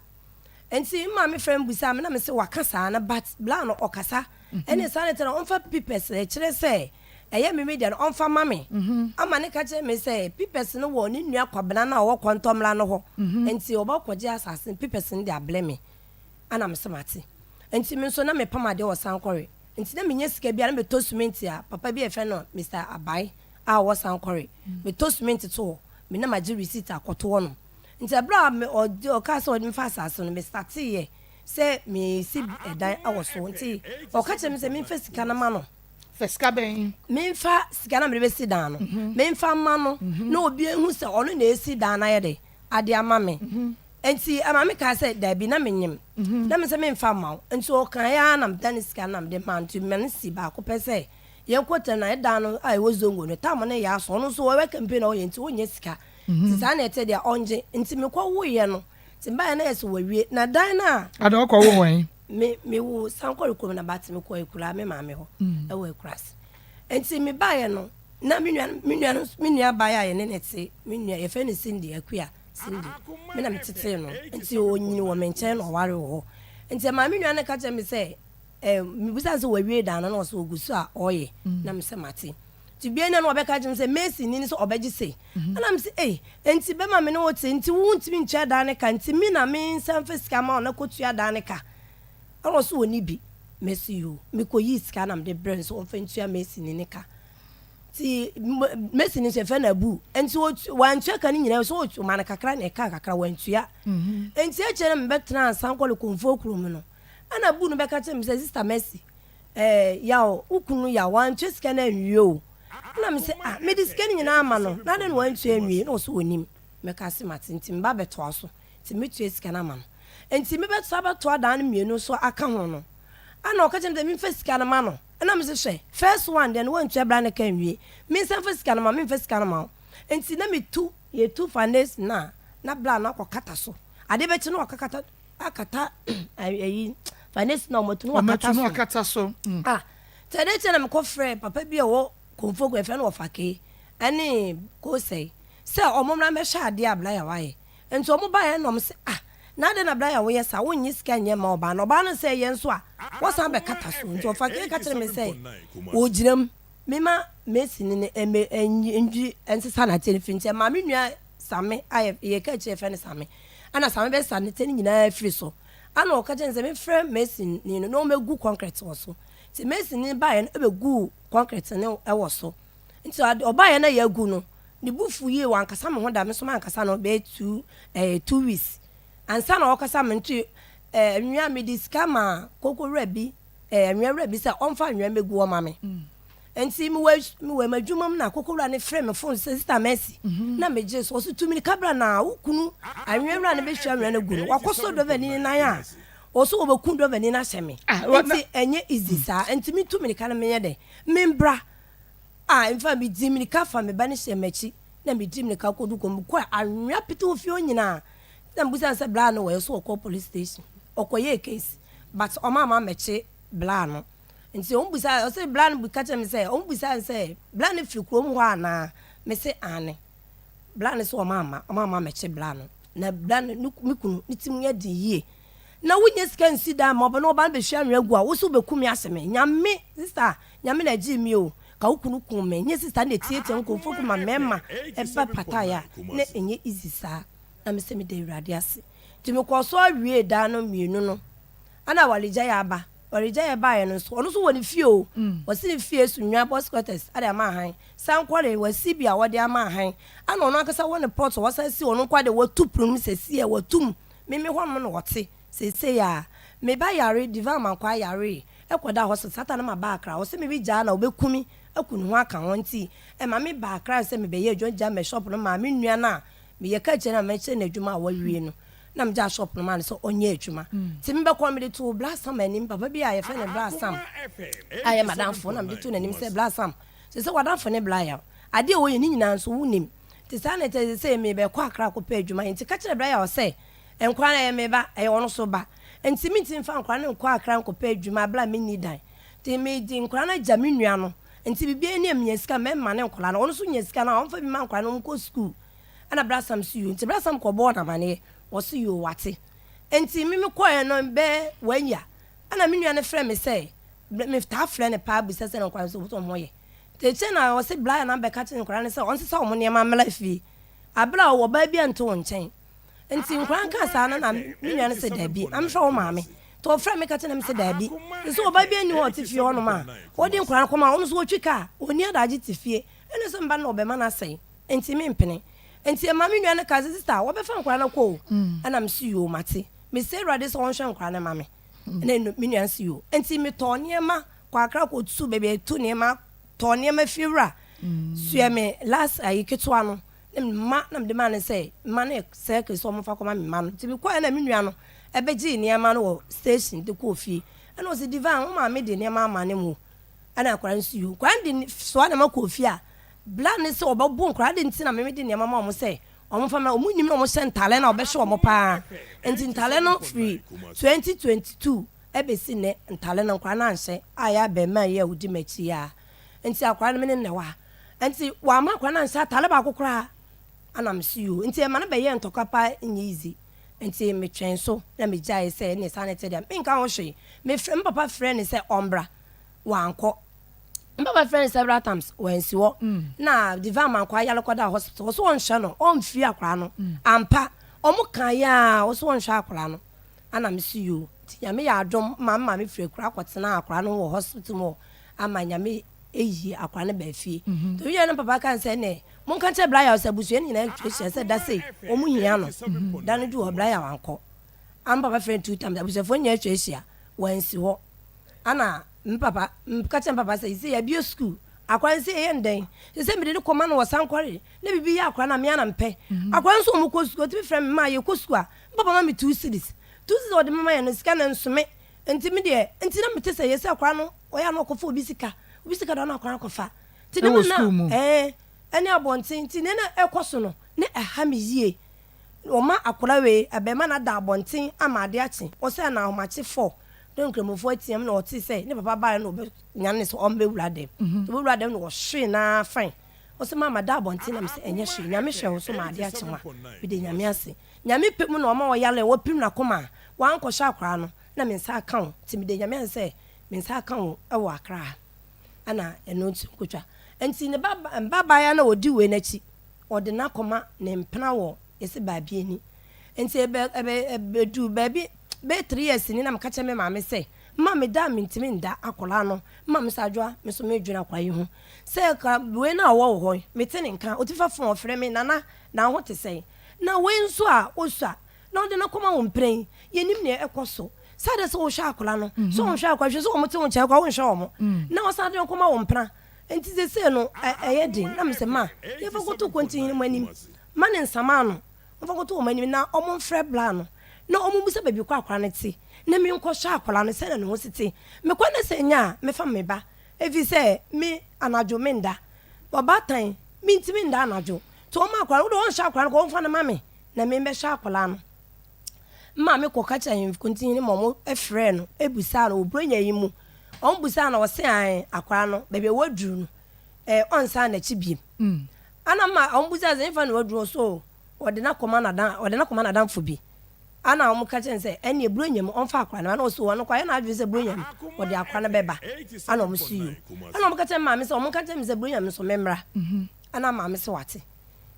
Nti me maame frɛ me busaa me na me se waka saa no but bla no ɔkasa. Ɛne saa na ɛtɛ no ɔmfa pipɛs ɛkyerɛ sɛ ɛyɛ me me deɛ no ɔmfa ma me. Ama ne ka kyerɛ me sɛ pipɛs no wɔ ne nua Kwabena no a ɔwɔ Kɔntɔmmra no hɔ. Nti ɔbɛkɔgye asase no pipɛs no de ablɛ me. Ana mese mate. Nti me nso na mepam adeɛ wɔ Sankore. Nti na menya sika bi a na metɔ suminti a papa bi a yɛfrɛ no Mister Abai a ɔwɔ Sankore. Metɔ suminti to hɔ, me na magye receipt akɔto hɔnom. Nti ɛberɛ a me ɔde ɔkaa sɛ ɔde mefa asase no, me starteeɛ sɛ meresi ɛdan wɔ so. Nti ɔka kyerɛɛ me sɛ memfa sika no ma no. Fa sika bɛn? Memfa sika no a mede bɛsi dan no, memfa mma no na obiara nhu sɛ ɔno na ɛresi dan no ayɛ dɛn? Ade ama me. Enti ɛma me kaa sɛ, Dabi, na menyem. Na me sɛ memfa mma wo. Enti ɔkaeɛ ara na medane sika no na mede maa no. Nti mema no sii baako pɛ sɛ yɛnkɔ tɛm na ɛdan no a ɛwɔ Zongo no, tam no yɛ aso. Ɔno nso ɔyɛ campaign na ɔyɛ nti ɔnnya sika. Nti saa na ɛte deɛ ɔngye. Nti mekɔwoeɛ no, nti mebaeɛ na ayɛ sɛ wawie. Na dan no a. Ada ɔkɔwoo wɛn? Me, mewoo Sankore kurom na but mekɔɔ Akuraa, me maame hɔ ɛwɔ Akuraase. Nti mebaeɛ no, na me nua, me nua no, me nua baa a yɛne no te, me nua, yɛfrɛ no Cindy Akua. Cindy, me na metetee no, nti ɔnyini wɔ me nkyɛn na ɔware wɔ hɔ. Nti ɛmaa me nua no ka kyerɛɛ me sɛ, eh, mebisa no sɛ wawie dan no na ɔsɛ ɔgu so a ɔreyɛ. Na me sɛ mate. Nti bia na na ɔbɛka kyerɛ me sɛ Mason ni ne sɛ ɔbɛgye sei. Ɛna me sɛ, ei, nti bɛma me ne wo te, nti wontumi ntua dan no ka, nti me na me nsa mfa sika ma wo na kɔtua dan no ka. Ɛna ɔsɛ ɔnni bi. Mese yoo, mekɔyii sika na mede brɛɛ no sɛ ɔmfa ntua Mason ni ne ka. Nti Mercy no nso yɛfrɛ no Abu. Nti wantua ka no nyinaa so ɔma no kakra na ɛka kakra wantua. Mhm. Nti akyire no mebɛtena Sankɔle Komfoɔ kurom no. Ɛna Abu no bɛka kyerɛ me sɛ Sister Mercy, eh, yaw, wo kunu yaw, wantua sika no anwie o. Ɛna me sɛ, ah, mede sika no nyinaa ama no, na adɛn na wantua anwie? Na ɔsɛ ɔnim. Mɛka se mate, nti meba bɛtoa so. Nti metua sika no ama no. Nti mebɛtoa bɛtoa dan no mmienu so aka ho no. Ɛna ɔka kyerɛ me sɛ memfa sika no ma no. Ɛna me se hwɛ, first one deɛ no woantua bra no ka nwie, mensan mfa sika no ma wo, memfa sika no ma wo. Nti na metu, yɛtu foundation no a, na bra no akɔkata so. Adeɛ bɛkye no wakakata, akata ayi, foundation no a wɔatu no wakata so. Wakata so. Ah, nti adeɛ kye na mekɔ frɛ papa bi a ɔwɔ Komfoku, yɛfrɛ no Wɔfakee, ɛne Kosɛe, sɛ wɔn mmra mmɛhwɛ adeɛ a bra yɛ wayɛ. Nti ɔmo baeɛ na ɔmo se ah na adɛn na Brian woyɛ saa wonnye sika nyɛ mma ɔbaa no ɔbaa no sɛ ɛyɛ nso a wɔsan bɛkata so nti ɔfa kee ka kyerɛ me sɛ ɔgyina mu mema Mercy ne no ɛmɛ ndwi nsesa n'ateɛ no firi nti ɛmaa me nua Same a yɛ ka akyire yɛfrɛ no Same ɛna Same bɛsesa n'ateɛ no nyinaa firi so ɛna ɔka kyerɛ no sɛ memfrɛ Mercy ne no na ɔmmɛgu concrete wɔ so nti Mercy ne baeɛ no ɛbɛguu concrete no ɛwɔ so Nti ɔde ɔbaeɛ na yɛagu no, ne bo fu yie, wankasa me ho da, me nso mankasa no bɛyɛ two ɛɛ eh, 2 weeks ansa na ɔkasa me. Nti ɛɛ eh, nwea mede sika maa koko wura bi ɛɛ eh, nwea wura bi sɛ ɔmfa nwea mmɛgu hɔ ma me. Nti mewɔ mewɔ m'adwuma mu na koko wura no frɛ me phone sɛ Sister Mercy, na megye so, ɔso tu mirika bra na wo kunu anwea wura no bɛhwia nwea no agu no, wakɔsɔ dɔvani ne nan a ɔso wɔbɛku dɔvani no ahyɛ me. Ah, wa- na Nti ɛnyɛ easy saa, nti metu mirika no menyɛ dɛn membra. Ah, in fact, midzi mirika fa me ba no hyɛɛ m'akyi na midzi mirika kodu kurom. Mokɔe, anwea pete wɔ fie hɔ nyina. Nna mibisa no sɛ bra no wɔ he, so ɔkɔɔ police station, ɔkɔyɛɛ case, but ɔmamma ammɛkye bra no. Ntsi ɔmo bisaa, ɔse bra no ka kyerɛɛ me sɛ, ɔmo bisaa no sɛ bra no fir kurom hɔ anaa? Mese aane. Bra no se ɔmamma, ɔmamma ammɛkye bra no. Na bra no, me kunu, ne tsir mu yɛ dzen yie. Na wonnya sika nnsi dan mma ɔba na ɔba no bɛhwie anwea gu a, wo se wobɛku me ahye me. Nyame, sister, Nyame na ɛgyee me o, ka wo kunu kum me. Nyɛ sister na ɛtiatia nkurɔfoɔ gu ma mmarima ɛba pataeɛ a, na ɛnyɛ easy saa. Na me se meda Awurade ase. Nti mekɔɔ so ara wiee dan no mmienu no, ɛna awaregyaeɛ aba. Awaregyaeɛ baeɛ no nso, ɔno nso wɔ ne fie o, wasi ne fie Sunyani boys quarters de ama ahan. Sankɔre, wasi bi a wɔde ama ahan. Ɛna ɔno ankasa wɔ ne plot a wasan si ɔno nko ara deɛ watu pono no mu seesei a watu mu. Me me hɔnom na ɔte seesei a. Me ba yare, Divine Mankwaa yaree kɔdaa hospital. Saa ta no maba Accra. Ɔse me begyaa na ɔbɛku me aku ne ho aka ho nti ɛma me baa Accra sɛ mebɛyɛ adwuma gyaa me shop no maa me nua no a meyɛ ka kyerɛ no a mɛkyerɛ no adwuma a wawie no na megyaa shop no maa no sɛ ɔnyɛ adwuma. Nti mebɛkɔ no mede too Bra Sam anim, papa bi a yɛfrɛ no Bra Sam a ɛyɛ m'adamfo na mede too n'anim sɛ Bra Sam seesei w'adamfo ne Bra Yaw adeɛ a ɔyɛ ne nyinaa nso wonim. Nti saa na ɛte sɛ merebɛkɔ Accra akɔpɛ adwuma nti ka kyerɛ Bra Yaw sɛ nkwadaa no ɛyɛ me ba, ɛyɛ ɔno nso ba. Nti mentumi mfa nkwadaa no nkɔ Accra nkɔpɛ adwuma berɛ a menni dan. Nti mede nkwadaa no agya me nua no. Nti biribiara ni a menya sika mɛma ne nkwadaa no. Ɔno nso nya sika no a ɔmfa bi mma nkwadaa no wɔnkɔ sukuu. Ɛna Bra Sam se yoo. Nti Bra Sam kɔbɔɔ no amaneɛ. Ɔse yoo wate. Nti me mekɔeɛ no bɛyɛ one year ɛna me nua no frɛ me sɛ, metaa frɛ no paa bisa sɛ ne nkwadaa no nso wɔn ho yɛ. Nti akyire na ɔse Bra na bɛka kyerɛ nkwadaa no sɛ ɔnsesa wɔn nneɛma mmra fie. Aberɛ a ɔwɔ ɔbaa biara nte wo nkyɛn. Nti nkwadaa no kaa saa no na me nua no se daabi, na mefrɛ wo maame. Nti ɔfrɛ me ka kyerɛ me se daabi. Nso ɔbaa biara nni hɔ a ɔte fie hɔnom a ɔde nkwadaa no kɔma ɔno nso ɔtwi kaa, ɔnni adagye te fie. Ɛne sɛ meba no na ɔbɛma no asɛe. Nti mempene. Nti ɛma me nua no kaa sɛ sista wɔbɛfa nkwadaa no akɔ o. Ɛna mese yoo mate. Mesrɛ Awurade sɛ ɔnhwɛ nkwadaa no mma me. Ɛna me nua no se yoo. Nti metɔɔ nneɛma kɔ Accra kɔtu baabi a yɛtu nneɛma tɔɔ nneɛma fie wura soɛ me last ayi ketewa no na me mma na mede maa no sɛ mma no yɛ circle sɛ wɔmfa kɔma me mma no. Nti mekɔɛ na me nua no ɛbɛgyee nneɛma no wɔ station de kɔɔ fie. Ɛna ɔse Divine wo maame de nneɛma ama ne mo. Ɛna akwadaa no so yoo. Akwadaa no de soa nneɛma kɔɔ fie a bla ne sɛ ɔbɛbo nkwadaa de nti na meme de nneɛma ma wɔn sɛ wɔmfa mma wɔn nim na wɔhyɛ ntaale na ɔbɛhyɛ wɔn paa. Nti ntaale no firi 2022 ɛbɛsi nnɛ ntaale no nkwadaa no anhyɛ a ɛyɛ abɛɛmaa yi a ɔdi m'akyi yi a. Nti akwadaa no me ne no na ɛwɔ ha. Nti wamma akwadaa no anhyɛ ataade baako koraa. Ɛna me se yoo. Nti ɛma no bɛyɛɛ ntɔkwa paa nyɛ easy. Nti me twɛn so na me gyae sɛ ɛneɛ saa na ɛteɛ deɛ menka ho hwee. Me frɛ, me papa frɛɛ no sɛ ɔmbra, wankɔ. Me papa frɛɛ no several times, wansi hɔ. Na Divine Mankwaa yare kɔdaa hospital, ɔse ɔnhwɛ no, ɔmfiri akwadaa no. Ampa, ɔmo kaeɛ a ɔse ɔnhwɛ akwadaa no. Ɛna me se yoo. Nti Nyame yɛ adom ma me maame firi akura kɔtenaa akwadaa no ho wɔ hospital mu hɔ ama Nyame eyi akwadaa no baa fie. Nti owiei no papa kaa sɛ ɛnɛ monka nkyerɛ Bra Yaw sɛ abusua no nyinaa atwa ahyia sɛ da sei wɔn hia no. Da no duu hɔ Bra Yaw ankɔ. Ama papa frɛ no two times abusuafoɔ nyinaa atwa ahyia wansi hɔ. Ana me papa meka kyerɛ me papa sɛ sɛ yɛabue sukuu akwadaa no sɛ yɛyɛ no dɛn? Sɛ sɛ mede no kɔma no wɔ sankɔre na biribi yɛ akwadaa no a me ara na mepɛ. Akwadaa no nso wɔn kɔ sukuu ɔtumi frɛ me ma yɛkɔ sukuu a me papa ma me 2 cedis. 2 cedis a ɔde mema yɛn no sika no nsome nti me deɛ nti na mete sɛ yɛsɛ akwadaa no. Ɔyɛ a na ɔkɔfa obi sika. Obi sika deɛ ɔne akwadaa no akɔfa. Nti ne mu na ɛɛ ɛne abɔnten nti nea na ɛkɔ so no na ɛha me yie. Wɔma akwadaa wei abarimaa no ada abɔnten ama ade akye. Ɔsɛ na ahomakye fɔ na nkramofoɔ ateam na ɔte sɛ ne papa baeɛ na ɔbɛnyane no sɛ ɔmmɛwura dɛm. Nti ɔbɛwura dɛm na ɔhwee no ara fine. Ɔse ma mada abɔnten na mesɛ ɛnyɛ hwee Nyame hwɛ wo so ma ade akye wo a meda Nyame ase. Nyame pɛ mu na ɔma ɔyare a wapirim n'akoma a wankɔhwɛ akwadaa no na me nsa aka wo nti meda Nyame ase sɛ me nsa aka wo wɔ Accra ha ɛna ɛno nti nkotwa nti ne ba ba abaayewa no a ɔdi wei no akyi ɔde no akɔma ne mpena wɔ yɛse baabi ani nti ɛbɛ ɛbɛ ɛbɛduu baabi bɛyɛ three years ni na meka kyerɛ me maame sɛ ma meda a mentumi nda akwadaa no ma me sɛ adwoa me nso medwene akwadaa yi ho sɛ ka wei no a ɔwɔ wɔ hɔ yi mete ne nka ɔtumi fa fon ɔfrɛ me nana na ho te sɛn na wei nso a ɔsua na ɔde no akɔma wo mprɛn yi, yɛnnim nea ɛkɔ so. Sɛ ade sɛ wohwɛ akwadaa no, sɛ wɔnhwɛ akwadaa, hwɛ sɛ wɔte wo nkyɛn koraa wonhwɛ wɔn, na wɔsan de no kɔma wo mpena. Nti seesei no, ɛyɛ den. Na mesɛ, ma yɛmfa nkɔto kɔntihene mu anim, ma ne nsama ano, wɔmfa nkɔto wɔn anim na wɔmfrɛ bra no, na wɔmmisa baabi kɔ akwadaa no te, na menkɔhwɛ akwadaa no sɛnea ne ho si te. Mekɔ na sɛ ɛnyɛ a, mɛfa me ba, ɛfiri sɛ me, anadwo menda. Ɔbaatan, mentumi nda anadwo. Nti wɔma akwadaa no, wode wɔnhwɛ akwadaa no koraa, wɔmfa no ma me. na me mbɛhwɛ akwadaa no. Mma me kɔ ka kyerɛ ahemfo nti ma ɔmo frɛɛ no busaa no wɔ Buronya yi mu. Ɔmo busaa no ɔse ae akwadaa no baabi a waduru no eh ɔnsan n'akyi biem. Ana ma ɔmo busaa sɛ hefa na waduru ɔse oh ɔde no akɔma n'adan ɔde no akɔma n'adamfo bi. Ana ɔmo ka kyerɛ no sɛ ɛneɛ Buronya mu ɔmfa akwadaa no ma na ɔse oh ɔno koraa ɔyɛ n'adwene sɛ Buronya mu ɔde akwadaa no bɛba. Ana ɔmo se yoo. Ana ɔmo ka kyerɛ me maame sɛ ɔmo nka nkyerɛ me sɛ Buronya mu nso memmra. Ana maame se wate.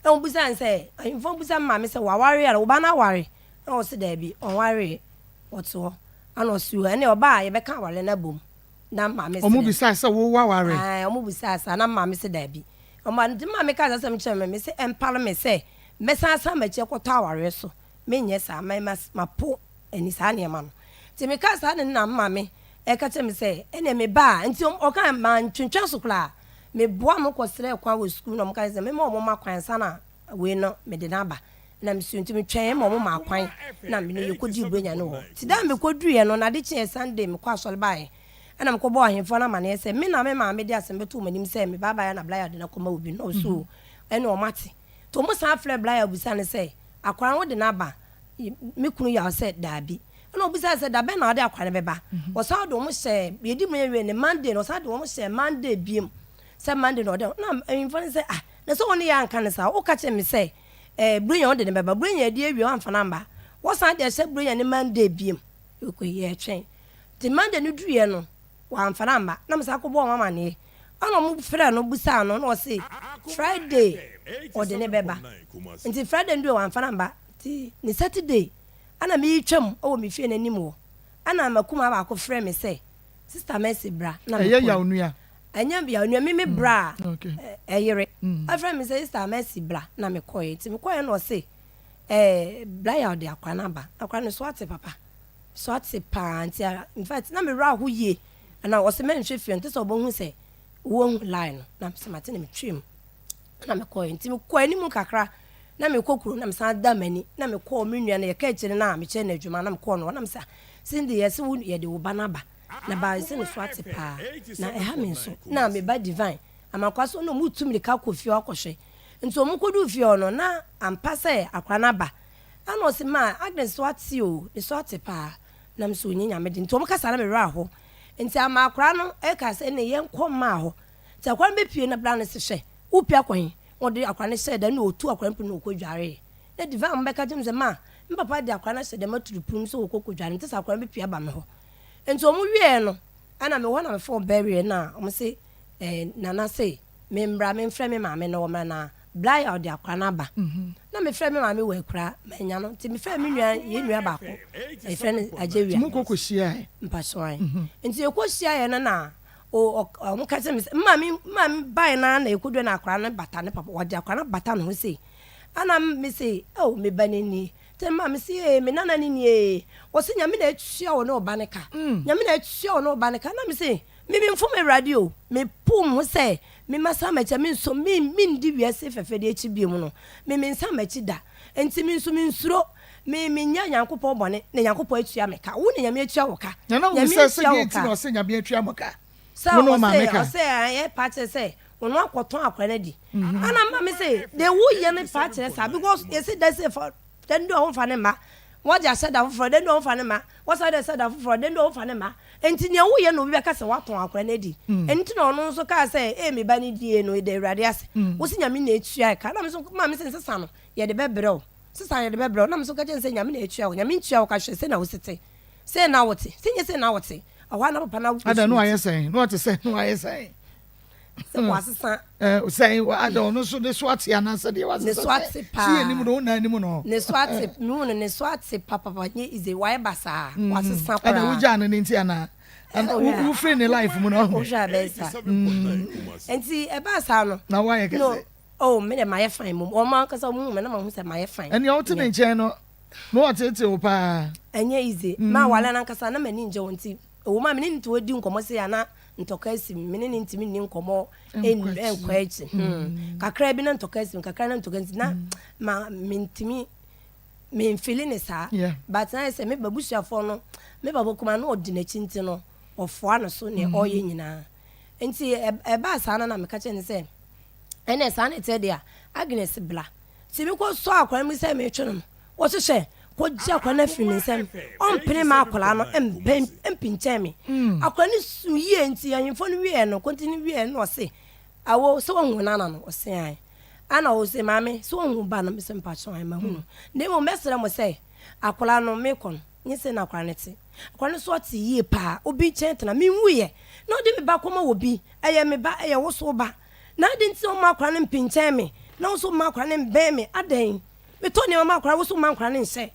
Na wɔbisaa no sɛ, ahemfo no bisaa me maame sɛ, Waware anaa? Wo ba no aware? Na ɔse, Daabi, ɔnwaree. Ɔte hɔ. Ɛna ɔse, O, ɛnneɛ ɔba a, yɛbɛka aware no abom. Na maame se, Wɔn bisaa sɛ, Wo waware? Ae, wɔn bisaa saa. Na maame se, Daabi. Wɔn nti maame kaa saa asɛm kyerɛɛ me, mese, Ɛmpare me sɛ mɛsan asan m'akyi akɔtɔ awareɛ so. Menyɛ saa. Mapo ani saa nneɛma no. Nti mekaa saa ne na maame ɛka kyerɛ me sɛ, ɛnneɛ me ba a, nti ɔkaa mantwentwɛn so koraa. Meboaa mo kɔsrɛɛ kwan wɔ sukuu na wɔka kyerɛ sɛ memma wɔn mma kwan ansa na wei no mede no aba. Na mesua nti metwɛn ma wɔn maa kwan na me ne yɛkɔdii Buronya no hɔ. Nti da a mekɔduruiɛ no, na ade kyeeɛ Sunday mekɔ asɔre baeɛ ɛna mekɔbɔɔ ahemfoɔ no amaneɛ sɛ me na me maame de asɛm bɛto wɔn anim sɛ me ba abaayewa na Blaya de no akɔma obi no. Na ɔse oo ɛne wɔn ate. Nti wɔn san frɛɛ Blaya bisaa no sɛ akwadaa no wode no aba? Me kunu yaw sɛ daabi. Ɛna ɔbisaa sɛ da bɛn na wode akwadaa no bɛba? Ɔsan de wɔn hyɛɛ, yɛdi mu yɛ wie no Monday no, ɔsan de wɔn hyɛɛ Monday biom sɛ Monday na ɔde, na mpanyinfoɔ no sɛ ah, na sɛ wɔn ne yɛ anka no saa, woka kyerɛ me sɛ eh, Buronya wode no bɛba, Buronya adi awie wamfa no amba, wɔsan de ahyɛ Buronya ne Monday biom, yɛkɔ yɛtwɛn. Nti Monday no duruiɛ no, wamfa no amba, na mesan kɔbɔɔ wɔn amaneɛ, ɛna wɔn frɛɛ no bisaa no, na ɔse Friday ɔde no bɛba, nti Friday no duruiɛ wamfa no amba, nti ne Saturday Ana meretwam wɔ me fie no anim hɔ, ana m'akumaa baako frɛ me sɛ, Sista Mercy bra. Na Ɛyɛ mekɔe. yaw nua? Ɛnyɛ yaw nua, me me bra Mm, okay. ɛyere. Mm. Ɔfrɛ me sɛ, Sista Mercy bra. Na mekɔe. Nti mekɔeɛ na ɔse, eh, bra yaw de akwadaa no aba. Akwadaa no so ate papa. So ate paa. Nti a, in fact, na me werɛ aho yie. Ana ɔse mɛnhwɛ fie nte sɛ ɔbɛhu sɛ woahu line no. Na mesɛ mate na metwaam. na mekɔe. Nti mekɔɔ anim kakra na mekɔ kurom na mesan da m'ani na mekɔɔ me nua no yɛka akyire no a mekyerɛ no adwuma na mekɔɔ no hɔ na mesɛ Cindy yɛse wo yɛde wo ba no aba na ba sɛ ne so ate paa na ɛha me nso na me ba Divine amakwa so na ɔmo tu mirika kɔ fie hɔ akɔhwɛ nti ɔmo kɔduu fie hɔ no na ampa sɛ akora no aba ɛna ɔse ma Agnes so ate o ne so ate paa na mesɛ ɔnyɛ nyame de nti ɔmo kasa na me werɛ aho nti ama akora no ɛka sɛ ɛne yɛnkɔ mmaa hɔ Nti akora no bɛpue na bra no se, Hwɛ, worepue akɔ he? Na ɔde akora no hyɛɛ dɛm na ɔtuu akora no punu na ɔkɔdwareeɛ. Na Divine bɛka kyerɛɛ me sɛ, Ma, me papa de akora no ahyɛ dɛm ato pono mu sɛ ɔrekɔ kɔdware, nte sɛ akora no bɛpue aba me hɔ. Nti wɔn wieeɛ no, ɛna mewɔ hɔ na me phone bɛweeɛ na wɔn se, eh, Nana se memmra memfrɛ me maame na ɔmmra na bra a ɔde akora no aba. Na mefrɛɛ me maame wɔ akuraa, mannya no, nti mefrɛɛ me nua, yɛn nua baako, yɛfrɛ no Agyewia. Nti mokɔ kɔhyiaeɛ? Mpakyɛw, nti yɛkɔhyiaeɛ no na O, ɔ, wɔka kyerɛ me sɛ, me maame, me maame baeɛ no ara na yɛkɔdua na akwadaa no bata ne papa, wɔde akwadaa no bata ne ho sei. Ɛna me se, oh, me ba no nie. Nti me maame se, ee, me nana no nie ee. Ɔse, Nyame na atua wo ne wo ba no ka. Nyame na atua wo ne wo ba no ka. Na me se, me memfom Awurade o. Mepoo me ho sɛ me mɛsan m'akyi a, mensɔ, me, mendi wiase fɛfɛdeɛ akyi biom no, me mensan m'akyi da. Nti me nso mensuro. Me, menyɛ Nyankopɔn bɔne, na Nyankopɔn atua me ka. Wo na Nyame atua wo ka. Nana wo Nyame bisa sɛ atua deɛ wo nti ka. na ɔsɛ Nyame atua mo ka? Sɛ Wo ne wo maame ɔse ka. ɔse ɛyɛ paa kyerɛ sɛ ɔno akɔtɔn akwadaa no adi. Ɛna maame se deɛ woyɛ no paa kyerɛ saa because yɛsi da se fa dan du a womfa ne mma wɔde ahyɛ da foforɔ dan du a womfa ne mma wɔsan de ahyɛ da foforɔ dan du a womfa ne mma nti nea woyɛ no obi bɛka sɛ woatɔn akwadaa no adi. Ɛno nti na ɔno nso kaa sɛ ee me ba no die no yɛda Awurade ase wosi Nyame na etua ɛka na me nso maame se nsesa no yɛde bɛbrɛ wo sesa no yɛde bɛbrɛ wo na me nso ka kyerɛ no sɛ Nyame na etua wo Nyame ntua wo ka hwɛ sɛnea wosi te sei na wote sɛ nyɛ sei na wote Ɛhɔ a na papa no awo Ada no ayɛ sɛn? Na ɔte sɛ na wayɛ sɛn? Sɛ wasesa. Ɛɛ sɛn ada ɔno nso ne so ate anaasɛ deɛ wasesa. Ne so ate paa. Si anim no wona anim no. Ne so ate mehu no ne so ate papapa nye ize wayɛ basaa mm. Wasesa koraa. Ɛna wogyaa no ne nti anaa? Wofiri ne life mu no. Wohwɛ a bɛyɛ saa. Nti ɛbaa saa no. Na woayɛ kɛse. Oh me de mayɛ fine mom. Wɔn ankasa wɔn hu me na ma hu sɛ mayɛ fine. Ɛnea wote ne nkyɛn no Na ɔteetee wo paa. Ɛnyɛ easy. Ma aware no ankasa na m'ani ngye ho nti ɛwɔ mu a me ne no te hɔ di nkɔmmɔ sei a na ntɔkwa asi me ne no ntumi nni nkɔmmɔ nkɔ akyi. Hmm. Kakra bi na ntɔkwa asi me, kakra na ntɔkwa nti na ma mentumi memfili ne saa. But na ayɛ sɛ me babusuafoɔ no, me papa kumaa na ɔdi n'akyi nti no, ɔfoa no so nea ɔreyɛ nyinaa. Nti ɛbaa saa no na meka kyerɛ no sɛ, ɛnna saa na ɛteɛ deɛ a, Agnes bla. Nti mekɔsɔɔ akwadaa no mu sɛ meretwe no no, wɔhyehyɛ kɔgye akwadaa no afiri me nsam. Ɔmpene ma akwadaa no mpɛ mpinkyɛn me. Akwadaa no su yie nti ahemfo no wieɛ no, konti no wieɛ no ɔse, awo sɛ wahu wo nana no? Ɔse ae. Ana ɔse maame sɛ wahu wo ba no? Mese mpakyɛw ae mahu no. Na mmom mɛsrɛ mo sɛ akwadaa no mekɔ no, nye sɛ na akwadaa no te. Akwadaa no so ɔte yie paa, obi nkyɛn tena. Menwuiɛ na ɔde me ba kɔma obi, ɛyɛ me ba, ɛyɛ wo so wo ba. Na adɛn nti na womma akwadaa no mpinkyɛn me, na wo nso womma akwadaa no mbɛn me? Adɛn? Metɔ nneɛma ma akwadaa, wo nso womma akwadaa no nhyɛ.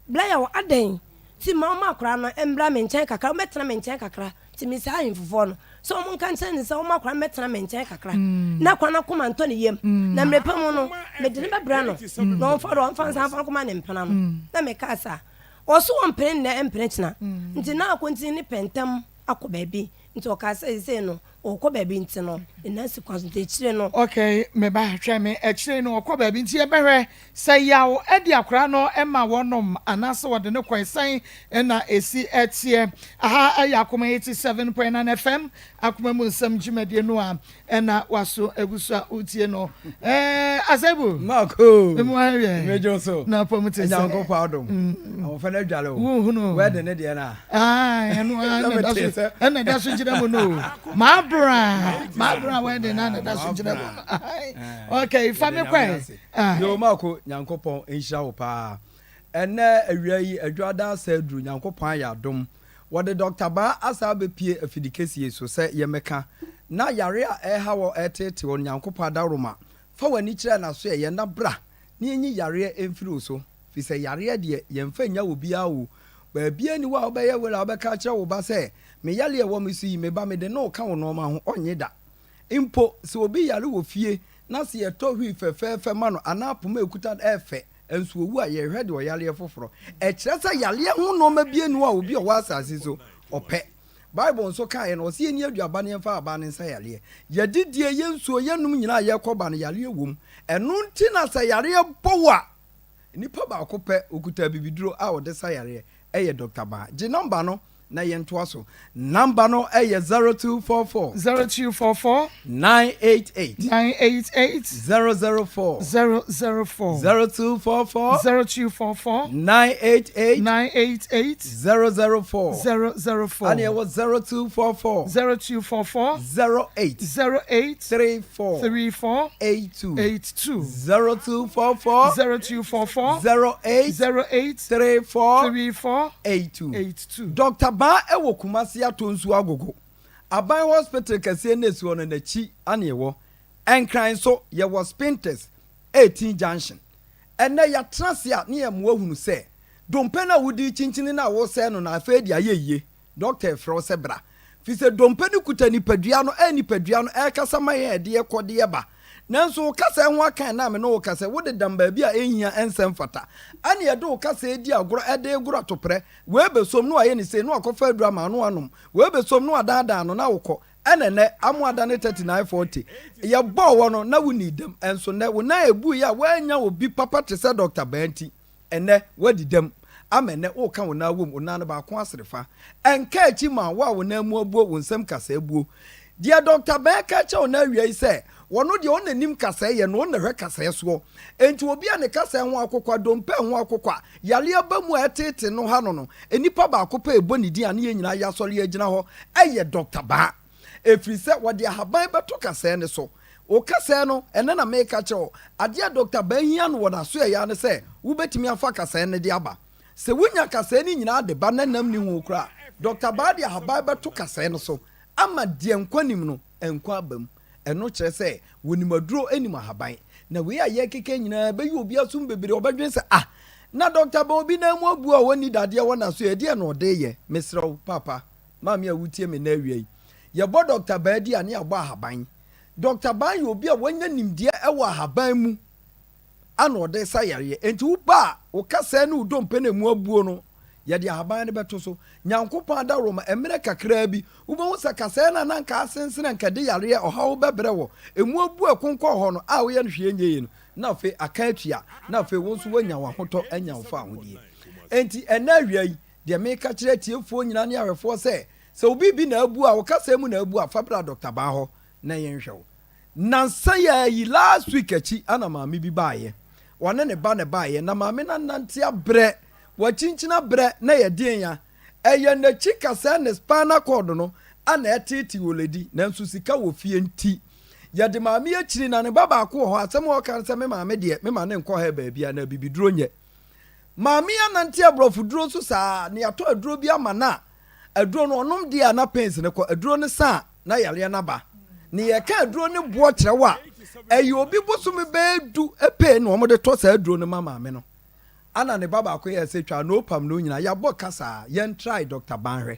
Bla yaw, adɛn nti ma womma akwadaa no mbra me nkyɛn kakra, wɔmmɛtena me nkyɛn kakra? Nti mese ahemfofoɔ no sɛ wɔnka nkyerɛ no sɛ wɔmma akwadaa no mmɛtena me nkyɛn kakra, na akwadaa no akoma ntɔ ne yam, na mmerɛ pa mu no, mede no bɛbrɛ no, na ɔmfa do, ɔmfa nsa mfa nkɔma ne mpena no. Na mekaa saa. Ɔse ɔmpene nnɛ, mpene kyena. Nti na akontini ne pɛ ntɛm akɔ baabi. Nti ɔkaa sɛ seesei no, Ɔrekɔ baabi nti no, ne nan si kwan so nti akyire no. Okay, me ba, hwɛ me, akyire no ɔkɔ baabi nti yɛbɛhwɛ sɛ yaw de akwadaa no ma wɔnom anaasɛ wɔde no kɔe, sɛn na ɛsi teɛ. Aha yɛ Akoma 87.9 FM, Akoma mu nsɛm dwumadie no a ɛna waso agu so a wotie no. Eh, Asebu. Marco. Emu ahwɛ. Mejo so. Na pɔm te sɛ. Nyankopɔn adom. Ahoɔfɛ no adwale o. Wohunu. Wɛde ne deɛ no a. Ah, ɛno ara na ɛda so ɛna ɛda so gyina mu no. Maabra, maabra wɛde na na ɛda so gyina mu no. Okay, fa me kɔɛ. Yo, Marco, Nyankopɔn nhyira wo paa. Ɛnɛ awia yi, adwada asa aduru, Nyankopɔn ayɛ adom. Wɔde Dɔkta Baa asa abɛpie afidikɛsie so sɛ yɛmmɛka na yare a ɛreha wɔ ɛreteete wɔ no Nyankopɔn adaworoma. Fa w'ani kyerɛ n'asoɛeɛ na bra na yɛnyi yareɛ mfiri wo so. Firi sɛ yareɛ deɛ yɛmfa nnya obiara o. Baabiara nni hɔ a wobɛyɛ will a wobɛka akyerɛ wo ba sɛ, Me yareɛ a ɛwɔ me so yi, me ba, mede no reka wo nnoɔma ho. Ɔnnye da. Mpo sɛ obi yare wɔ fie na sɛ yɛtɔ wheel fɛfɛɛfɛ ma no anaa poma a ɛkuta no ɛyɛ fɛ nso ɔwu a, yɛhwɛ deɛ ɔyareɛ foforɔ. Ɛkyerɛ sɛ yareɛ ho nnoɔma biara nni hɔ a obi a ɔwɔ asase so ɔpɛ. Bible nso kaeɛ no, ɔse yɛnni aduaba na yɛmfa ahaban no nsa yareɛ. Yɛdidie, yɛn nsuo, yɛnom nyinaa a yɛrekɔ ba no, yareɛ wɔ mu. Ɛno nti na sɛ yareɛ bɔ wo a, nipa baako pɛ ɔkuta abibiduro a ɔde sa yareɛ, ɛyɛ Doctor Baa. Gye number no na yɛntoa so. Number no yɛ 0244. 0244. 988. 988. 004. 004. 0244. 0244. 988. 988. 004. 004. Ɛna ɛwɔ 0244. 0244. 08. 08. 34. 34. 82. 82. 0244. 0244. 08. 08. 34. 34. 82. 82. Doctor Baa ɛwɔ Kumasi Atonsu Agogo. Aban hospital kɛseɛ no esi hɔ no n'akyi ana ɛwɔ. Nkran nso yɛwɔ Spintex 18 junction. Ɛnnɛ yɛatena ase a ne yɛn mmoa hunu sɛ dompe no a wode rekyinkyini no a woresɛe no no afei de ayɛ yie. Dɔkta refrɛ wo sɛ bra. Firi sɛ dompe no kuta nipadua no a nipadua no ɛrekasa ma yɛn a ɛde yɛ kɔ de yɛ ba. Nanso wo kasa ho aka ɛnnɛ a me ne wo kasa yi, wodedam baabi a ɛnhia ɛnsɛ mfata. Ɛne yɛde wo kasa redi agorɔ ɛde regoro atoprɛ. Wei bɛsom na wayɛ no sei na wakɔfa aduru ama ano anom. Wei bɛsom na wadaadaa no na wokɔ. Ɛna nnɛ, Amoada ne 3940, yɛbɔɔ wɔ no na wonnii dɛm. Nso nnɛ, wo nan a ɛbuiɛ a woannya obi papa te sɛ Dɔkta Baa nti, ɛnnɛ, woadi dɛm. Ama ɛnnɛ woreka wo nan wom, wo nan no baako asere fa. Ɛnka akyi ma wo a wo nan mu abuo, wo nsam kasaa buo. Deɛ Dɔkta Bɛn ka kyerɛ wo nnɛ awia yi sɛ, ɔno deɛ ɔna nim kasaa yɛ na ɔna hwɛ kasaa soɔ. Enti obi a ne kasaa ho akokwa, dompe ho akokwa, yareɛ aba mu a ɛteetee no ha no no, nnipa baako pɛ a ɛbɔ ne din a ne yɛn nyinaa yɛasɔre agyina hɔ yɛ Dɔkta Baa. Ɛfiri sɛ wɔde ahaban bɛto kasɛɛ no so. Wo kasɛɛ no, ɛnnɛ na mereka kyerɛ wo, adeɛ a Dɔkta Baa hia no wɔ n'asoɛeɛ ara ne sɛ wobɛtumi afa kasɛɛ no de aba. Sɛ wonya kasɛɛ no nyinaa de ba na nam nni ho koraa a, Dɔkta Baa de ahaban bɛto kasɛɛ no so ama deɛ nkwa nim no, nkwa aba mu. Ɛno kyerɛ sɛ wɔnim aduro nim ahaban. Na wei a yɛrekeka nyinaa ɛbɛyɛ obi asom bebree, ɔbɛdwene sɛ, ah, na Dɔkta Baa obi nan mu abu a ɔnni dadeɛ wɔ n'asoɛeɛ, ɛdeɛn na ɔde reyɛ? Mesrɛ wo, Paapa, Maame a wotie me nnɛ awia yi, yɛbɔ Dɔkta Baa di a ne yɛabɔ ahaban. Dɔkta Baa yɛ obi a wanya nimdeɛ wɔ ahaban mu a na ɔde sa yareɛ. Enti woba a, wo kasɛɛ ne wo dompe no a ɛmu abuo no, yɛde ahaban no bɛto so. Nyankopɔn adaworoma, mmerɛ kakraa bi, wobɛhu sɛ kasɛɛ no a na anka asensene a anka ɛde yareɛ ɔhaw bɛbrɛ wɔ, ɛmu abu a ɛkonkɔn hɔ no a woyɛ no hwee nyɛ yie no, na afei aka atua, na afei wo nso woanya w'ahotɔ anya wo fawohodie. Enti ɛnnɛ awia yi, Deɛ meka kyerɛ atiefoɔ nyinaa ne ahwɛfoɔ sɛ, sɛ wo biribi na abu a, wo kasa mu na abu a, fa bra Dɔkta Baa hɔ na yɛnhwɛ wo. Nnansa yi ara yi, last week akyi na maame bi baeɛ. Ɔne ne ba na ɛbaeɛ. Na maame no anante abrɛ, wakyinkyin abrɛ, na ɛyɛ deɛn a? Ɛyɛ n'akyi kasɛɛ ne spinal cord no na ɛreteetee Oledi, nanso sika wɔ fie nti, yɛde maame yi akyiri na ne ba baako wɔ hɔ. Asɛm a ɔka ne sɛ, Me maame deɛ, mema no nkɔ ha baabiara, na abibiduro nyɛ. Maame yi anante aborɔfo duro so saa na yɛatɔ aduro bi ama no a, aduro no ɔnom deɛ a na pains no kɔ, aduro no sa a na yareɛ no aba. Na yɛka aduro no boɔ kyerɛ wo a, ɛyɛ obi bosome bɛyɛ du pay na wɔde tɔ saa aduro no ma maame no. Ana ne ba baako yɛɛ sɛ twa no pam no nyinaa, yɛabɔ ka saa, yɛn try Doctor Banhwɛ,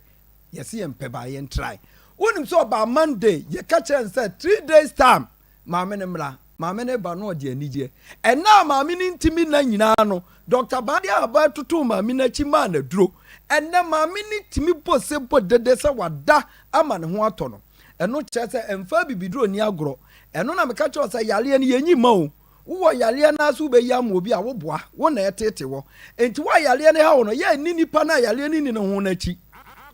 yɛse yɛn pɛ baa yɛn try. Wonim sɛ ɔbaa Monday, yɛka kyerɛ no sɛ 3 days time Maame no mmra. Maame no reba na ɔde anigyeɛ. Ɛnna a maame no ntumi nna nyinaa no, Dɔkta Baa de ahaban totoo maame no akyi maa no aduro. Ɛnnɛ, maame no tumi bɔ se bɔ dede sɛ wada ama ne ho atɔ no. Ɛno kyerɛ sɛ ɛmfa abibiduro nni agorɔ. Ɛno na meka kyerɛ wo sɛ yareɛ no yɛnyi mma o. Wowɔ yareɛ no ara sɛ wobɛyi ama obi a, woboa. Wo na ɛteete wɔ. Enti wo a yareɛ no ha wo no, yɛ nni nipa no a yareɛ no nni ne ho no akyi.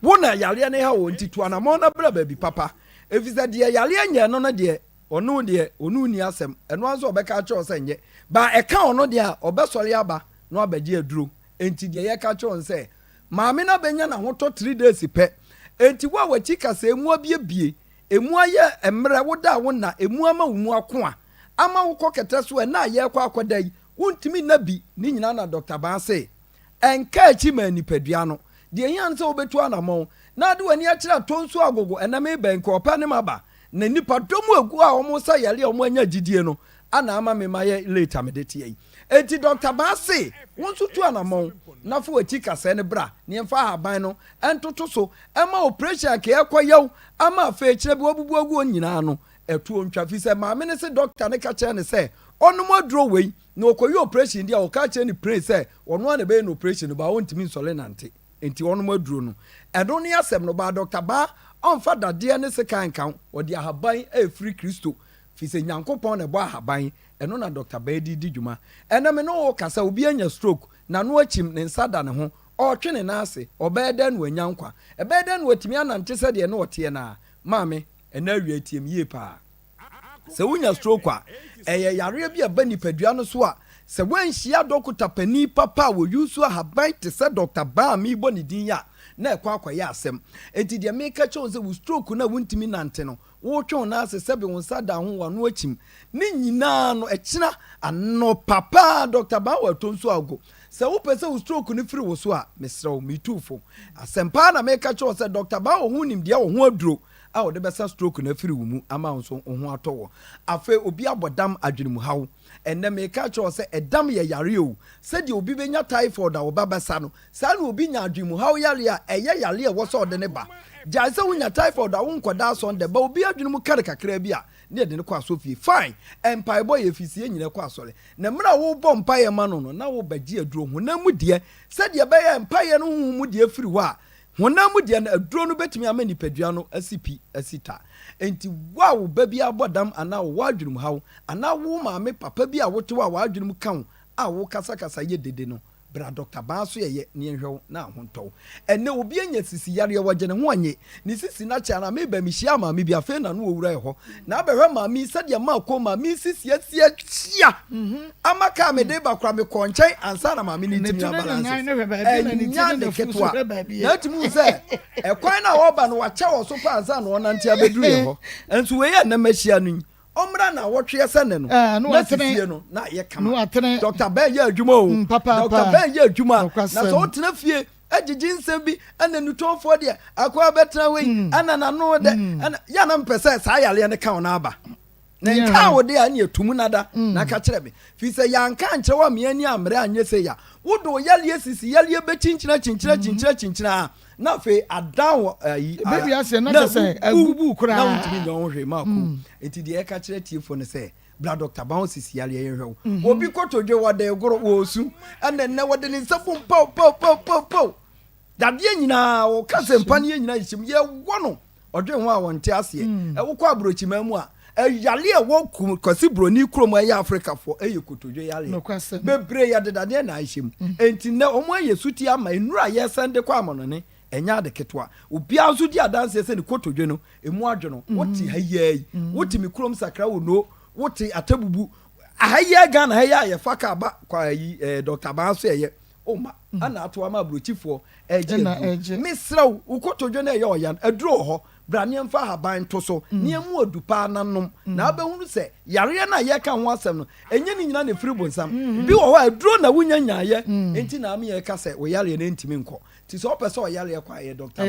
Wo na yareɛ no ha wo, enti tu anammɔn na bra baabi papa. Efisɛ deɛ yareɛ nyɛɛ no no deɛ, ɔno deɛ, ɔne wo nni asɛm. Ɛno ara nso ɔbɛka akyerɛ wo sɛ nyɛ. But ɛka ɔno deɛ a, ɔbɛsɔre aba na wabɛgye aduro. Enti deɛ yɛka kyerɛ wo ne sɛ, maame no abɛnya n'ahotɔ 3 days pɛ. Enti wo a w'akyi kasa emu abiebie, emu ayɛ mmerɛ, woda a wonna, emu ama wo mu ako a, ama wokɔ kɛtɛ so ɛnnɛ a yɛrekɔ akɔda yi, wontumi nna bi. Ne nyinaa na Dɔkta Baa se, Ɛnka akyi ma nipadua no. Deɛ ehia ne sɛ wobɛtu anammɔn na ade w'ani akyerɛ atɔ nsuo agogo. Ɛnnɛ merebɛn nka ɔpɛ ne m'aba, na nnipa dɔm a ɛgu hɔ a wɔresa yareɛ a wɔanya gyidie no na ama me mayɛ late a mede teɛ yi. Enti Dɔkta Baa se wo nso tu anammɔn na fa w'akyi kasɛɛ no bra na yɛmfa ahaban no ntoto so mma oprehyɛn a anka yɛrekɔyɛ wo ama afei kyerɛ bi wabubu agu hɔ nyinaa no ɛtoɔ ntwa firi sɛ maame no se dɔkta no ka kyerɛɛ no sɛ ɔnom aduro wei Na ɔkɔyɛ operation deɛ a ɔka kyerɛ no pray sɛ ɔno ara na ɛbɛyɛ no operation no baa ɔntumi nsɔre nante nti ɔnom aduro no ɛno ne asɛm no baa Doctor baa ɔmfa dadeɛ ne sekan nka ho ɔde ahaban a ɛfiri Kristo firi sɛ Nyankopɔn na ɛbɔ ahaban ɛno na Doctor baa de di dwuma ɛnɛ me ne wo kasa obi anya stroke n'ano akyim ne nsa da ne ho ɔretwe ne nan ase ɔbɛyɛ dɛn na wanya nkwa ɛbɛyɛ dɛn na watumi anante sɛdeɛ na ɔteɛ no ara maame ɛnɛ awia tie me yie paa. Sɛ wunya stroke a, ɛyɛ yareɛ bi a ɛba nipadua no so a sɛ woanhyia dɔkota panin papa a wɔyusu ahaban te sɛ Dɔkta Baa a merebɔ ne din yi a, na ɛkɔ akɔyɛ asɛm. Enti deɛ meka kyerɛ wo sɛ wo stroke no a wontumi nante no, woretwe wo nan ase sɛbe wo nsa da ho, w'ano akyim, ne nyinaa no, ɛkyena anɔpa paa Dɔkta Baa wɔ ɛtɔ nsuo ago. Sɛ wopɛ sɛ wo stroke no firi wo so a, mesrɛ wo, metu wo fo. Asɛm paa na meka kyerɛ wo sɛ Dɔkta Baa wɔ ho nimdeɛ wɔ ho aduro a wɔde bɛsa stroke no afiri wo mu ama wo nso wo ho atɔ wo. Afei obi abɔ dam adwenemuhaw. Ɛnnɛ mereka akyerɛ wo sɛ ɛdam yɛ yareɛ o. Sɛdeɛ obi bɛnya typhoid a ɔba bɛsa no, saa na obi nya adwenemuhaw yareɛ a ɛyɛ yareɛ a ɛwɔ sɛ ɔde no ba. Gyae sɛ wonya typhoid a wonkɔda asɔndɛ ba obi adwene mu kari kakraa bi a na yɛde no kɔ asɔfie. Fine, mpaebɔ yɛ ɛfiri sɛ yɛn nyinaa kɔ asɔre. Na mmerɛ a worebɔ mpaeɛ ma no no na worebɛgye aduro honam mu deɛ sɛdeɛ ɛbɛyɛ a mpaeɛ no honhom mu deɛ firi hɔ a Honam mu deɛ no, aduro no bɛtumi ama nipadua no asi pi, asi ta. Enti wo a wo ba bi abɔ dam anaa ɔwɔ adwenemhaw, anaa wo maame, papa bi a wote hɔ a w'adwenem ka wo a wokasakasa yɛ dede no, Bra dɔkta baa so yɛyɛ na yɛnhwɛ wo na ho ntɔ wo. Ɛnnɛ obi anya sisi yareɛ wɔgye ne ho anye ne sisi no akyɛ anaa meba mehyiaa maame bi afei na no ɔwura ɛhɔ na abɛhwɛ maame yi sɛdeɛ maa kɔn maame yi sisi asi ahyia ama kaa mede ba kora mekɔɔ nkyɛn ansa na maame no tumi abalanse ɛnya ne ketewa na atumi hu sɛ ɛkwan no a ɔba no wakyɛ wɔ so pa ansa na ɔnante abɛduru yɛ hɔ nso wei a nnɛ mahyia no yi Ɔmmra naawɔtweɛ sɛ nnɛ no, na sisie no na ayɛ kama. Dɔkta Ben yɛ adwuma o. Dɔkta Ben yɛ adwuma. Na sɛ wotena fie gyegye nsɛm bi, ɛna nutɔnfoɔ deɛ, akoa bɛtena hɔ yi, ɛna n'ano dɛ, ɛna yɛ na mpɛ sɛ saa yareɛ no ka wo na aba. Na nka wo de a ɛne ɛtum nada na ka kyerɛ me. Firi sɛ yɛanka ankyerɛ wo a me ani ammere anyɛ sei a, wode wo yareɛ sisi yareɛ bɛkyinkyina kyinkyina kyinkyina kyinkyina a, na afei adan wɔ ayi Baabi aseɛ na kyɛ sɛ agugu koraa. Na wontumi nyɛ ho hwee ma ko. Nti deɛ ɛka kyerɛ tiefoɔ no sɛ bra Dr. Bawo sisi yareɛ yɛnhwɛ wo. Mhm. Obi kotodwe wɔde goro wɔsu ɛna nnɛ wɔde ne nsa bom pow pow pow pow pow. Dadeɛ nyinaa wɔka sɛ mpa no yɛ nyinaa nhyɛm yɛwɔ no. Ɔdwen ho a wɔnte aseɛ. Mm. Wokɔ aburokyiman mu a, ɛyale a ɛwɔ Kwasi Buroni kurom ɛyɛ Afrikafoɔ ɛyɛ kotodwe yareɛ. Bebree yɛde dadeɛ na ahyɛ mu. Mm. Enti nnɛ wɔn ayɛ suti ama nnuru a yɛsan de kɔ amanɔne ɛnyɛ ade ketewa. Obiara nso di adanseɛ sɛ ne kotodwe no emu adwo no. Mm. Wote ha yiaa yi, wote me kurom sakra wɔ no, wote atabubu. Aha yiaa Ghana ha yi a yɛfa kaa ba kwa ayi ɛɛ Dr. Baa so ɛyɛ. O ma ana ato ama aburokyifoɔ ɛregye aduro. Mesrɛ wo, wo kotodwe no ɛyɛ ɔya no, aduro wɔ hɔ. Bra ne yɛmfa ahaban nto so na yɛmmu adu paa na nom. Na wobɛhunu sɛ yareɛ no a yɛreka ho asɛm no, ɛnyɛ ne nyinaa na ɛfiri bonsam. Bi wɔ hɔ a, aduro na wonya nyaeɛ nti na ama yɛreka sɛ wo yareɛ no ntumi nkɔ. Nti sɛ wopɛ sɛ ɔyareɛ kɔ a, ɛyɛ Dɔkta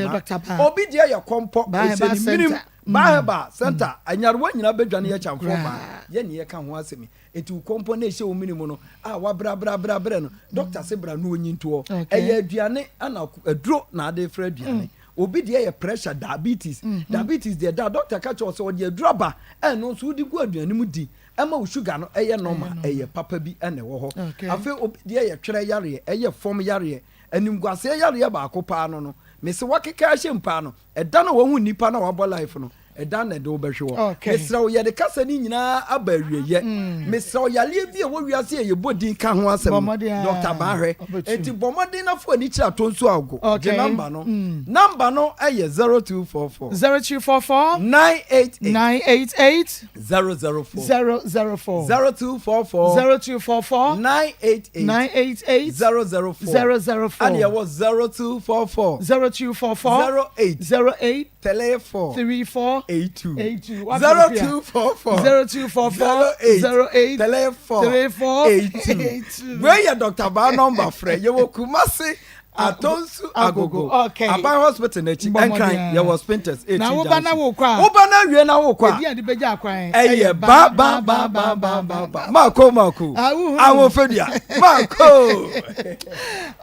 Maa. Obi deɛ yɛ kɔmpɔ, ɛhyɛ ne menem. Baa Herbal Center, anyarewa nyinaa bɛdwane yɛ kyamfoɔ baa. Yɛn ne yɛka ho asɛm yi. Enti wo kɔmpɔ no a ɛhyɛ wo mene mu no a wabrɛabrɛabrɛ no, dɔkta se bra na ɔnyi ntoɔ. Ɛyɛ aduane ana aduro na ade refra aduane. Obi deɛ yɛ pressure, diabetes. Diabetes deɛ da dɔkta ka kyerɛ wo sɛ ɔde aduro aba a ɛno nso wode gu aduane mu di ɛma wo sugar no ɛyɛ normal. Ɛyɛ papa bi na ɛwɔ hɔ. Afei obi deɛ yɛ twerɛ yareɛ, ɛyɛ fam yareɛ, animguaseɛ yareɛ baako paa no no, mese wakeka ahyɛ mu paa no, ɛda no a wahu nnipa no a wabɔ life no, Ɛda na ɛde wo bɛhwe hɔ. Okay. Mesrɛ wo, yɛde kasa no nyinaa aba awieyɛ. Mm. Mesrɛ wo, yareɛ bi a ɛwɔ wiase a yɛbɔ din ka ho asɛm Bɔ no, mmɔden a Dɔkta Baahwɛ. ɔbɛtu. Enti bɔ mmɔden na fa w'ani kyerɛ Atonsu Ago. Okay. Gye namba no. Mm. Namba no yɛ 0244 0244 988 988 004. 004 0244 0244 988 988 004. 004 Ɛne ɛwɔ 0244 0244 08 08 34 34 82 82 0244 0244 08 08 34 34 82 82 wei yɛ Dr. Baa nɔmba frɛ yɛwɔ Kumasi Atonsu Agogo Okay. Aban Hospital n'akyi Bɔ mmɔden Nkran a. yɛwɔ Spintex 18 Na woba na junction wokɔ a woba na awie na wokɔ a ɛdi a de bɛgya akwan ɛyɛ ba ba ba ba ba ba ba mako mako Ah, wohunu. ahofadua mako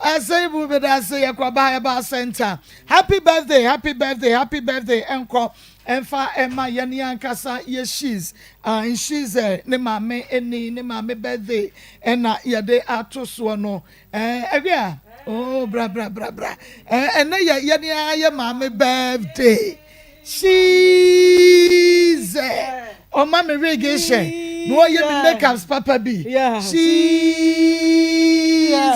Asɛyi bu bɛda ase yɛkɔ ba ɛba center Happy birthday happy birthday happy birthday ɛnkɔ ɛnfa ɛma yɛn ankasa yɛ she's ah she's ɛ ne maame ɛni ne maame birthday ɛna yɛde ato soɔ no ɛɛ ɛwia a oh bra bra bra bra ɛɛ ɛnɛ yɛ yɛn ara yɛ maame birthday she's ɛ Ɔma me wig hyɛ na ɔyɛ me makeups papa bi. She's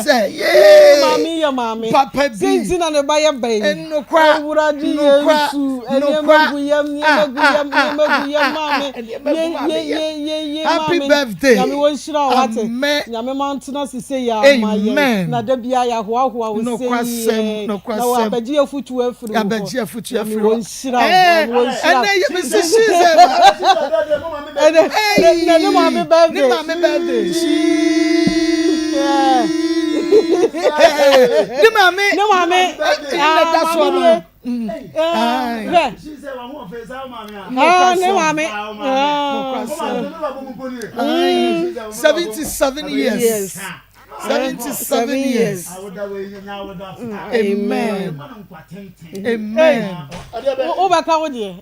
a yee. Maame yɛ maame. Papa bi. Sɛ nti na ne ba yɛ bɛn. Nokwa. Awurade Nokwa. Yesu. Nneɛma Nokwa. gu yam, nneɛma gu yam, nneɛma gu yam maame. Nneɛma gu maame Ye ye yam. ye ye ye Happy maame. birthday. Nyame wɔ nhyira wo wate. Amen. Nyame ma ntena ase sei ara ma yɛn. Amen. Na da biara yɛahoahoa wo sei Nokwasɛm, yɛ. Na nokwasɛm. wɔabɛgye afutuo afiri wo hɔ. Yɛabɛgye afutuo Nyame afiri wɔ hɔ. nhyira wo. Ɛɛ, Nyame wɔ nhyira ɛnɛ yɛ mesi she's a Ɛnɛ ne ne maame birthday. Ne maame birthday. Yeah. Ne maame. Ne maame. Ɛnna da so Maame no. nie. Hwɛ. Ah, ne maame. 77 years. Yes. 77 years. Amen. Amen. Wo bɛka wo deɛ.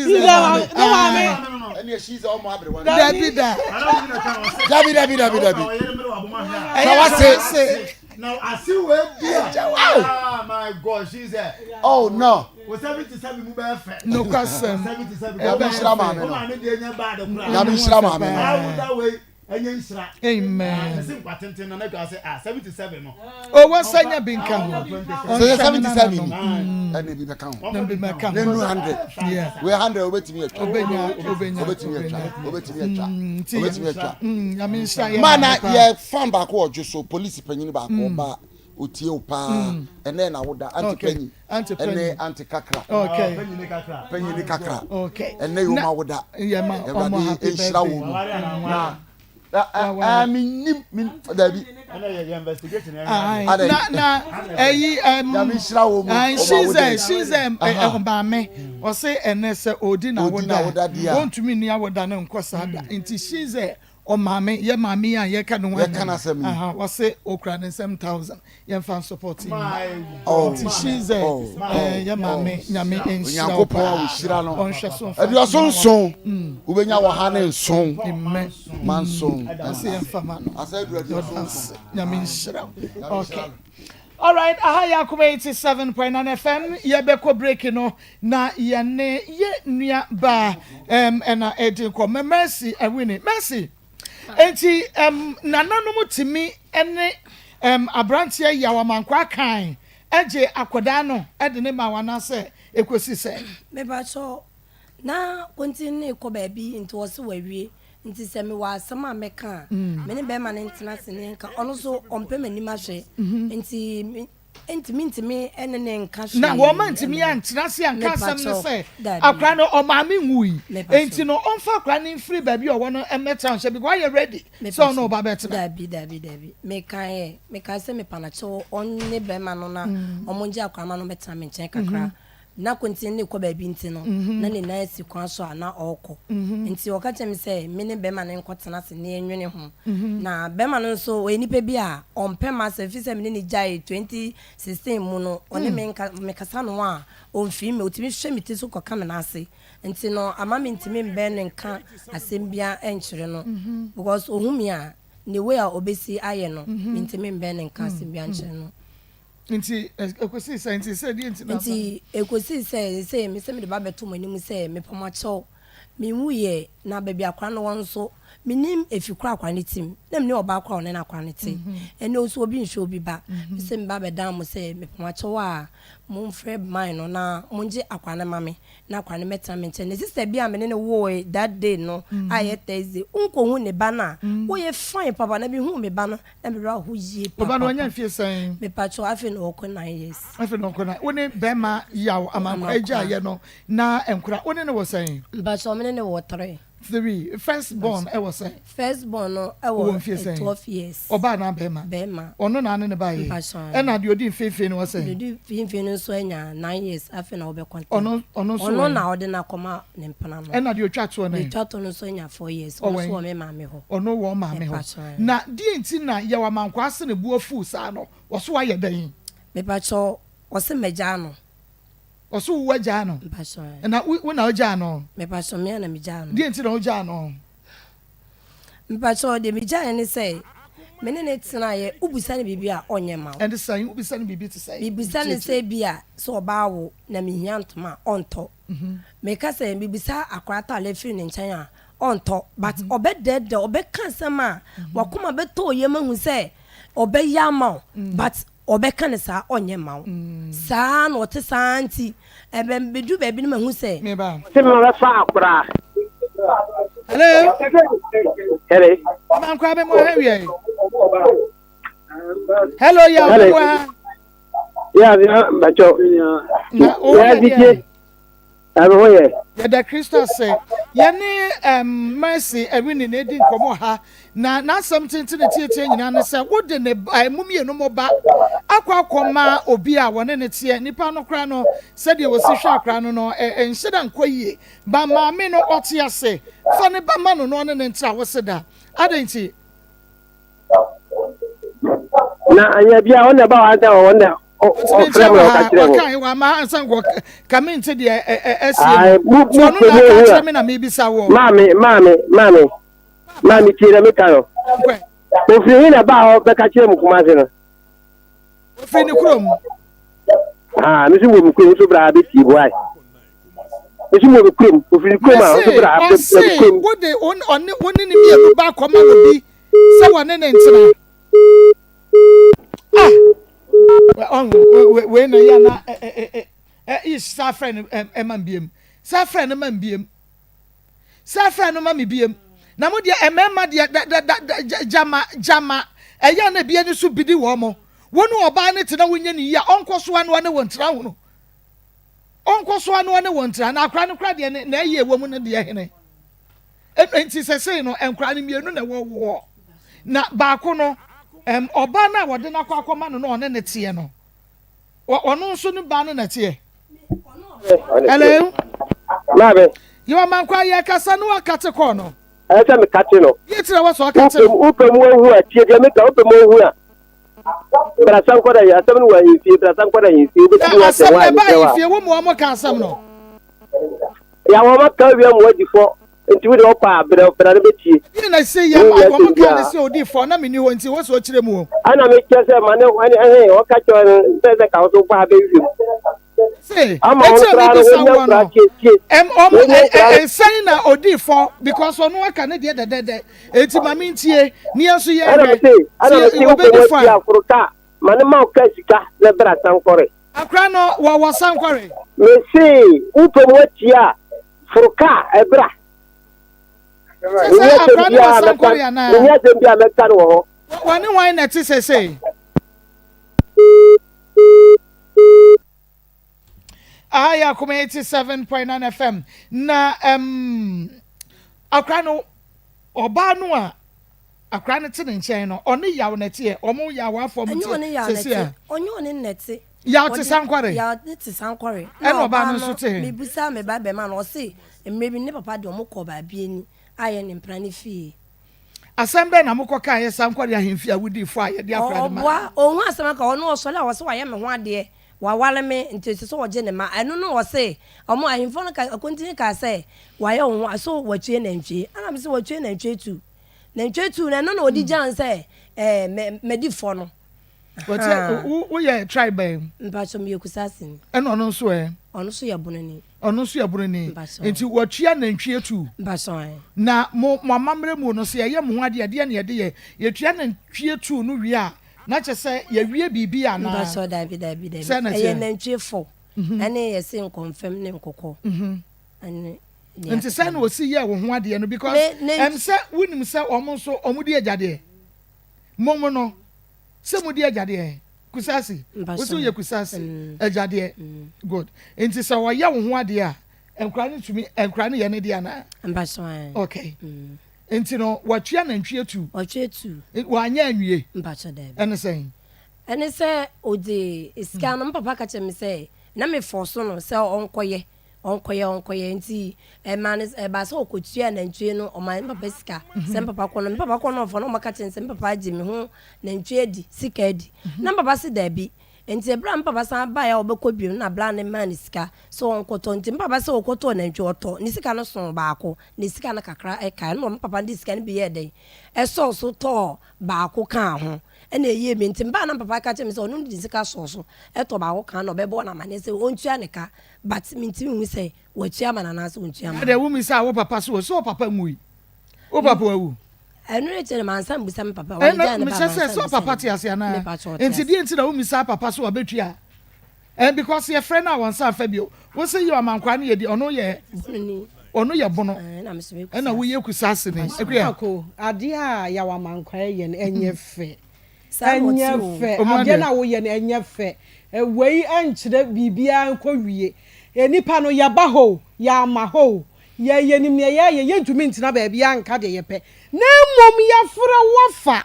Ne maame. Dabi da. Dabi dabi dabi dabi. Sɛ wase. Now I see where be. Ah my God, she's there. Oh no. Wo 77 mu bɛyɛ fɛ. Nokwasɛm. 77. Nyame nhyira maame no. Maame deɛ nyɛ bad koraa. Nyame nhyira maame no. Awoda wei. Ɛnyɛ nhyira. Amen. Mese nkwa tenten na n'adwa sɛ ah 77 no. O wɔn sɛ nya bi nka ho. Sɛ yɛ 77 ɛna ebi bɛka ho. Na bi bɛka ho. Na enu 100. Yeah. Wei 100 obetumi atwa. Obenya obenya. Obetumi atwa. Obetumi atwa. Obetumi atwa. Nyame nhyira yɛ. Ma na yɛ fan baako wɔ dwo so polisi panyin baako ɔba otie o paa ɛnɛ na woda anti panyin ɛnɛ anti kakra panyin kakra ɛnɛ yɛ ɔma woda ɛwurade nhyira wo mu na menim dabi na na ɛyi nyame nhyira wo mu shizɛ shizɛ ɔmaame ɔse ɛnɛ sɛ ɔdi na woda wɔntumi nni awoda no nkɔ saa da nti shizɛ Ɔmaame, yɛ maame yi a yɛka ne ho asɛm yi, aha, wɔse okura ne nsam thousand, yɛmfa nsupport yi mma. Nti she sɛ, eh, yɛ maame, Nyame nhyira wo paa, ɔnhwɛ so mfa Aduɔson nson, wobɛnya wɔ ha ne nson, Amen. ma nson. Ɔse yɛmfa ma no. Asɛ aduru aduɔson nson. Nyame nhyira wo. Okay. Alright, aha yɛ Akoma 87.9 FM, yɛbɛkɔ break no na yɛne yɛ nua baa um, ɛna ɛdi nkɔmmɔ Mercy Awini. Mercy, enti um, nananom tumi ne um, aberanteɛ Yaw Amankwaa kan gye akwadaa no de ne ma wo anaasɛ ɛkɔsi sɛ? Mepakyɛw, na kontin no rekɔ baabi nti ɔse wawie nti sɛ mewɔ asɛm a mɛka a me ne bɛrima no ntena ase ne yɛnka ɔno nso ɔmpɛ m'anim ahwɛ nti nti mentumi ne ne nka hwee. Na wɔn antumi antena ase anka asɛm no sɛ akwadaa no ɔmaame nwui nti no ɔmfa akwadaa no mfiri baabi a ɔwɔ no mmɛtra nhyɛ because wayɛ ready sɛ ɔne ɔba bɛtena. Dabi dabi dabi mekaeɛ mekae sɛ mepanakyɛw ɔne bɛrima no na wɔn ngye akwadaa ma no mmɛtena me nkyɛn kakra. Na kontin no rekɔ baabi nti no, na ne nan si kwan so a na ɔrekɔ. Nti ɔka kyerɛɛ me sɛ me ne bɛrima no nkɔtena ase na yɛnnwene ho. Na bɛrima no nso, ɔyɛ nipa bi a ɔmpɛ m'asɛm ɛfiri sɛ me ne no gyaee 2016 mu no, ɔne me nka, mekasa ne ho a, ɔmfiri me. Ɔtumi hwɛ me ti so kɔka me nan ase. Nti no, ama mentumi mbɛn no nka asɛm biara nkyerɛ no because ɔhu me a, ne way a ɔbɛsi ayɛ no, mentumi mbɛn no nka asɛm biara nkyerɛ no. Nti ɛkɔsii sɛ, nti sɛ deɛ nti na. Nti ɛkɔsii sɛ, seesei me sɛ mede ba bɛto mo anim sɛ mepɛ mo akyɛw, menwuiɛ, na baabi akwadaa no wɔ nso, mennim efi korɔ akwadaa no tim, na mennim ɔbaa korɔ a ɔne n'akwadaa no te. Ɛnna nso obi nhwɛ obi ba. Me sɛ meba abɛdan mo sɛ mepɛ mo akyɛw a, momfrɛ man no na mongye akwadaa no mma me, na akwadaa no mmɛtena me nkyɛn. Ne sister bi a me ne no woe that day no a ɛyɛ Thursday, wonkɔhu ne ba no a, woyɛ fine papa, na mehuu me ba no, Na me werɛ aho yie Wo ba no wanya mfie sɛn? Mepakyɛw afei na ɔkɔ nine years. Afei na ɔkɔ nine. Wo ne bɛrima Yaw Amankwa agyaeɛ no na nkora wo ne no wɔ sɛn? Mepakyɛw me ne no wɔ three. Three. First born ɛwɔ sɛn? First born no ɛwɔ mfie sɛn? 12 years. Ɔbaa anaa bɛrima? Bɛrima. Ɔno na ane ne baeɛ? Mepakyɛw. Ɛna deɛ ɔdi mfimfini no wɔ sɛn? Deɛ ɔdi mfimfini no nso anya nine years afei na ɔbɛkɔ ten. Ɔno ɔno nso Ɔno na ɔde no akɔma ne mpena no. Ɛna deɛ ɔtwa toɔ no ɛ? Deɛ ɔtwa toɔ no nso anya four years. Ɔno nso wɔ me maame hɔ. Ɔno wɔ maame hɔ. Na deɛ nti na Yaw Amankwaa se ne bo afuw saa no, ɔse wayɛ dɛn? Mepakyɛw, ɔse magyaa no. Ɔse wo wagyaa no? Mepakyɛw. Na wo na wogyaa no? Mepakyɛw, me ara na megyaa no. Deɛ nti na wogyaa no? Mepakyɛw, deɛ megyaeɛ ne sɛ, me ne no tenaeɛ, wobisa no biribi a, ɔnyɛ mma wo. Ɛnde sɛn? Wobisa no biribi te sɛn? Mebisa no sɛ ebia sɛ ɔbaa wo na mehia ntoma a, ɔntɔ. Meka sɛ mebisa akwadaa ataade firi ne nkyɛn a, ɔntɔ. But ɔbɛdɛɛdɛɛ, ɔbɛka asɛm a w'akoma bɛtɔ wo yam ahu sɛ ɔbɛyɛ ama wo. But ɔbɛka no saa, ɔnyɛ mma wo. Saa na ɔte saa nti, ɛbɛdu baabi no mahu sɛ. Meba. Sɛ mema bɛfa akwadaa. Hello. Hello. Amankwa bɛ mo ha wiɛ. Hello, yɛ Hello. mo ha. Yeah, yeah, bacho. Na o Yeah, yɛ DJ. deɛ. Ɛbɛ ho yɛ. Yɛda Kristo ase. Yɛne um, Mercy Awini na edi nkɔmmɔ ha. Na n'asɛm tenten ne tietie nyinaa ne sɛ wode ne ba, eh, mo mmienu mo ba akɔ akɔma obi a wɔne ne teɛ. Nipa no koraa no, sɛdeɛ wɔsi hwɛ akora no no, eh, ɛnhyɛ da nkɔ yie. Ba maame no ɔte ase. Fa ne ba ma no na ɔne ne ntra wo se da. Adɛn nti? Na anya bia ɔna ba wa ansa wɔn na ɔfrɛ mu na ɔka kyerɛ ho. Wɔka wɔ ama ansa nkɔ kame nte deɛ ɛsie no. Mu So ɔno na aka kyerɛ me na mebisa wɔ. Maame maame maame maame tie na meka no. Ofiri he na ba hɔ bɛka kyerɛ mu Kumase no. Ofiri ne kurom. Ah, me so wɔ mu kurom so bra bɛtie boae. Mesi mu wɔ me kurom. Ofiri ne kurom a, ɔse Mese, bra, bra me ɔse kurom. wode wo ɔne wo ne ne mmienu ba akɔma obi sɛ wɔne ne ntena. Ah! Ɔho, wei na yɛ na ɛ ɛ ɛ ɛ ish saa frɛ no ɛma mbiem. Saa frɛ no ma mbiem. Saa frɛ no ma me biem. Na mo deɛ mmarima deɛ da da da da gyama gyama ɛyɛ na ebi ani so bidi wɔn mo. Wo ne ɔbaa no tena wonyɛ ne yie a ɔnkɔ so ano ne wo ntena hono. Ɔnkɔ so ano ne wo ntena na akora no kora deɛ ne na ɛyɛ ɛwɔ mu no deɛ hene. Nti sɛsei no nkora no mmienu na ɛwɔ wɔ na baako no ɔbaa no a wɔde no akɔ akɔma no na ɔne ne teɛ no ɔno nso ne ba no na ɛteɛ. Hello. Maame. Yɛ ɔmankwa yɛ kasa no wakate kɔɔ no. Ɛsɛ sɛ mekate no. Yɛ tiri wɔ sɛ ɔkate no. Wopɛ mu ehu a tie deɛ meka wopɛ mu ehu a. Brasa nkɔ da yɛ asɛm no wɔ ahemfie brasa nkɔ da ahemfie wobɛtumi asɛm asɛm no ɛba ahemfie wo mu wɔn ka asɛm no. Ya wɔn aka awia mu adi fɔ nti wo de ɔpa a brɛ bra no bɛtie. Yɛ na se yɛ ma wɔn ka ne sɛ odi fɔ na menni hɔ nti wɔ sɛ ɔkyerɛ mu o. Ɛna mekyerɛ sɛ ma ne ɛne ɛhe ɔka kyerɛ no sɛ sɛ ka wo so bɔ ha bɛhwehwɛ mu. Se Ama wɔn ɛti a koraa no mebisa wɔnya woɔ nkora no tietie. ɛm ɔmo Wɔnya ɛ nkora ɛ ɛsɛn na odi fɔ because ɔno aka ne deɛ dɛdɛdɛ eti ma mentie ne yɛn nso yɛn Ɛna hwɛ mese ɛna sɛ mese wopɛ wɔbɛdi mu fɔ atie a. aforo ka ma ne ma wo ka sika na bra sankɔre. Akora no wɔ wɔ sankɔre. Mese wopɛ mu atie a foro kaa ɛbra. Sɛ Menni sɛ asɛm akora no wɔ biara mɛka sankɔre anaa. menni asɛm biara mɛka no wɔ hɔ. Wɔne hwan na ɛte sesei? Aha yɛ Akoma 87.9 FM na um, akora no ɔbaa no a akora no te ne nkyɛn no ɔne yaw na ɛteɛ ɔmo yaw afɔ mo te sese a ɔnyɛ ɔne nnɛte yaw te sankɔre yaw ne te sankɔre ɛna ɔbaa no nso te he mebusa me ba bɛma no ɔse mmerɛ bi ne papa de ɔmo kɔ baabi ani ayɛ ne mpena ne fie Asɛm bɛn na mokɔ kaeɛ Sankɔre ahemfie a wodii fɔ a yɛde akora no maa? Ɔboa, ɔnhu asɛm aka, ɔno ɔsɔre a ɔse wayɛ me ho adeɛ, waware me nti ɛsɛ sɛ ɔgye ne mma, ɛno no ɔse, ɔmo ahemfo no ka, akontini kaa sɛ wayɛ wo ho, so watue nantwie, ɛna mese watue nantwie tuu, nantwie tuu no ɛno na ɔde gyaa no sɛ ɛɛ madi fɔ no. Wɔte, wo woyɛ tribe bɛn? Mpakyɛ meyɛ Kusasini. Ɛna ɔno nso ɛ? Ɔno nso yɛ Bononi. Ɔno nso yɛ Bononi. Mpakyɛ. Nti wɔtua nantwie tu? Mpakyɛ ae. Na mo mo amammerɛ mu no sɛ yɛyɛ mo ho adeɛ a ɛdeɛn na yɛde yɛ? Yɛtua nantwie tu no wie a na kyerɛ sɛ yɛawie biribi anaa? Mpakyɛ dabi dabi dabi. Sɛn na Ɛyɛ ɛteɛ? nantwie fɔ ɛne yɛse nkɔmfɛm ne nkokɔ ɛne nea Nti sɛn na ɔsi yɛɛ wo ho adeɛ no because Me ɛm nantwie. sɛ wonim sɛ wɔn nso wɔn di agyadeɛ. Mom no. Sɛ mudi agyadeɛ Kusasi wosi woyɛ Kusasi agyadeɛ good nti sɛ ɔyɛ wo ho adeɛ a nkora no tumi nkora no yɛ ne deɛ anaa okay nti no watua nantwie tu watua tu wanyɛ anwie mpakyɛ daabi ɛne sɛn ɛne sɛ ɔde sika no mpapa ka kyerɛ me sɛ na me fɔso no sɛ ɔnkɔyɛ Ɔnkɔyɛ ɔnkɔyɛ nti ɛmaa no ɛbaa sɛ ɔkɔtua nantwie no ɔmaa me papa sika sɛ me papa kɔ no me papa kɔ no ɔfa no ɔmaka kyerɛ no sɛ me papa agye me ho nantwie adi sika adi na me papa se daabi nti ɛberɛ a me papa san baeɛ a ɔbɛkɔ bio no na bra no maa no sika sɛ ɔnkɔtɔ nti me papa sɛ ɔkɔtɔɔ nantwie ɔtɔ ne sika no soo baako ne sika no kakra ɛkae no me papa no de sika no bi yɛɛ dɛn ɛsɔɔ so tɔɔ baako kaa ho ɛna ɛyɛɛ me nti mebaa na me papa ka kyerɛ me sɛ ɔno de ne sika sɔɔ so ɛtɔ baako kaa na ɔbɛbɔ no amaneɛ sɛ ɔntua ne ka But mentumi nhu sɛ watua ama no anaasɛ ɔntua ama no. Adɛn wommisaa wo papa so sɛ wo papa nwui? Wo papa wawu? Ɛno ne kyerɛ no mansa mbusa me papa. Wɔde Ɛna gyaa ne ba mehyɛ sɛ mansa sɛ wo mbusa papa ne te ase anaa? Me pakyɛ ɔte Nti ase. deɛ nti na wommisaa papa so wabɛtua? Eh, because yɛfrɛ no a wɔnsa mfa bio. Wo se yɛ ɔmankwaa no yɛ di ɔno yɛ Bononi. ɔno yɛ bono. Ɛɛ, ɛna me so mekusa Ɛna woyɛ kusaseni. Mpakyɛ. Akua. Ako, adeɛ a Yaw Amankwaa yɛ no ɛnyɛ fɛ. Saa na ɔte Ɛnyɛ o. fɛ. Ɔmo Adeɛ adeɛ. no a woyɛ no ɛnyɛ fɛ. Wei nkyerɛ biribiara nkɔ wie. Nnipa no yɛba hɔ o, yɛamma hɔ o, yɛ yɛnim nea yɛyɛ, yɛntumi ntena baabiara nka deɛ yɛpɛ. Na mmom yɛfrɛ wo afa.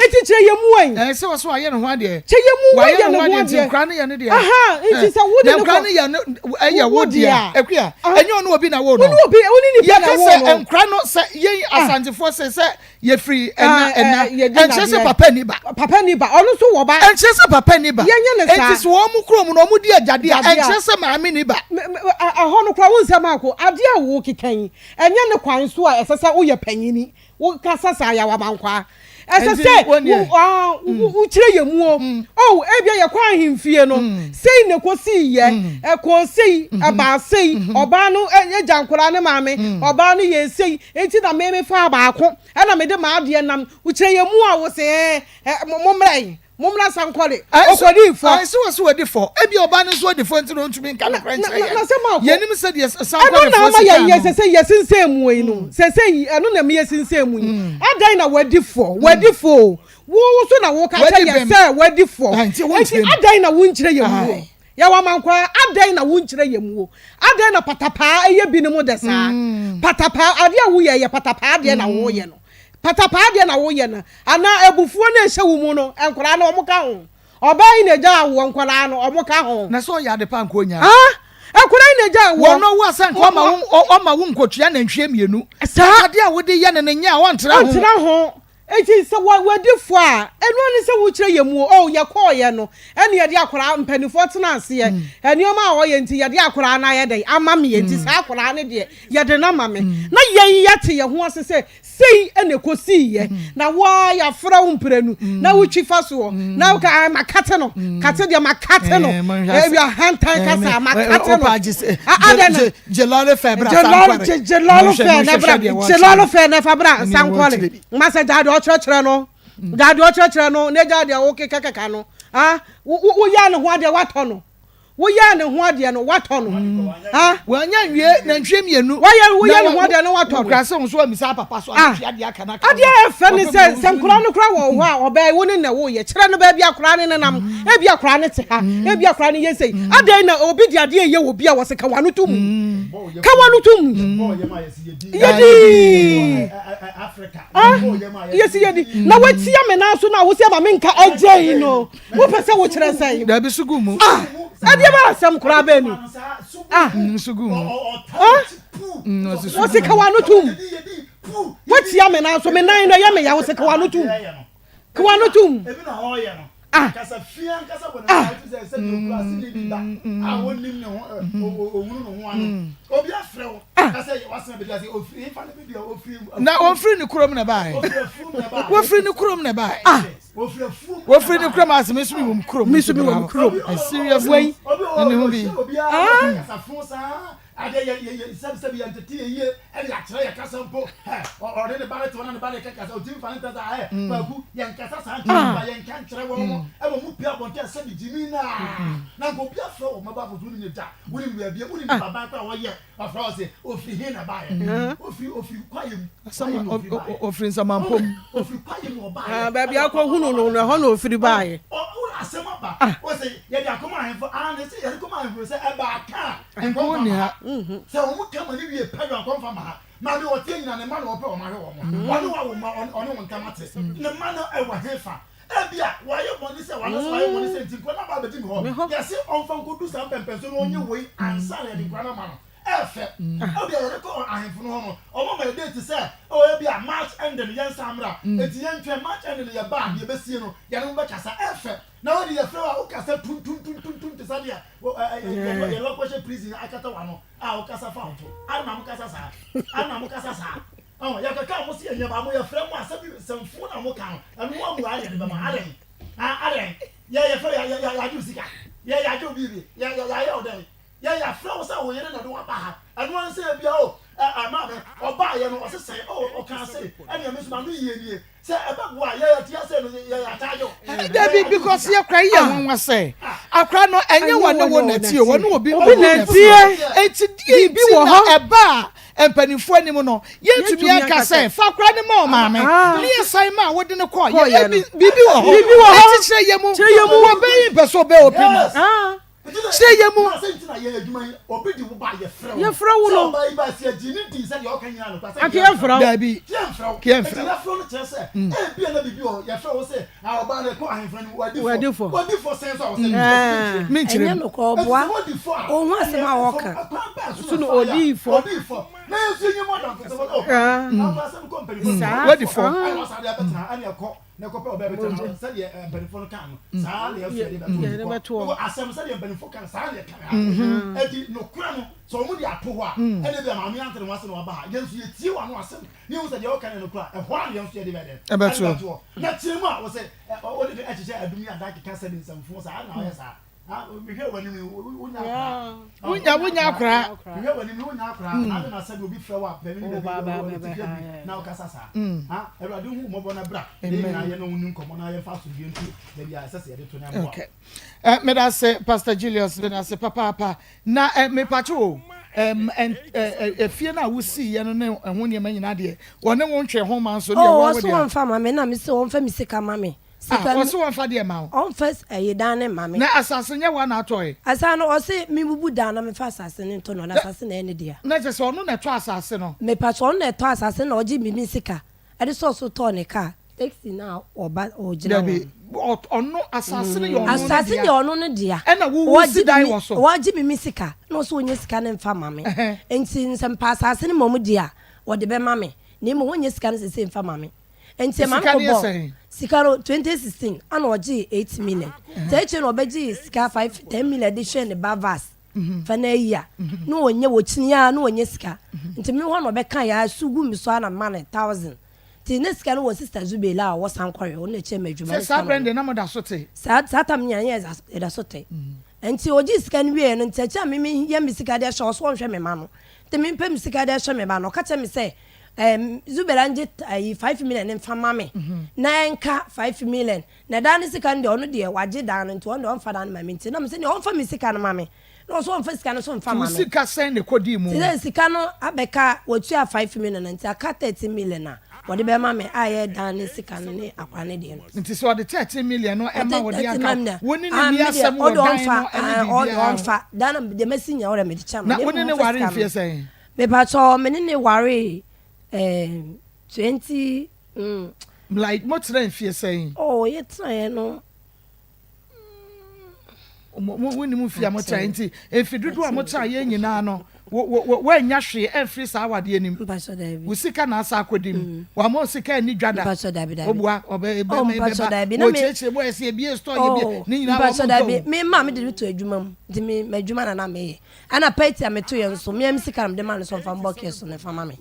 Enti kyerɛ yɛn mu ɛ. Ɛɛ sɛ ɔsɛ wayɛ ne ho adeɛ. Kyɛ yɛn mu Wayɛ wayɛ ne ne ho ho adeɛ nti adeɛ. nkora no yɛ ne dea. Aha, nti Ɛ sɛ wode na no nkora kɔ no yɛ ne ɛyɛ wo wo dea. dea. Akua, Ah. ɛnyɛ ɔne obi na woo Wo no. ne obi, wo ne nipa na Yɛka woo sɛ no. nkora no sɛ yɛn Ah. Asantefoɔ sɛ sɛ Yɛfiri ɛna Ah, ɛna. eh, yɛdi Ɛnkyerɛ sɛ nadeɛ. papa nni ba. Papa nni ba, ɔno nso wɔ ba. Ɛnkyerɛ sɛ papa nni ba. Yɛnyɛ no saa. Enti sɛ wɔn mo kurom no wɔn di agyadeɛ a, Gyadeɛ a. ɛnkyerɛ sɛ maame nni ba. Me, me, ɛ, ɛhɔ no koraa wo nsɛm ako. Adeɛ a wokeka yi, ɛnyɛ ne kwan so a ɛsɛ sɛ woyɛ panyini. Wokasa saa, Yaw Amankwaa. Ɛsɛ sɛ wokyerɛ yɛn mu o. Oh, ebia yɛkɔ ahemfie no, sei na ɛkɔsii yɛ, ɛkɔɔ sei, ɛbaa sei, ɔbaa no gya nkwadaa ne maame, ɔbaa no yɛɛ sei, enti na me mefaa baako, ɛna mede m'adeɛ nam. Wokyerɛ yɛn mu a, wose ɛɛ, mommra yi. Mommra sankɔre. Ɔkɔdii fɔ. Ae, sɛ wɔse wadi fɔ. Ebia ɔbaa no nso adi fɔ nti na ɔntumi nka nokorɛ nkyerɛ yɛn. Na sɛ maakɔ. Yɛnnim sɛdeɛ sankɔrefoɔ Ɛno na ama sika yɛn yɛ no. sɛ sɛ yɛsensɛn mu yi no. Sɛ sɛ yi, ɛno na ɛma yɛsensɛn mu yi. Adɛn na wadi fɔ? Wadi fɔ o. Wo nso na woka kyerɛ Wadi yɛn bem. sɛ wadi fɔ. Ae, nti Enti wonkyerɛ mu. adɛn na wonkyerɛ yɛn mu o? Ae. Yɛwɔ amankwaa, adɛn na wonkyerɛ yɛn mu o? Adɛn na patapaa yɛ binom dɛ saa? Patapaa, adeɛ a woyɛ yɛ patapaa deɛ na woyɛ no. Patapaa deɛ na woyɛ no anaa abufuo no a ɛhyɛ wo mu no nkwadaa no wɔn ka ho ɔbaa yi na ɛgya awoɔ nkwadaa no wɔn ka ho. Na sɛ ɔyɛ ade pa nka ɔnya. Ah nkwadaa yi na ɛgya awoɔ. Wɔn ɔwo asɛ nka ɔma wo ɔma wo nkotua nantwie mmienu. Saa. Adeɛ a wode yɛ no no nyɛ a ɔntra ho. Ɔntra ho. Eti sɛ wadi fɔ a ɛno ara ne sɛ wokyerɛ yɛn mu o yɛkɔɔyɛ no ɛne yɛde akwadaa mpanimfoɔ tena aseɛ nneɛma a ɔyɛ nti yɛde akwadaa no ayɛ dɛn ama me nti saa akwadaa no deɛ yɛde no ama me na yɛn yɛte yɛn ho ase sɛ Sei na ɛkɔsiiɛ, na wo ara yɛafrɛ wo mprenu na wotwi fa soɔ na woka ah, makate no, kate deɛ makate no, ebi ahantan kasa makate no. Adɛn na Jelɔre fɛ bra sankɔre. Jelɔre fɛ na bra, jelɔre fɛ na fa bra sankɔre. Masɛ gyaa deɛ ɔkyerɛkyerɛ no, gyaa deɛ ɔkyerɛkyerɛ no, na gyaa deɛ wokekakeka no. Ah, woyɛ ne ho adeɛ watɔ no. Woyɛɛ ne ho adeɛ no, watɔ no. Ha? Wanya nwie nantwie mmienu. Wayɛ woyɛ ne ho adeɛ no watɔ no. Kura sɛ nso amisa papa so ah. anantwie adeɛ aka n'aka. Adeɛ a ɛfɛ ne sɛ sɛ nkora no kora wɔ hɔ a ɔbɛn wo ne na woyɛ kyerɛ no baabi akora ne nenam. Mm. Ebi akora ne te ha. Mm. Ebi akora ne yɛ sei. Mm. Adɛn na obi de adeɛ yɛ obi a wɔsɛ ka wano to mu. Ka wano to mu. Yɛdi. Ah, yɛsi yɛdi. Na watia me nan so na wosɛ ma menka agya yi no. Wopɛ sɛ wokyerɛ sɛn? Dabi so gu mu. Ah, ɛdeɛ bɛ asɛm koraa bɛn ni? Ah, mm, so gu mu. Ah, wɔsi ka w'ano tum. Wotia me nan so, me nan no ɛyɛ me ya, wɔsi ka w'ano tum. Ka w'ano tum. Ah. Ah. Na wɔmfiri ne kurom na ɛbaeɛ. Wɔfiri ne kurom na ɛbaeɛ. Ah. Wofiri ne kurom ase me nso mi wɔ mu kurom. Me nso mi wɔ mu kurom. I seriously ɛne ho bi. Ah. Ade yɛ yɛ yɛ sɛbi sɛbi yɛn tete yɛ yie ɛde akyerɛ yɛ kasa mpo ɛ ɔde ne ba ne te hɔ na ne ba ne ka kasa otimi fa ne nta sa ɛ kwaku yɛn kasa saa nkyerɛ nipa yɛn ka nkyerɛ wɔn mo ɛwɔ mu pia abɔnten sɛbi gyimi naa na nka obi afrɛ wɔ mɛbɔ afɔ so wonim ne da wonim baabi wonim nipa ban kora wɔyɛ Ɔfrɛ wo se, Ofiri he na ɛbaeɛ? Ofiri, ofiri kwaeɛ mu. Asɛm a, ofiri nsamanpɔ mu. Ofiri kwaeɛ mu ɔbaeɛ. Ah, baabi akɔhunu no no, ɛhɔ na ofiri baeɛ. Ɔ, wo asɛm aba. Ah. Wo se, yɛde akɔma ahemfo. Ah, na se yɛde kɔma ahemfo sɛ ɛbaa ka a, Nko nkɔmfa nni ma ha. ha. Sɛ wɔn ka ma ne wie pɛ dɔ a, nkɔmfa ma ha. Maame ɔteɛ nyina, ne mma na ɔpɛ wɔn ahwɛ wɔn. Ɔne wo awo mma, ɔne wo ntam ate. Ne mma no ɛwɔ hefa? Ebia wayɛ bɔne sɛ, anaasɛ wayɛ bɔne sɛ nti nkwadaa no aba abɛdi me hɔ. Yɛse ɔmfa nkɔdu saa mpɛmpɛnso no ɔnyɛ wei ansa na yɛde nkwadaa no ama no. Ɛfɛ. Ebia yɛde kɔ ahemfo no hɔ no, wɔma yɛ date sɛ, oh ebia March ending no yɛnsan mmra. Enti yɛntwɛn March ending no yɛba a, deɛ ɛbɛsie no yɛne mo bɛkasa. Ɛfɛ. Na wei de yɛfrɛ wo a wokasa tuntuntuntuntun te sɛ deɛ yɛde wo akɔhyɛ prison akata w'ano a wokasa fa wo to. Adɛn na mokasa saa? Adɛn na mokasa saa? Ɔho, yɛkeka a mo se yɛnyɛ ba, mo yɛfrɛ mo a sɛbi nsɛmfoo na mo ka no, ɛno ho amuae na yɛde bɛma, adɛn? Ah, adɛn? Yɛ yɛfrɛ yɛ yɛ yɛagye wo sika, yɛ yɛagye wo biribi, yɛ yɛ yɛayɛ wo dɛn? Yɛ yɛafrɛ wo sɛ wo yere na ɛde wo aba ha, ɛno ara ne sɛ ebia o, ɛ ɛ maame, ɔbaeɛ no ɔse sɛn, o ɔkaa sei, ɛneɛ me nso m'ano yie nie, Sɛ ɛbɛboa a, yɛ yɛte ase no yɛ yɛ ataagye o. Dabi because yɛ kora yɛ nwanwa sɛ akora no ɛnyɛ wɔn ne wo na ɛte o wɔne obi Obi na ɛteɛ. Eti deɛ nti na ɛba a mpanimfoɔ anim no yɛntumi anka sɛ fa akora no ma ɔmaame ne yɛ san ma a wode no kɔɔ yɛ ebi biribi wɔ hɔ eti kyerɛ yɛ mu wɔbɛyi mpɛ sɛ ɔbɛ open up. Kyerɛ yɛ mu. Yɛfrɛ wo no. Anka yɛmfrɛ wo. Dabi. Yɛmfrɛ wo. Menkyerɛ Ɛnyɛ mu. nokorɛ ɔboa. Ɔnhu asɛm a ɔka. So no odii fɔ. Wadi fɔ. Na ɛkɔpɛ ɔbaa bi tena hɔ sɛdeɛ eh, mpanimfoɔ no kaa no saa na yɛso yɛde bɛto hɔ asɛm sɛdeɛ mpanimfoɔ ka no saa na yɛka no ha enti nokorɛ no sɛ wɔn de ato hɔ a ɛna bi a maame ante ne ho ase na waba ha yɛn nso yɛtie wɔ ano asɛm ne yɛhu sɛ deɛ ɔka no nokorɛ a ɛhɔ a na yɛn nso yɛde bɛdɛn ɛbɛto hɔ na kyerɛ mu a wɔ sɛ ɔde ɛhyehyɛ adum ne adan keka sɛ ne nsɛmfo saa na ɔyɛ saa. Wonya wonya akora. Okay. Eh, meda se Pastor Julius, meda se papaapa. Na eh, mepatwo o. Um, and eh, eh, efie no a wosii yɛ no ne ɛho nneɛma nyinaa deɛ wɔne wo ntwe ho ma nso deɛ oh, wɔn deɛ. Wɔn fa ma me na me sɛ wɔn fa me sika ma me. Sika ah, ɔse wɔmfa deɛ ma wo. Ɔmfa ɛyi dan no mma me. Na asase nyɛ woa na atɔe? Asa no ɔse me bubu dan na mefa asase no ntɔ no na asase na ɛyɛ ne dea. Na kyerɛ sɛ ɔno na ɛtɔ asase no? Mepakyɛ ɔno na ɛtɔ asase no na ɔgye me me sika ɛde sɔɔ so tɔɔ ne car taxi no a ɔba ɔgyina ho Dabi, ɔno asase no yɛ ɔno ne dea. Asase no yɛ ɔno ne dea. Ɛna wo wo si dan wɔ so? Wɔgye me me sika na ɔse ɔnya sika no mfa ma me. Nti sɛ mepɛ asase no mmom deɛ a wɔde bɛma me na mmom wɔnnya sika no sesei mfa ma me. Nti ɛma Sika no no yɛ kɔbɔɔ sɛn? sika no 2016 ana ɔgyee 8 million. Nti akyire no ɔbɛgyee sika 5 10 million de hwɛɛ ne ba vas fa no ayi a na ɔnyɛ wɔkyini a na ɔnyɛ sika. Nti me hɔ na ɔbɛka yɛ a su gu me so a na mema no 1000. Nti ne sika no wɔ sister Zubela a ɔwɔ Sankɔre ɔno na ɛkyɛɛ me adwuma Sɛ ne saa sika no berɛ no deɛ na moda so te? Saa saa tam nyinaa yɛ yɛda so te. Nti ɔgyee sika no wieɛ no nti akyire a me meyɛ me sika de ahyɛ ɔso ɔnhwɛ me ma no. Nti mempɛ me sika de ahyɛ me ba no ɔka kyerɛ me sɛ Ɛɛm Zubeda ngye ayi 5 million no mfa ma me na ɛnka 5 million na dan no sika no deɛ ɔno deɛ wagye dan no nti ɔno deɛ ɔmfa dan no ma me nti na mesɛ deɛ ɔmfa me sika no ma me na ɔso ɔmfa sika no so mfa Nti wo ma me. sika sɛn na ɛkɔdii mu? Nti sɛ sika no abɛka watua 5 million nti aka 13 million a wɔde bɛma me a ɛyɛ dan no sika no ne akwadaa no deɛ no. Nti sɛ ɔde 13 million no Ɔde ma wo deɛ 13 ma anka me deɛ wo ne no ah nni me deɛ asɛm wɔ ɔde dan ɔmfa no ne ah ɔde biribiara ho? ɔmfa dan no deɛ masi nyinaa ɔde mede kyɛ no Na na wo ne mmom no ɔmfa waree sika no. mfeɛ sɛn? Mepakyɛw me ne no waree eh, 20 mm. Like mo tena mfie sɛn? Oh, yɛ tenaeɛ no mm. Mo mo nim mfie a mo tenaeɛ nti mfe dodoɔ a mo tenaeɛ nyinaa no wo wo wo woannya hwee ɛmfiri saa awadeɛ no mu. Mpakyɛw daabi. Wo sika na asa akɔdi mu. Mm. Wama wo sika anni dwa da. Mpakyɛw daabi daabi. Obua ɔbɛ Oh, bɛma mpakyɛw bɛba daabi na me. wɔkyerɛkyerɛ mu ayɛ sɛ ebie store yɛ bie Oh, ne nyinaa mpakyɛw wɔn ntɔ daabi o. me maa me de no to adwuma mu nti me m'adwuma na na meyɛ. Ɛna pɛti a metoeɛ nso, me ara me sika na mede maa no sɛ ɔmfa mbɔ kɛɛ so na ɛfa ma me.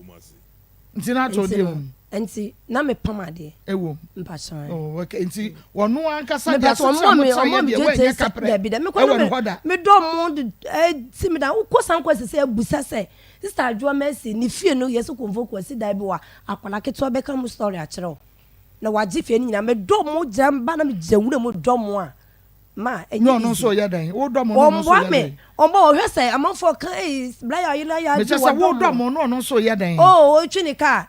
Nti na atɔ Nti deɛ no, wɔ mu? nti na mepam adeɛ. Ɛwɔ mu. Mpakyɛ. Oh, okay. Nti wɔno ankasa deɛ Mepakyɛ asetena ɔmo mo me tra ɔmo yɛ me deɛ dwetire wɔnyɛ sɛ kaprɛ dabi da mekɔ ɛwɔ no ne me hɔ da. medɔ mo de ɛti me da wokɔ san kɔ sisi abusa sɛ sister Adwoa Mercy ne fie no yɛsɛ Komfo Kwasi dan bi wɔ akwadaa ketewa bɛka mu story akyerɛ wo na wagye fie no nyinaa medɔ mo gyina mba na megyina nwura mu dɔ mo a ma Ne ɛnyɛ ɔno easy. nso yɛ dɛn? Wodɔ mo ne ɔno nso Wɔmmoa yɛ me. dɛn? Ɔmmɔ wɔhwɛ sɛ amanfoɔ ka ei bla yɛ ayere ayɛ ade Mekyɛ sɛ wɔdɔ wodɔ mo. mo ne ɔno nso yɛ dɛn? Oh ɔtwi ne car.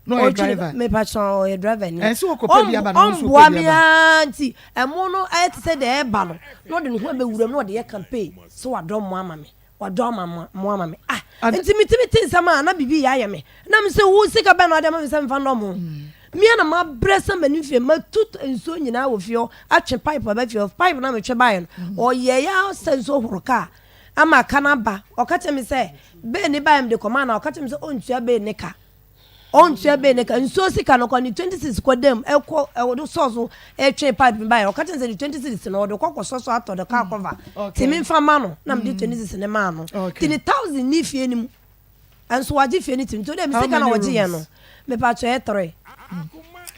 Na ɔyɛ Ɔtwi ne driver. mepakyɛ ɔyɛ driver ni. Ɛnsɛ ɔkɔpɛ bi aba na wo nso wopɛ Ɔmboa bi me aba. ara nti ɛmo no ayɛ te sɛ deɛ ɛreba no na ɔde ne ho abɛwura mu na ɔde yɛ campaign sɛ wadɔ mo ama me. Wadɔ ama mo mo ama me. Ah, Ad. nti metumi te nsɛm a na biribi yɛ ayɛ me. Na me sɛ wo sika bɛn na ɔde ama me sɛ mfa nnɔ mo. Me ara na mabrɛ sɛ m'ani fie, matu nsuo nyinaa wɔ fie hɔ, atwe pipe aba fie hɔ. Pipe no a metwe baeɛ no, ɔyɛeɛ ara sɛ nsuo horo kaa ama ka no aba. Ɔka kyerɛ me sɛ bɛn ne baeɛ mede kɔmaa no a, ɔka kyerɛ me sɛ ɔntua bɛn ne ka. Ɔntua bɛn ne ka. Nsuo sika no kɔ ne 20 cedis kɔ dam ɛkɔ ɛwɔ sɔɔ so ɛtwe pipe no baeɛ. Ɔka kyerɛ me sɛ ne 20 cedis no ɔde kɔ kɔsɔ so atɔ de car cover. Ti Okay. memfa ma no na mede 20 cedis no maa no. Okay. Ti ne thousand ni fie no mu. Nso wagye fie no tim nti ɔdɛ me How sika na many wɔgye yɛ no rooms? mepakyɛ ɛyɛ tere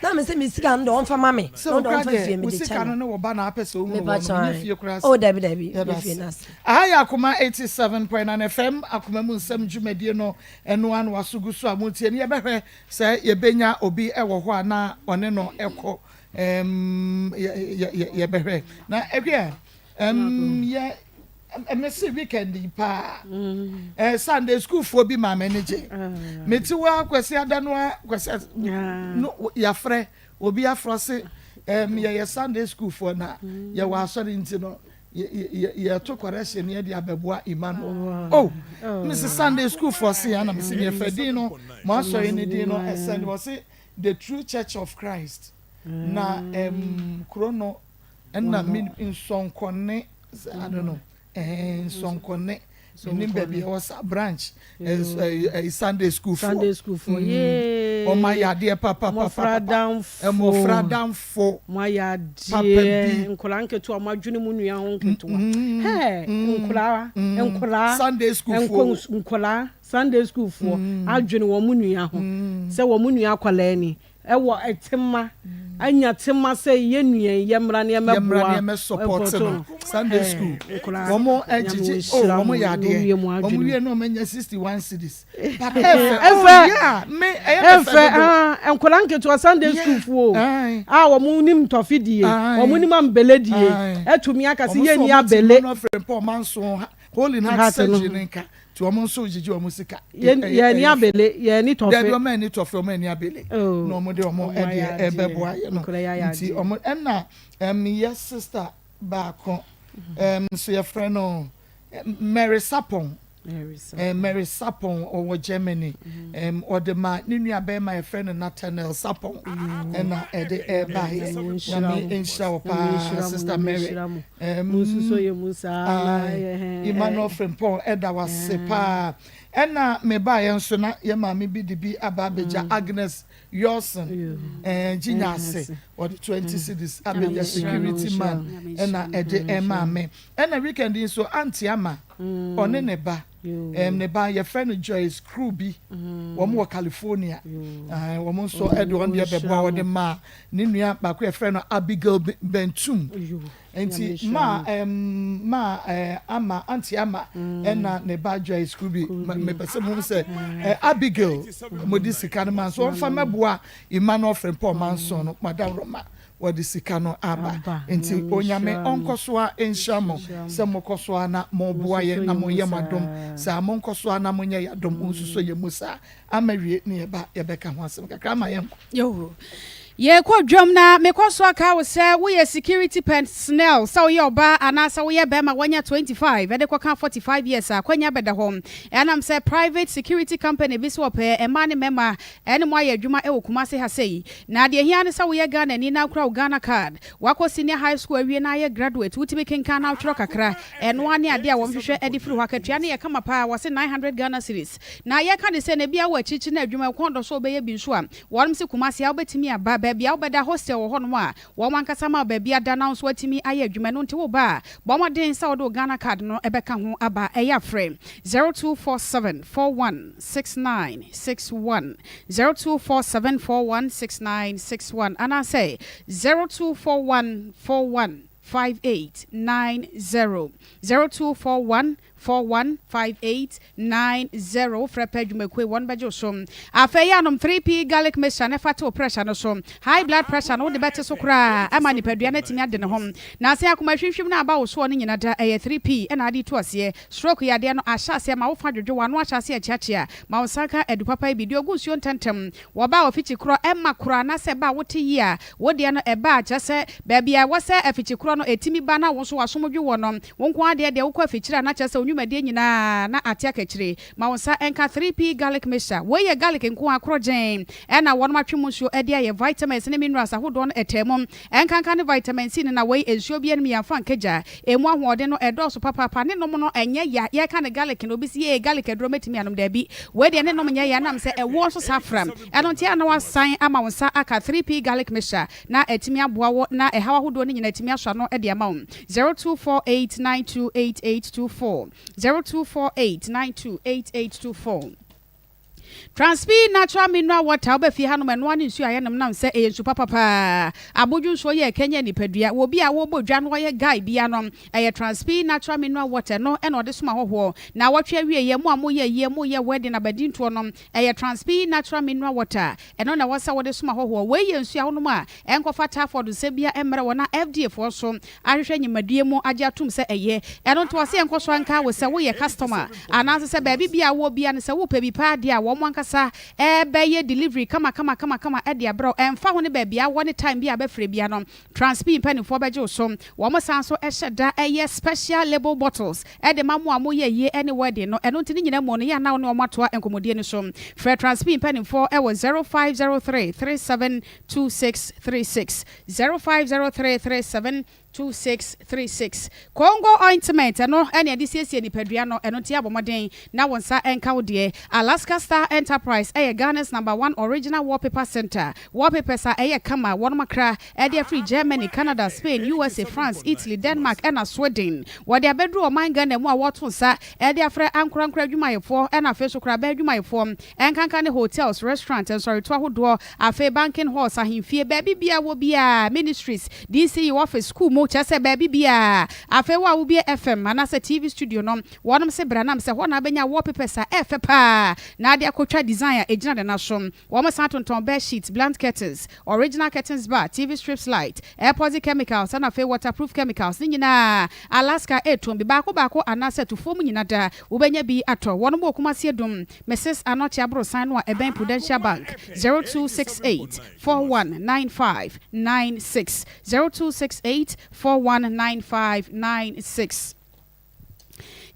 na me sɛ me sika no deɛ ɔmfa ma me Sɛ na wo ɔde kora ɔmfa fie deɛ me wo de sika kyɛ no no ne wo ba na apɛ sɛ wohunu wɔn mepakyɛ no nyɛ ae fie koraa oh sɛ dabi dabi yɛda me fie ase. no ase. Aha yɛ Akoma 87.9 FM Akoma mu nsɛm dwumadie no ɛno ara na waso gu so a motie no yɛbɛhwɛ sɛ yɛbɛnya obi wɔ hɔ a na ɔne no kɔ ɛm yɛ yɛ yɛbɛhwɛ na ɛhwɛ Ɛm yɛ mese weekend yi paa eh, Sunday schoolfoɔ bi maa m'ani gye. Mete hɔ a Kwasi ada no a Kwasi no yɛafrɛ obi afrɛ se ɛm yɛyɛ Sunday schoolfoɔ na yɛwɔ asɔre nti no yɛto correction ne yɛde abɛboa Emmanuel. Oh, mese Sunday schoolfoɔ se ana mese yɛfɛ din no mo asɔre ne din no ɛsɛn wɔ se The True Church of Christ na ɛm kuro no Ɛna me nsɔnkɔne I don't know ɛhɛn Wɔn ayɛ adeɛ papapapapa. Mmɔfra adamfo. Mo ayɛ adeɛ. Nkwadaa nketewa mo adwene mo nua ho nketewa. Hɛɛ nkwadaa nkwadaa. Sunday school foɔ. Nkwadaa Sunday school foɔ adwene wɔn nua ho sɛ wɔn nua akwadaa ni. Ɛwɔ tema, anya tema sɛ yɛn nua yi yɛmmra na yɛmmɛboa. Yɛmmra na yɛmmɛ support no. Sunday school. Wɔn ɛgyegye oh wɔn yɛ adeɛ. Wɔn wie na wɔn anya 61 cedis. But ɛfɛ oh yeah me ɛyɛ me fɛ dodo. Ɛfɛ nkwadaa nketewa Sunday school foɔ a wɔn nim tɔfe die, wɔn nim ambele die, ɛtumi aka sɛ yɛn ni abele. Wɔn nso wɔn ti mu no afiri mpɔ ɔmanso Holy Heart surgery ne nka. Nti wɔn nso gyegye wɔn sika. Yɛn ani abele, yɛn ani tɔfe. Dabi wɔn ani tɔfe, wɔn ani abele. Na wɔn de wɔn ɛdeɛ ɛbɛboa yɛ no. Nti wɔn ɛna ɛm yɛ sister baako ɛm nso yɛfrɛ no Mary Sapon. Mary Sapon ɔwɔ Germany. Ɛm ɔde ma ne nua bɛrima yɛfrɛ no Nathaniel Sapon ɛna ɛde ɛba yɛ. Nyame nhyira wɔ paa sister Mary. Emmanuel Frimpong ɛda wase paa. Ɛna me baeɛ nso na yɛ maame bi de bi aba abɛgya Agnes Yorson Gyinya ase ɔde 20 cedis abɛgya security man ɛna ɛde ɛmaa me. Ɛna weekend yi nso Auntie Ama ɔne ne ba ne ba yɛfrɛ no Joyce Crew bi wɔn wɔ California wɔn nso ɛde wɔn deɛ bɛboa wɔde maa ne nua baako yɛfrɛ no Abigail Bentum. Nti ma ɛɛm ma ɛɛ Ama aunty Ama ɛna ne ba Joyce Kubi mepɛ sɛ muhu sɛ ɛɛ Abigail mo de sika no ma nso ɔnfa mɛboa Emmanuel Frimpong Manson no madam Roma wɔde sika no aba nti Onyame ɔnkɔ so ara nhyira mo sɛ mokɔ so ara na moboa yɛn na moyɛ mo adom saa monkɔ so ara na monyɛ yɛn adom monsuso yɛn mu saa Ama wie ne yɛba yɛbɛka ho asɛm kakra ama yɛnkɔ. Yoo. Yɛkɔ dwam na mekɔ so aka wo sɛ woyɛ security personnel, sɛ woyɛ ɔbaa anaasɛ woyɛ bɛrima wanya 25 de kɔka 45 years a, akwanya bɛda hɔ. Ɛnam sɛ private security company bi so wɔpɛ mmaa ne mmarima ne mo ayɛ adwuma wɔ Kumasi ha sei. Na deɛ ɛhia ne sɛ woyɛ Ghanani na wokura wo Ghana card, woakɔ senior high school awie na ayɛ graduate, wotumi kenkan na wotwerɛ kakra, ɛno ara ne adeɛ a wɔhwehwɛ de firi hɔ. Akatua no yɛ kama paa, wɔse 900 Ghana cedis. Na yɛka ne sɛ na ebia wɔ akyirikyiri na adwuma kɔn dɔ sɛ wobɛyɛ bi nso a, wɔnom se Kumasi a wobɛtumi aba, baabi a wobɛda, hostel wɔ hɔnom a wɔn ankasa ma wo baabi ada na wo nso woatumi ayɛ adwuma. Ɛno nti woba a, bɔ mmɔden sɛ wode wo Ghana card no bɛka ho aba. Ɛyɛ a frɛ 0247 41 69 61, 0247 41 69 61 anaasɛ 0241 41 5890, 0241 415890 Wofrɛ pɛ adwumakuo yi wɔn bɛgye wo so. Afei yɛ anom 3P garlic mixture na fa te wo pressure no so. High blood pressure no wode bɛte so koraa ama nipadua no atumi ade ne ho. Na sɛ akoma hwimhwim no aba wo soɔ no nyina da ɛyɛ 3P na ade tu aseɛ. Stroke yadeɛ no ahyɛ aseɛ ma wo fa dwodwo w'ano ahyɛ aseɛ akyeakyea ma wo nsa nka adu papa yi bi de ogu nsuo ntɛntɛm wɔ ba a ɔfikyi korɔ ɛma korɔ anaasɛ ba a wote yie a wo deɛ no ɛba a kyerɛ sɛ baabi a ɛwɔ sɛ afikyi korɔ no ɛtumi ba na wo nso w'asom dwo wɔ no Wo nko ara deɛ deɛ wokɔ afikyire a na kyerɛ sɛ wo nnwumadie nyinaa na ate aka akyire. Ma wo nsa nka 3P Garlic Mixture. Wei yɛ garlic nko ara korɔgyenn ɛna wɔnom atwe mu nsuo de ayɛ. Vitamins ne minerals ahodoɔ no ɛtaa mu. Ɛnkanka ne vitamin C no na wei nsuo biara nnim yɛmfa nka gya. Ɛmu ahoɔden no ɛdɔɔso papaapa. Ne nom no ɛnyɛ ya. Yɛka no garlic no obi se yee garlic aduro mɛtumi anom. Daabi. Wei deɛ ne nom nyɛ ya ɛnam sɛ ɛwoɔ nso saa fra. Ɛno nti a na wasan ama wo nsa aka 3P Garlic Mixture na atumi aboa wo na ɛhaw ahodoɔ no nyinaa atumi asɔ ano de ama wo. 0248928824 0248928824 Transpi Natural Mineral Water Woba fie hanom ɛnoa ne nsuo a yɛnom nam sɛ ɛyɛ nsu papa paa. Abodwo nsuo yɛ ɛkanyan nipadua. Wɔ obi a wɔrebɔ dwa na ɔyɛ guy bia no, ɛyɛ Transpi Natural Mineral Water ɛno na ɔde som ahɔhoɔ. Naawɔtwe awieɛ, mo a moyɛ ayie, moyɛ wedding, abadintoɔ no, ɛyɛ Transpi Natural Mineral Water ɛno na ɛwɔ sɛ wode som ahɔhoɔ. Wei yɛ nsuo a wonom a ɛnkɔfa typhoid nsɛm biara mmrɛ wo na FDA foɔ nso ahwehwɛ nyimadie mu agye atom sɛ ɛyɛ. Ɛno nti wɔse yɛnkɔ so nka wo sɛ woyɛ customer anaase sɛ baabi biara a wowɔ biara no sɛ wopɛ bi paa deɛ a wɔn ankasa bɛyɛ delivery kama kama kama kama de abrɛ wo ɛmfa ho ne baabi a wowɔ ne time bi a wobɛfrɛ biara no Transpe mpaninfoɔ bɛgye wo so. Wɔn san nso hyɛ da yɛ special label bottles de ma mo a moyɛ ayie ne wedding no. Ɛno nti ne nyinaa mu no yɛ a na wo ne wɔn atoa nkɔmmɔdie no so. Frɛ Transpe mpaninfoɔ wɔ 0503 37 2636 0503 37 2636 Congo ointment ɛno ɛne ɛde siesie nipadua no ɛno nti abɔ mmɔden na wo nsa nka wo deɛ. Alaska Star. Enterprise yɛ Ghana's number one original wallpaper centre. Wallpapers a ɛyɛ kama a wɔnom akra de afiri Germany, Canada, Spain, USA, France, Italy, Denmark ɛna Sweden. Wɔde abɛduru ɔman Ghana mu a wɔreto nsa de afrɛ ankorankoro adwumayɛfoɔ ɛna afei nso koraa aban adwumayɛfoɔ ɛnkanka ne hotels, restaurant, nsɔreto ahodoɔ, afei banking halls, ahemfie, baabi biara wɔ biara, ministries, DCE office, school mu, kyerɛ sɛ baabi biara. Afei wo a wobue FM anaasɛ TV studio no, wɔnom se bra nam sɛ hɔ na wobɛnya wallpapers a ɛɛfɛ paa na ade akɔtwa design a ɛgyina ne nan so. Wɔn san tontɔn bed sheets, blunt curtains, original curtains bar, TV strips light, epoxy chemicals ɛna afei waterproof chemicals ne nyinaa Alaska ɛretɔn bi baako baako anaasɛ tufoɔ mu nyina da wobɛnya bi atɔ. Wɔnom wɔ Kumasi Adum, Mrs Anokye Aborosan no a ɛbɛn Prudential Bank, 0268 4195 96, 0268 4195 96.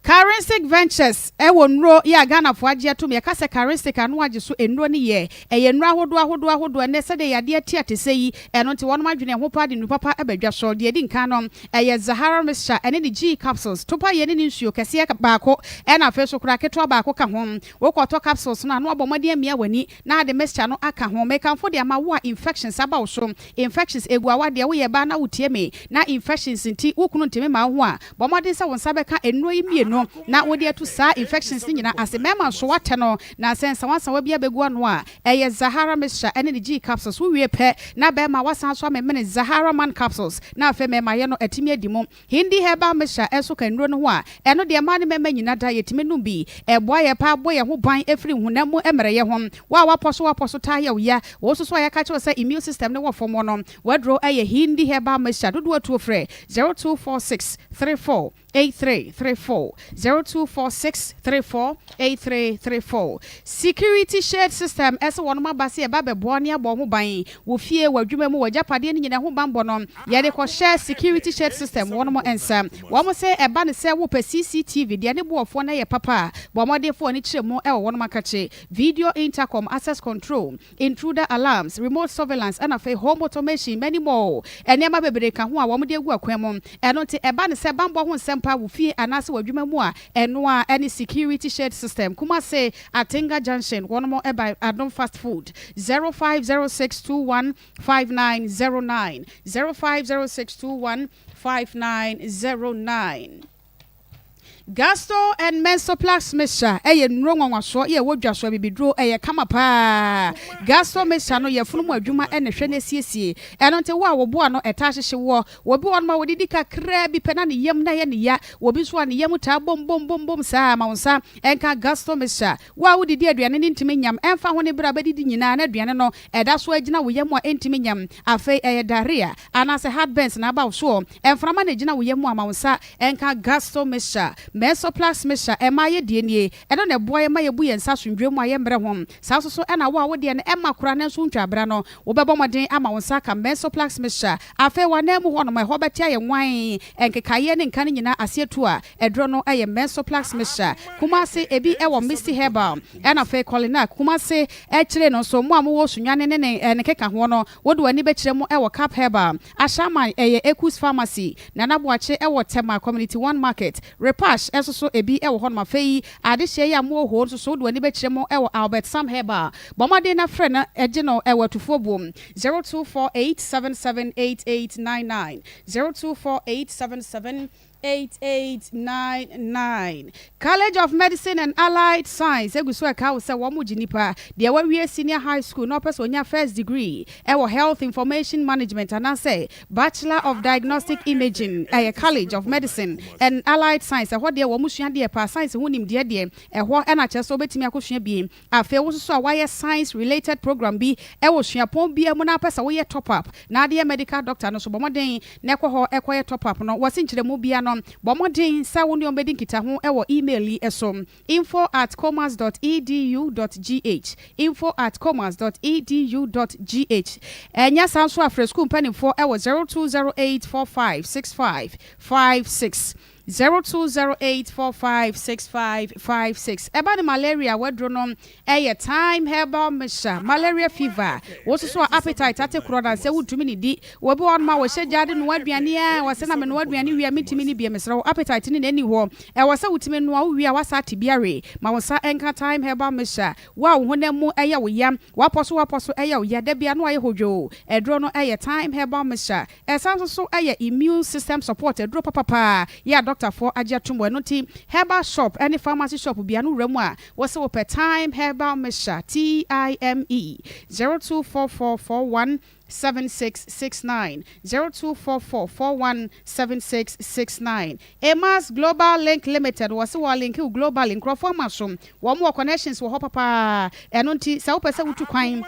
Karistic Ventures wɔ nnuro yɛ a Ghanafoɔ agye atom. Yɛka sɛ Karistic ano agye so nnuro no yɛ. Ɛyɛ nnuro ahodoɔ ahodoɔ ahodoɔ ɛnnɛ sɛdeɛ yadeɛ atia te sɛ yi. Ɛno nti wɔnom adwene ho paa de nnuru papa ba dwa so. Deɛ ɛdi nkan no ɛyɛ Zahara Mixture ɛne ne Gee Capsules. Topa yɛ ne ne nsuo kɛseɛ baako ɛna afei nso koraa ketewa baako ka ho. Wokɔtɔ capsules no a na wabɔ mmɔden amia w'ani na ade mixture no aka ho. Mekamfo de ama wo a infections aba wo so. Infections egu awadeɛ, woyɛ baa na wotie me na infections nti wo kunu ntumi mma wo ho a, bɔ mmɔden sɛ wo nsa bɛka nnuro yi mmienu na wode atu saa infections no nyinaa ase. Mmarima nso, woatɛ no na sɛ nsawansawa bi abɛgu ano a, ɛyɛ Zahara mixture ne ne G capsules. Wowie pɛ na barima woasan nso amemene Zahara man capsules na afei mmarimayɛ no atumi adi mu. Hindi herbal mixture nso ka nnuro no ho a, ɛno deɛ mmaa ne mmarima nyina da yɛtumi nom bi. Ɛboa yɛn paa bɔ yɛn ho ban firi honam mu mmerɛyɛ ho. Wo a woapɔ so woapɔ so taa yɛ wo ya, wo nso so a yɛaka kyerɛ wo sɛ immune system no wɔ fam no, w'aduro yɛ Hindi herbal mixture. Dodoɔ atuo frɛ 0246 34 8334, 0246 34 8334. Security shade system ɛsɛ wɔnom aba sɛ yɛba bɛboa ne abɔ wo ho ban Wo fie, w'adwuma mu, w'agyapadeɛ no nyinaa ho banbɔ no, yɛde kɔhyɛ security shed system wɔnom nsa. Wɔn se ɛba no sɛ wopɛ CCTV deɛ ne boɔfoɔ no yɛ papa a, bɔ mmɔden fa w'ani kyerɛ mu wɔ wɔnom akakye, video intercom, access control, intruder alarms, remote surveillance ɛna afei home automation, many more. Nneɛma bebree ka ho a wɔn de agu akwan mu. Ɛno nti ɛba no sɛ banbɔ ho nsɛm paa wo fie anaase w'adwuma mu a, ɛno ara ne security shed system. Kumase, Atenga Junction, wɔnom ba Adom Fast Food. 0506215909 0506215909 Gasto and Mensoplax mixture yɛ nnuro nwanwasoɔ yɛ ɛwɔ dwa so abibiduro ɛyɛ kama paa Gasto mixture no yafunu mu adwuma na ɛhwɛ na ɛsiesie ɛno nti wo a wo bo ano ɛtaa hyehye woɔ obi wɔ hɔnom a ɔdidi kakraa bi pɛ na ne yam na ɛyɛ ne ya obi nso a ne yam taa bom bom bom bom saa ma wo nsa nka Gasto mixture Wo a wodidi aduane no ntumi nyam, ɛmfa ho ne bere a wobɛdidi nyinaa na aduane no ɛda so ara gyina wo yam a ɛntumi nyam. Afei ɛyɛ diarrhea anaasɛ heartburns na aba wo soɔ. Mframa na ɛgyina wo yam a ma wo nsa nka Gasto mixture. Mensoplax mixture, ɛma ayɛ deɛ nie. Ɛno na ɛboa yɛn ma yɛbu yɛn nsa asomdwoeɛ mu a yɛmmrɛ ho. Saa nso so na wo a wo deɛ no ɛmma koraa nanso wontwa abira no, wobɛbɔ mmɔden ama wo nsa aka Mensoplax mixture. Afei w'ananmu hɔnom ɛhɔ bɛte ayɛ nwann, nkekaeɛ ne nka no nyinaa ase atu a Aduro no yɛ Mensoplax mixture. Kumasi, ebi wɔ Misty Herbal ɛna afei Kolinak. Kumasi akyire no nso, mo a mowɔ Sunyani ne ne ne nkekahoɔ no, wode w'ani bɛkyerɛ mu wɔ Cap Herbal. Ashaiman ɛyɛ Ekus Pharmacy. Nana Boakye wɔ Tema Community One Market. Repash nso so ebi wɔ hɔnom. Afei adehyeɛ yi a mowɔ hoo nso so, wode w'ani bɛkyerɛ mu wɔ Albert Sam Herbal. Bɔ mmɔden na frɛ na gye no wɔ atufoɔ buom, 0248 77 8899, 0248 77 8899. College of Medicine and Allied Science gu so ɛka wo sɛ wɔn gye nipa deɛ wawie senior high school na ɔpɛ sɛ ɔnya first degree ɛwɔ Health Information Management anaasɛ Bachelor of Diagnostic Imaging. Ɛyɛ College of Medicine and Allied Science, ɛhɔ deɛ wɔn sua deɛ paa, science ho nimdeɛ deɛ ɛhɔ ɛna kyerɛ sɛ wobɛtumi akɔsua bi. Afei wo nso so a woayɛ science related program bi wɔ suapɔn biara mu na wopɛ sɛ woyɛ top up na ade yɛ medical doctor no nso, bɔ mmɔden na kɔ hɔ kɔyɛ top up no. Wɔse nkyerɛmu biara no, bɔ mmɔden sɛ wo ne wɔn bɛdi nkitaho wɔ email yi so, info at comas dot edu dot gh, info at comas dot edu dot gh. Ɛnyɛ saa nso a, frɛ sukuu mpanimfoɔ wɔ 0208456556. 0208456556. Ɛba ne malaria waduro no ɛyɛ Thyme Herbal Mixture, Malaria Fever, wo nso so a appetite ate korɔ na sɛ wontumi nnidi. Obi wɔ hɔnom a wɔhyɛ gya de noa aduane a wɔsɛ na menoa aduane wie a mentumi nni bio. Mesrɛ wo appetite no na ɛnni hɔ. Ɛwɔ sɛ wotumi noa, wowie a woasa ate bi awe. Ma wo nsa nka Thyme Herbal Mixture. Wo a wo honam mu yɛ wo ya, w'apɔ so w'apɔ so yɛ wo ya, da biara na woayɛ hodwoo, aduro no yɛ Thyme Herbal Mixture. Ɛsan nso so yɛ immune system support aduro papapaa yɛ a dɔktafoɔ agye atom. Ɛno nti herbal shop ne pharmacy shop biara no wura mu a, wose wopɛ Thyme Herbal Mixture, TIME, 024441 7669, 024441 7669. Emma's Global Link Limited, wɔse wɔ linke wo globally, nkurɔfoɔ ama so, wɔn wɔ connections wɔ hɔ papaa, ɛno nti sɛ wopɛ sɛ wotu kwan,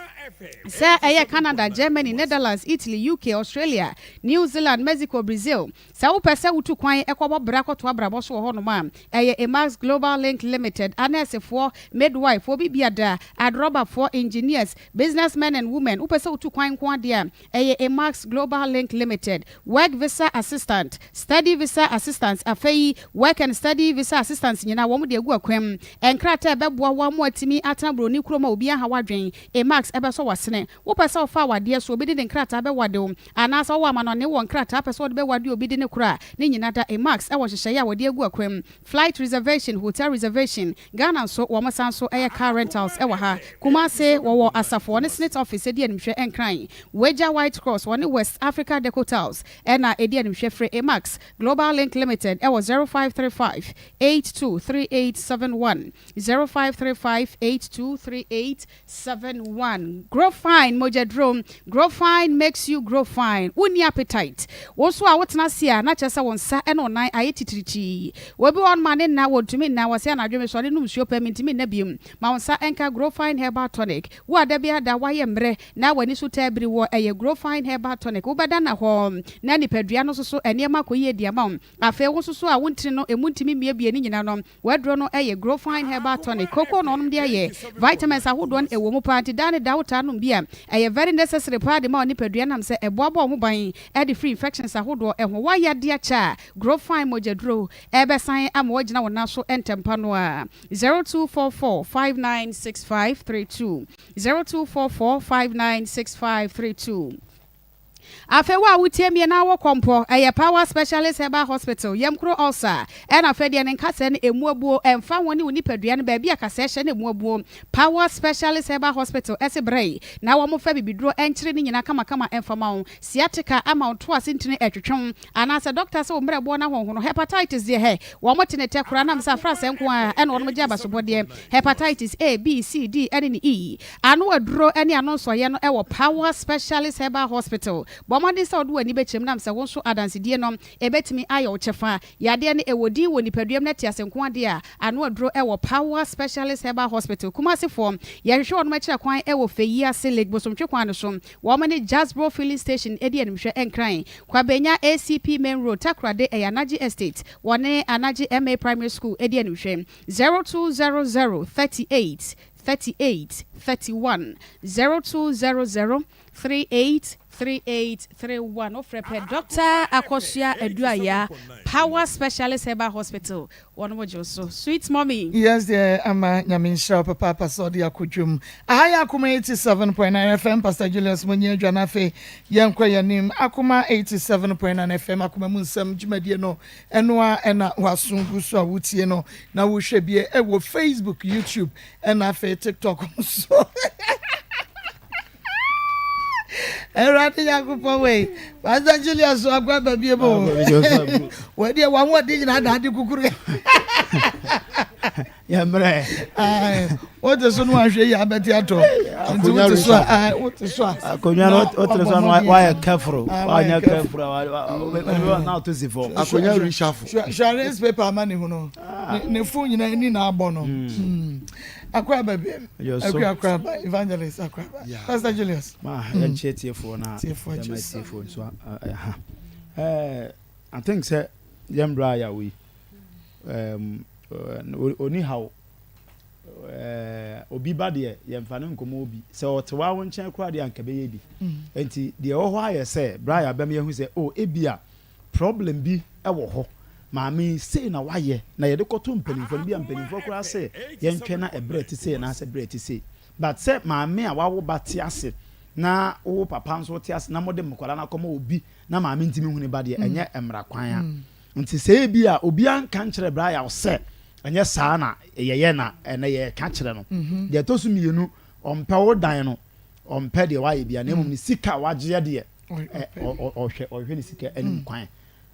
sɛ ɛyɛ Canada, Germany, Netherlands, Italy, UK, Australia, New Zealand, Mexico, Brazil, sɛ wopɛ sɛ wotu kwan kɔbɔ bra kɔto abrabɔ so wɔ hɔnom a, ɛyɛ Emma's Global Link Limited, anɛɛsefoɔ, midwife, obi biada, adrɔbafoɔ, engineers, business men and women, wopɛ sɛ wotu kwan nko ara deɛ a, ɛyɛ Emma's Global Link Limited, Work Visa Assistant, Study Visa Assistance, afei Work and Study Visa Assistance nyinaa wɔn de agu akwan mu. Nkrataa a ɛbɛboa wo ama woatumi atena buroni kurom a obiara nha w'adwene, Emacs bɛsɔ w'asene. Wopɛ sɛ wofa awadeɛ so, obi de ne nkrataa bɛwade wo, anaasɛ wowɔ amanɔne wɔ nkrataa pɛ sɛ wode bɛwade obi de ne koro a, ne nyinaa da Emacs wɔ nhyehyɛeɛ a wɔde agu akwan mu. Flight reservation, hotel reservation, Ghana nso wɔn san nso yɛ car rentals wɔ ha. Kumasi, wɔwɔ Asafo, wɔne Snit office di animhwɛ Nkran, Wagya White Cross, wɔne West Africa Deco Tiles na ɛdi animhwɛ Frɛ Emax Global Link Limited wɔ 0535 823871, 0535 8238. 71 grow fine mogyaduro grow fine makes you grow fine wonni appetite wo nso a wotena ase a na kyerɛ sɛ wo nsa ne wo nan ayɛ titiritii obi wɔ hɔnom a ne nna wɔntumi nna wɔse anadwo mesɔre nom nsuo pɛ mentumi nna biom ma wo nsa nka grow fine herbal tonic wo a da biara da woayɛ mmerɛ na w'ani so taa biri woɔ ɛyɛ grow fine herbal tonic wobɛda nna hɔ na nipadua no nso so nneɛma akɔ yie de ama wo afei wo nso so a wo ntini no ɛmu ntumi mmiebie ne nyina no W'aduro no yɛ Growfine Herbal Tonic, cocoa na wɔnom de ayɛ, vitamins ahodoɔ no ɛwɔ mu paa nti daa ne daa wotaa nom bi a, ɛyɛ very necessary paa de ma wo nipadua ɛnam sɛ ɛboa bɔ wo ho ban de firi infections ahodoɔ ho. Woayɛ adeɛ akyɛ a, Growfine mogyaduro ɛbɛsan ama woagyina wo nan so ntɛmpa no ara. 0244 596532 0244 596532. Afei wo a wotie me na wɔ kɔmpɔ, ɛyɛ Power Specialist Herbal Hospital, Yamkuro Ulcer, ɛna afei deɛ ne nkasɛɛ no ɛmu abuo, ɛmfa ho ne wo nipadua no baabi a kasɛɛ hyɛ no ɛmu abuo, Power Specialist Herbal Hospital ɛse brɛ yi na wɔn fa bibiduro nkyere ne nyinaa kamakama ɛmfa ma wo, sciatica ama wo to ase ntini ɛtwetwe wo, anaasɛ dɔkta sɛ wo mmerɛboɔ no ahonhono, hepatitis deɛ hɛ, wɔn te ne tɛ koraa nam sɛ afrasɛɛ nko ara ɛna wɔnom gye abasobɔdeɛ, hepatitis A, B, C, D ɛne ne E. Ano aduro ne ano nsɔeɛ no wɔ Power Specialist Herbal Hospital. Bɔ mmɔden sɛ wode w'ani bɛkyerɛ mu nam sɛ wo nso adansedie no ɛbɛtumi ayɛ wo kyɛfa. Yadeɛ no ɛwɔ din wɔ nipadua mu na te ase nko ara deɛ a, ano aduro wɔ Power Specialist Herbal Hospital. Kumasefoɔ, yɛhwehwɛ wɔnom akyira kwan wɔ Feyiase, Lake Bosomtwe kwan no so. Wɔn ne Jasbro Filling Station di animhwɛ Nkran, Kwabenya ACP Main Road, Takoradi ɛyɛ Anagye Estate. Wɔne Anagye MA Primary School di animhwɛ. 0200 38 38 31 0200 38 38 31 Wofrɛ pɛ Dɔkta Akosua Aduaya, Power Specialist Herbal Hospital, wɔnom gye wo so. Sweet mommy. Yes dear ama Nyame nhyira wo papaapa sɛ ɔde akɔ dwom. Aha yɛ Akoma 87.9 FM Pastor Julius Monyi Adwa na afei yɛnkɔ yɛn anim Akoma 87.9 FM Akoma mu nsɛm dwumadie no Ɛno ara na w'aso gu so a wotie no na wohwɛ bi wɔ Facebook, YouTube ɛna afei TikTok nso. Awurade Nyankopɔn wei, Pastor Julius so akɔ aba bie mu. Wɔdeɛ wɔn ahoɔden nyinaa na ade kukuru. Yɛmmerɛ. Wote so no ahwɛ yi abɛte atɔ. Nti wote so a, wote so a. Akonnwa no wote so a wayɛ kɛforo. Wanyɛ kɛforo na ɔto si fam. Akonnwa reshuffle. Hwɛ paper ama ne ho no. Ne phone nyinaa ani na abɔ no. Akɔ aba bi. Akɔ akɔ aba evangelist akɔ aba. Pastor Julius. Ma yɛnkyɛ tiefoɔ na yɛma tiefoɔ nso ha. I think sɛ yɛn bra yɛ awo yi. Ɔni haw. Obi ba deɛ yɛmfa no nkɔmɔ obi. Sɛ ɔte wa wo nkyɛn koraa deɛ anka bɛyɛ bi. Nti deɛ ɛwɔ hɔ ayɛ sɛ bra yɛ abɛm yɛhu sɛ oh ebia problem bi wɔ hɔ. Maame yi, sei na wayɛ, na yɛde kɔto mpanimfoɔ no, bi a mpanimfoɔ koraa se yɛntwɛn na ɛberɛ a ɛte sei anaasɛ berɛ a ɛte sei. But sɛ maame a wawo ba te ase na wo papa nso te ase na mode nkwadaa no akɔma obi na maame ntumi nhu ne ba deɛ, ɛnyɛ mmara kwan a. Nti sɛ ebi a obiara nka nkyerɛ Bra Yaw sɛ ɛnyɛ saa na yɛyɛ na ɛnɛ yɛreka kyerɛ no. Deɛ ɛtɔ so mmienu, ɔmpɛ wo dan no, ɔmpɛ deɛ wayɛ biara na mmom ne sika a wagyeɛ deɛ, ɔhwɛ ɔhwɛ ne sika anim kwan.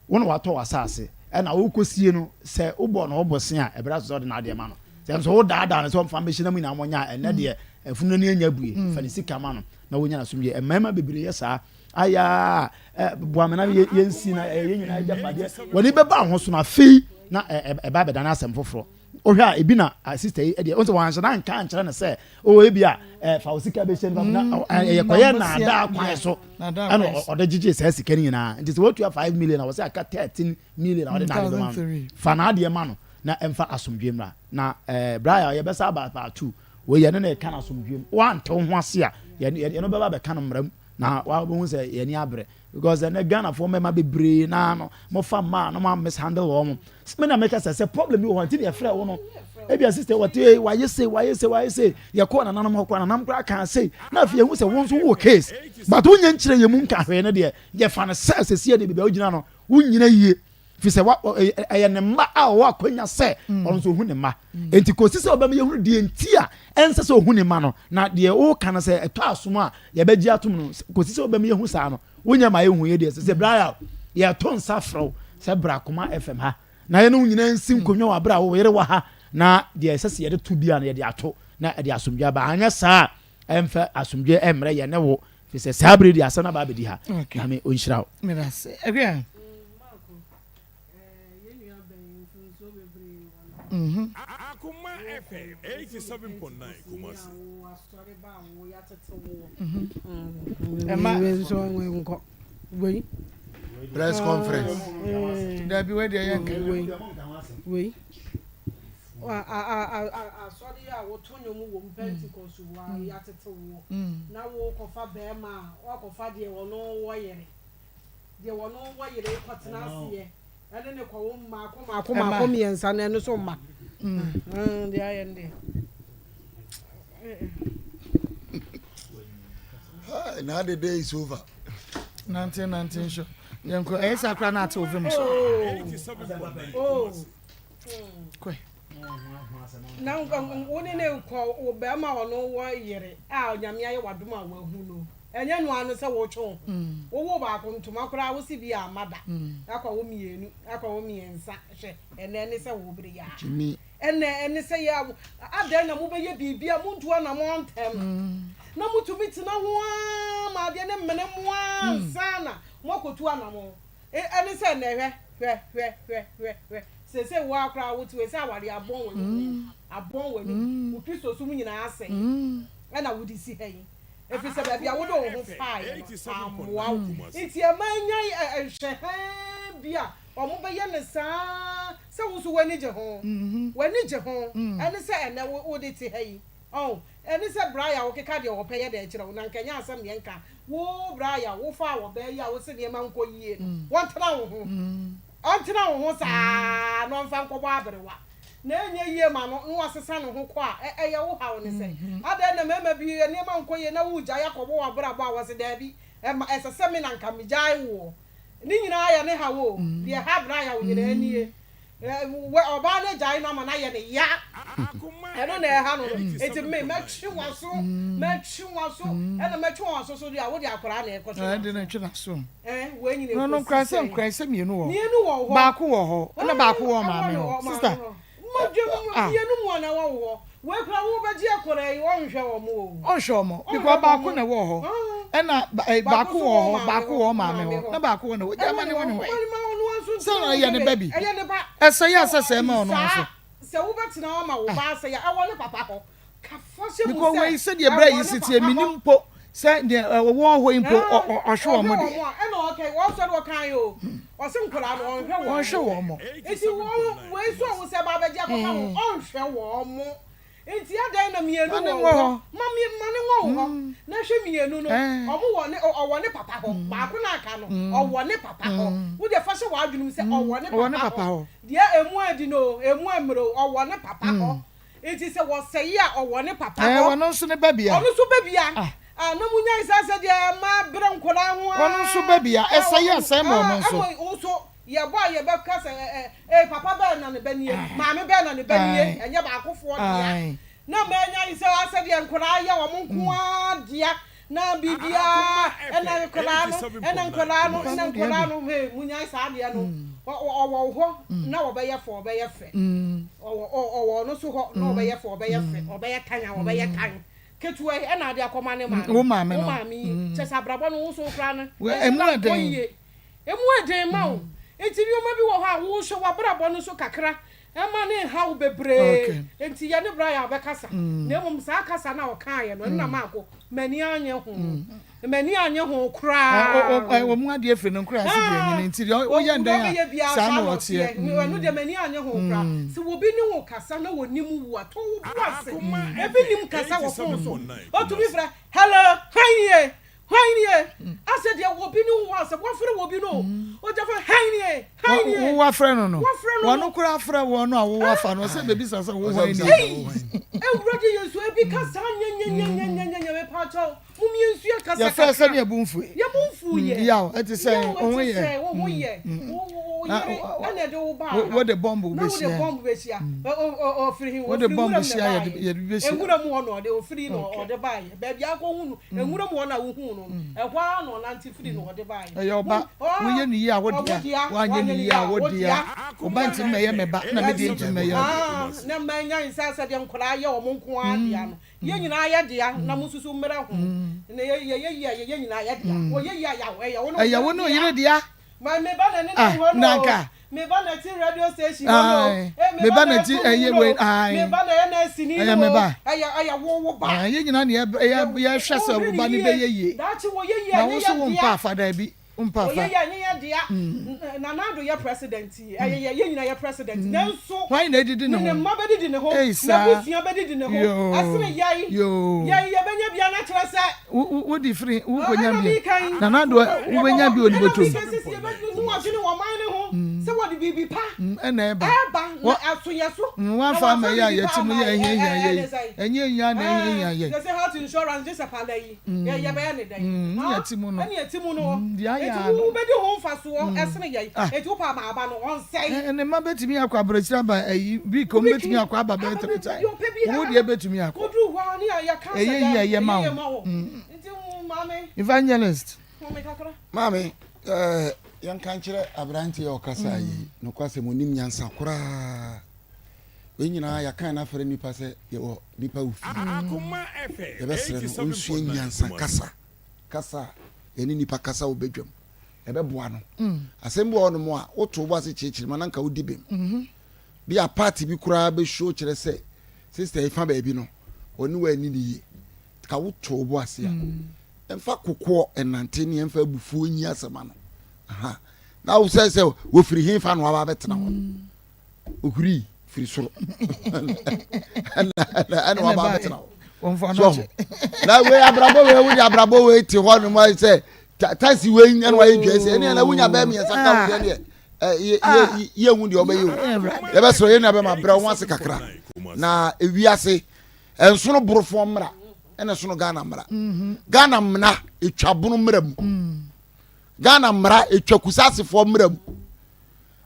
Wo na watɔ w'asase, ɛna worekɔsie no, sɛ wobɔ no wo bosea a, ɛberɛ aso sɛ wode n'adeɛ ma no. Sɛ nso wodaadaa no sɛ ɔmfa mmɛhyɛ na mo nyinaa monyɛ a, ɛnnɛ deɛ afunu no ani anya abue. Fa ne sika ma no na wɔnya n'asomdwoeɛ. Mmarima bebree yɛ saa. Ayaa, ɛ, boa me na yɛnsi na ɛyɛ yɛn nyinaa agyapadeɛ. W'ani bɛba wo ho so no, afei na ɛba abɛdane asɛm foforɔ. Wohwɛ a, ebi na sista yi deɛ, wohu sɛ wɔanhyɛ da anka ankyerɛ no sɛ, o ebi a eh, fa wo sika bɛhyɛ nipa na mm, ɛyɛ kɔyɛ naadaa kwan so ɛna ɔde gyegye saa sika no nyinaa. Nti sɛ wotua 5 million a wɔsɛ aka 13 million a wɔde n'ade bɛma no. Fa n'adeɛ ma no na ɛmfa asomdwe mmra. Na eh, bra a yɛbɛsa aba part 2 wei yɛne na ɛka no asomdwe mu. Woante wo ho ase a, yɛne bɛba bɛka no mmara mu na wabɛhu sɛ yɛni abrɛ. Because ɛnɛ Ghana foɔ mmarima bebree naa no mo fa mmaa no mo mishandle wɔn mo. Me na meka sɛ sɛ problem bi wɔ hɔ nti na yɛfrɛ wo no. Ebia sister wɔte ee wayɛ sei wayɛ sei wayɛ sei yɛkɔɔ nananom hɔ koraa nananom koraa kaa sei na afei yɛhu sɛ wo nso wowɔ case but wonyɛ nkyerɛ yɛn mu nka hwee no deɛ yɛfa no sɛ sɛsi ɛdeɛ baabi a wogyina no wonyina yie. Fi sɛ wa ɛyɛ ne mma a ɔwɔ akwanya sɛ mm. ɔno nso ohu ne mma mm. nti kòsi sɛ ɔbɛma yɛhunu deɛ nti a ɛnsɛ sɛ ohu ne mma no na deɛ ɔreka no sɛ ɛtɔ asom a yɛbɛgye atom no kòsi sɛ ɔbɛma yɛhu saa no wonyɛ ma yɛhu yɛ deɛ sɛ sɛ bra a yɛto nsa frɛ wo sɛ bra koma fm ha na yɛne wo nyinaa nsi mm. nkonnwa wɔ abere a wo yere wɔ ha na deɛ ɛsɛ sɛ yɛde to bia no yɛde ato na ɛde asomdwe aba anyɛ saa ɛmfa asomdwe ɛmmerɛ yɛne wo Fi sɛ saa bere deɛ asɛm no aba abɛdi ha. Nyame ɔnhyira wo. Medase. Ɛhwɛ. Mhm. Akoma FM 87.9 Kumasi. Ɛma. Wei. Press conference. Dabi wei deɛ yɛnka. Wei. Wei. Asɔre a woto nnwom wɔ mu, Pentecost wɔ a yɛatete woɔ, na wokɔfa barima a, woakɔfa deɛ ɔno wɔ yere, deɛ ɔno wɔ yere kɔtena aseɛ, ɛne ne kɔwo mmaako mmaako mmaako mmiɛnsa no, ɛno nso mma. Deɛ ayɛ no deɛ. Now the day is over. Nante nante nso. Yɛnkɔ ɛyɛ saa koraa na ate wo vim so. Oh. Kɔe. Na wo ne ne kɔ wo bɛrima a ɔno wɔ yere a Nyame ayɛ w'adom a wahu no. Ɛnyɛ no ano sɛ wotwe wo ho. Wowo baako ntoma koraa wo se bi amma da. Akɔ wo mmienu, akɔ wo mmiɛnsa. Hwɛ, ɛnɛ ɛne sɛ wo bere yi a. Ɛnɛ ɛne sɛ yɛ adɛn na mobɛyɛ biribi a montu anamɔn ntɛm. Na motumi tena ho ara ma adeɛ no mene mo ara ansa na moakɔtu anamɔn. Ɛne sɛ nnɛ, hwɛ, hwɛ, hwɛ, hwɛ, hwɛ, hwɛ, seesei wo ara koraa wote wei sɛ awareɛ abɔn w'anum, abɔn w'anum, wo Kristosom nyinaa asɛe, ɛna wode si ha yi, ɛfiri sɛ baabi a wode wo ho faeɛ no ammoa wo. Nti ɛma nya nhwɛhɛn bi a wɔbɛyɛ no saa sɛ wo nso w'ani gye ho, w'ani gye ho, ɛne sɛ ɛnnɛ wode te ha yi. Ɔho, ɛne sɛ bra ya wokeka deɛ ɔpɛ yɛ dɛn kyerɛ wo, na nka ɛnyɛ asɛm deɛ nka wo bra ya wofaa ɔbaa yi a wose nneɛma nkɔ yie no, wɔntena wo ho, ɔntena wo ho saa na ɔmfa nkɔbɔ aberewa, na ɛnyɛ yie ma no na wasesa ne ho kɔ a, ɛ, ɛyɛ wo haw ne sɛ, adɛn na mmarima bi nneɛma nkɔ yie na woregyae akɔbɔ w'abrabɔ a wɔse daabi, ɛma, ɛsɛ sɛ me na nka megyae woɔ. Ne nyinaa yɛ ne haw o, deɛ ɛha bra ya wo nyinaa nie. Ɔbaa no agyae no ama no ayɛ ne ya. Ɛno na ɛha no no. Enti me, mɛtwe w'aso, mɛtwe w'aso, ɛna mɛtwe w'aso so deɛ a, wode akwadaa na ɛkɔtwe n'aso. Ɛde na ɛtwe n'aso. Ɛn, wei nyina No, no, ɛkɔsi nkura sɛ sɛn? nkura sɛ mmienu wɔ hɔ. Mmienu wɔ hɔ. Baako wɔ hɔ, ɛna baako wɔ maame Ɛwɔ ne hɔ. hɔ, maame Sister, hɔ. Modwe mu, ah. mmienu mu a na ɛwɔ wo hɔ. Wei koraa wobɛgye akwadaa yi, ɔnhwɛ wɔn o. Ɔnhwɛ wɔn, Ɔnhwɛ because baako wɔn. na ɛwɔ hɔ. Ah. Ɛna ba- eh, Baako baako nso wɔ wɔ hɔ, maame baako hɔ, wɔ maame maame hɔ, hɔ. na baako wɔ ne hɔ. Gya ma ne Ɛwɔ wɔ ne ne hɔ. hɔ. Ma ɔno nso Sɛ ntena ɔyɛ ne ba bi. Ɛyɛ ne ba. Ɛsɛ yɛ sɛ sɛ ɛma ɔno Saa, nso. sɛ wobɛtena hɔ ma wo ba asɛe a, ɛwɔ ne papa hɔ. Ka fa hyɛ mu Because sɛ, wei sɛdeɛ berɛ ɛwɔ yi ne si teɛ, papa hɔ. menim mpo sɛ deɛ ɔwɔ hɔ yi mpo Ah, ɔhwɛ wɔn ɔhwɛ deɛ. wɔn a, ɛna ɔka, ɔsɔre ɔkae o. Ɔse nkwadaa no, ɔnhwɛ wɔn. Ɔnhwɛ wɔn. Nti wɔn, wei nso a wo sɛ ba abɛgye akɔka ho, ɔnhwɛ wɔn. Nti adɛn na mienu wɔ wo hɔ? Ma me ma no nwɔ wo hɔ. Na hwɛ mienu no, ɔmo wɔ ne ɔwɔ ne papa hɔ. Baako no a aka no, ɔwɔ ne papa hɔ. Wo deɛ fa hyɛ w'adwene mu sɛ ɔwɔ ne papa hɔ. Deɛ emu adi no o, emu ɛmmerɛ o, ɔwɔ ne papa hɔ. Nti sɛ wɔsɛe a, ɔwɔ ne papa hɔ. Ɔno nso ne ba bia. Ɔno nso ba bia. Ah, na munyae saa sɛ deɛ mmaa brɛ nkwadaa ho ara. Ɔno nso ba bia. Ɛsɛe a, ɛsɛe ma ɔno nso. Ɛma wo nso. Yɛbɔ a yɛbɛka sɛ ɛ ɛ ee papa bɛn na ne ba nie, maame bɛn na ne ba nie, ɛnyɛ baakofoɔ dea. Na manya yi sɛ asɛ deɛ nkwadaa yɛ wɔn nko ara dea na biribiara ɛna nkwadaa no ɛna nkwadaa no ɛna nkwadaa no hee munyae saa adeɛ no. Ɔwɔ wo hɔ na ɔbɛyɛ fɛ ɔbɛyɛ fɛ ɔwɔ ɔwɔ ɔno so hɔ na ɔbɛyɛ fɛ ɔbɛyɛ fɛ ɔbɛyɛ tan a ɔbɛyɛ tan ketewa yi ɛna ade akɔma ne maame wo maame wo maame yi kyɛ sɛ abrabɔ no wo so koraa no ɛmu ɛden yie. Emu yɛ den ma wo. Enti nneɛma bi wɔ hɔ a wohwɛ w'abrabɔ no so kakra, ɛmma no nhaw wo bebree. Enti yɛne Brian bɛkasa. Na mmom saa kasa no a ɔkaeɛ no, ɛno na maako m'ani annye ho. M'ani annye ho koraa. Wɔn adeɛ firi no nkoraa ase deɛ nyini nti deɛ woyɛ ndɛn a saa na ɔteɛ. Ɛno deɛ m'ani annye ho koraa. Sɛ obi ne wo kasa na ɔnim wo a, to wo bo ase. Ebi nim kasa wɔ fon so. Ɔtumi frɛ, hello, hwan nie? Hwan nie? Asɛ deɛ obi ne wo wɔ asɛm, wafrɛ obi no o. Ogya fɛ, hwan nie? Hwan nie? Wo wafrɛ no no. Wafrɛ no no. Wɔno koraa frɛ wɔn no a wo wafa no, ɔsɛ bebisa sɛ wo hwan nie? Ei! Awurade Yesu, ebi ka saa nyɛnyɛnyɛnyɛnyɛnyɛ, mepaakyɛw, mom yɛnsua kasa Yɛfrɛ kakra. sɛnea bo mfue. Yɛ bo mfu yɛ. Yaw, ɛte sɛn? Yaw, Wo ho ɛte yɛ? sɛn? Wo ho yɛ? Wo wo yere ɛna ɛde wo baa ha. Wode bɔmbo Na wode bɛhyia. bɔmbo bɛhyia. Ɔ ɔ ɔ ɔfiri he? Wode Ɔfiri bɔmbo nwuram na hyia, yɛde ɛbaeɛ. yɛde bɛhyia. Nwura mu hɔ na ɔde ɔfiri na Okay. ɔde baeɛ. Baabi a akɔhu no, Nwura mu hɔ na wohuu no no, ɛhɔ ara na ɔnante firii na ɔde baeɛ. Ɛyɛ ɔba, woyɛ no yie a wo dea, woanyɛ no yie a wo dea. Wo ba ntumi mmɛyɛ me ba na me deɛ ntumi mmɛyɛ wo deɛ. Na mma nya nsa sɛ deɛ nkwadaa yɛ wɔn nko ara dea no, yɛn nyinaa yɛ dea na monsusu mmrɛ ho. Na yɛyɛ yie a, yɛyɛ nyinaa yɛ dea. Wɔyɛ yie a, yaw, ɛyɛ wo ne wo Ɛyɛ wo ne wo yere dea. Ma me ba na ne Ah, nam hɔ no na o. anka. Me ba na ti radio station hɔ no o. Ae, Eh, me me ba ba na na ti ɛto ɛyɛ mu no wei, o. ae. Me ba na ɛyɛ nɛɛseni Ɛyɛ no me o. ba. Ɛyɛ ɛyɛ wo wo ba. Ae, yɛn nyinaa na yɛ yɛ yɛhwɛ sɛ Wohwɛ wo no ba no yie. bɛyɛ yie. Daakye wɔyɛ yie a, Na ɛnyɛ wo nso yɛ wo dea. mpa afa daabi, wo mpa afa. Wɔyɛ yie a, ɛnyɛ yɛ dea. Nana Addo yɛ president yi, ɛyɛ yɛ yɛn nyinaa yɛ president. Nanso Hwan na edidi ne ne ne ho? mma bɛdidi ne ho, Ei saa. n'abusua bɛdidi ne ho. Yoo, Ɛsene yɛn. yoo. Yɛn yɛbɛnya bi a na kyerɛ sɛ. Wo wo wodi firi wo konya Ɛna bi meka yi. Nana do wobɛnya bi wɔ ne Ɛna bɔtɔ mu. meka sisi yɛbɛdwene ho adwene wɔ ɔman no ho sɛ wɔde biribi pa Ɛna ɛba. ɛba na ɛso yɛ so. Wɔamfa Na wɔamfa ama yɛ a biribi pa yɛte mu ama yɛ ɛnyɛ ɛ hia ɛ yɛ ɛne yi. sɛn? Ɛnyɛ hia na ɛnyɛ hia yɛ. Sɛ sɛ health insurance gye sɛ pala yi yɛ yɛbɛyɛ ne dɛn? Ne yɛte mu no. Ɛne yɛte mu no. Deɛ ayɛ Enti ara no. wo wobɛdi ho mfasoɔ ɛsene yɛn. Ah. Enti wopɛ ama aba no ɔnsɛe. Ne mma bɛtumi akɔ aburokyire aba ayi week wɔn bɛtumi akɔ aba bɛyɛ three times. Wo deɛ bɛtumi akɔ. Woduru hɔ a ne yɛka sɛ Ɛyɛ yie a ɛyɛ ma wo. Nti wo maame. Evangelist. Home kakra. Maame, eh, yɛnka nkyerɛ aberanteɛ a ɔkasa yi, nokwasɛm ɔnim nyansa koraa. Wei nyinaa yɛakan no afrɛ nnipa sɛ yɛwɔ nnipa wɔ fie. Yɛbɛsrɛ no ɔnsua nyansa kasa, kasa a yɛne nnipa kasa wɔ badwam. Ɛbɛboa no. Asɛm bi wɔ hɔnom a, woto wo bo ase kyerɛkyerɛ mu a na nka wodi bem. Bi a part bi koraa bɛ show kyerɛ sɛ sister yi fa baabi no ɔne wo anni no yie. Ka wo to wo bo ase a ɛmfa kokoɔ ɛnante ne ɛmfa abufuo nyi asɛm ano. Aha. Na wo sɛ sɛ wɔfiri he fa na waba abɛtena hɔ no. Ohuri firi soro ɛna waba abɛtena hɔ. So na wei abrabɔ wei wode abrabɔ wei te hɔ nom ayɛ sɛ taxi wei ɛna wayɛ dwa sɛ ɛne ɛna wonya bɛɛ mmiɛnsa ka wo deɛ deɛ yɛhu deɛ ɔbɛyɛ o yɛbɛsrɛ yɛn nua bɛma brɛ wo ase kakra na ewiase ɛnsono borofoɔ mmra ɛna ɛsono Ghana mmra mhm. Ghana mmra etwa bono mmra mu mm. Ghana mmra etwa kusasefoɔ mmra mu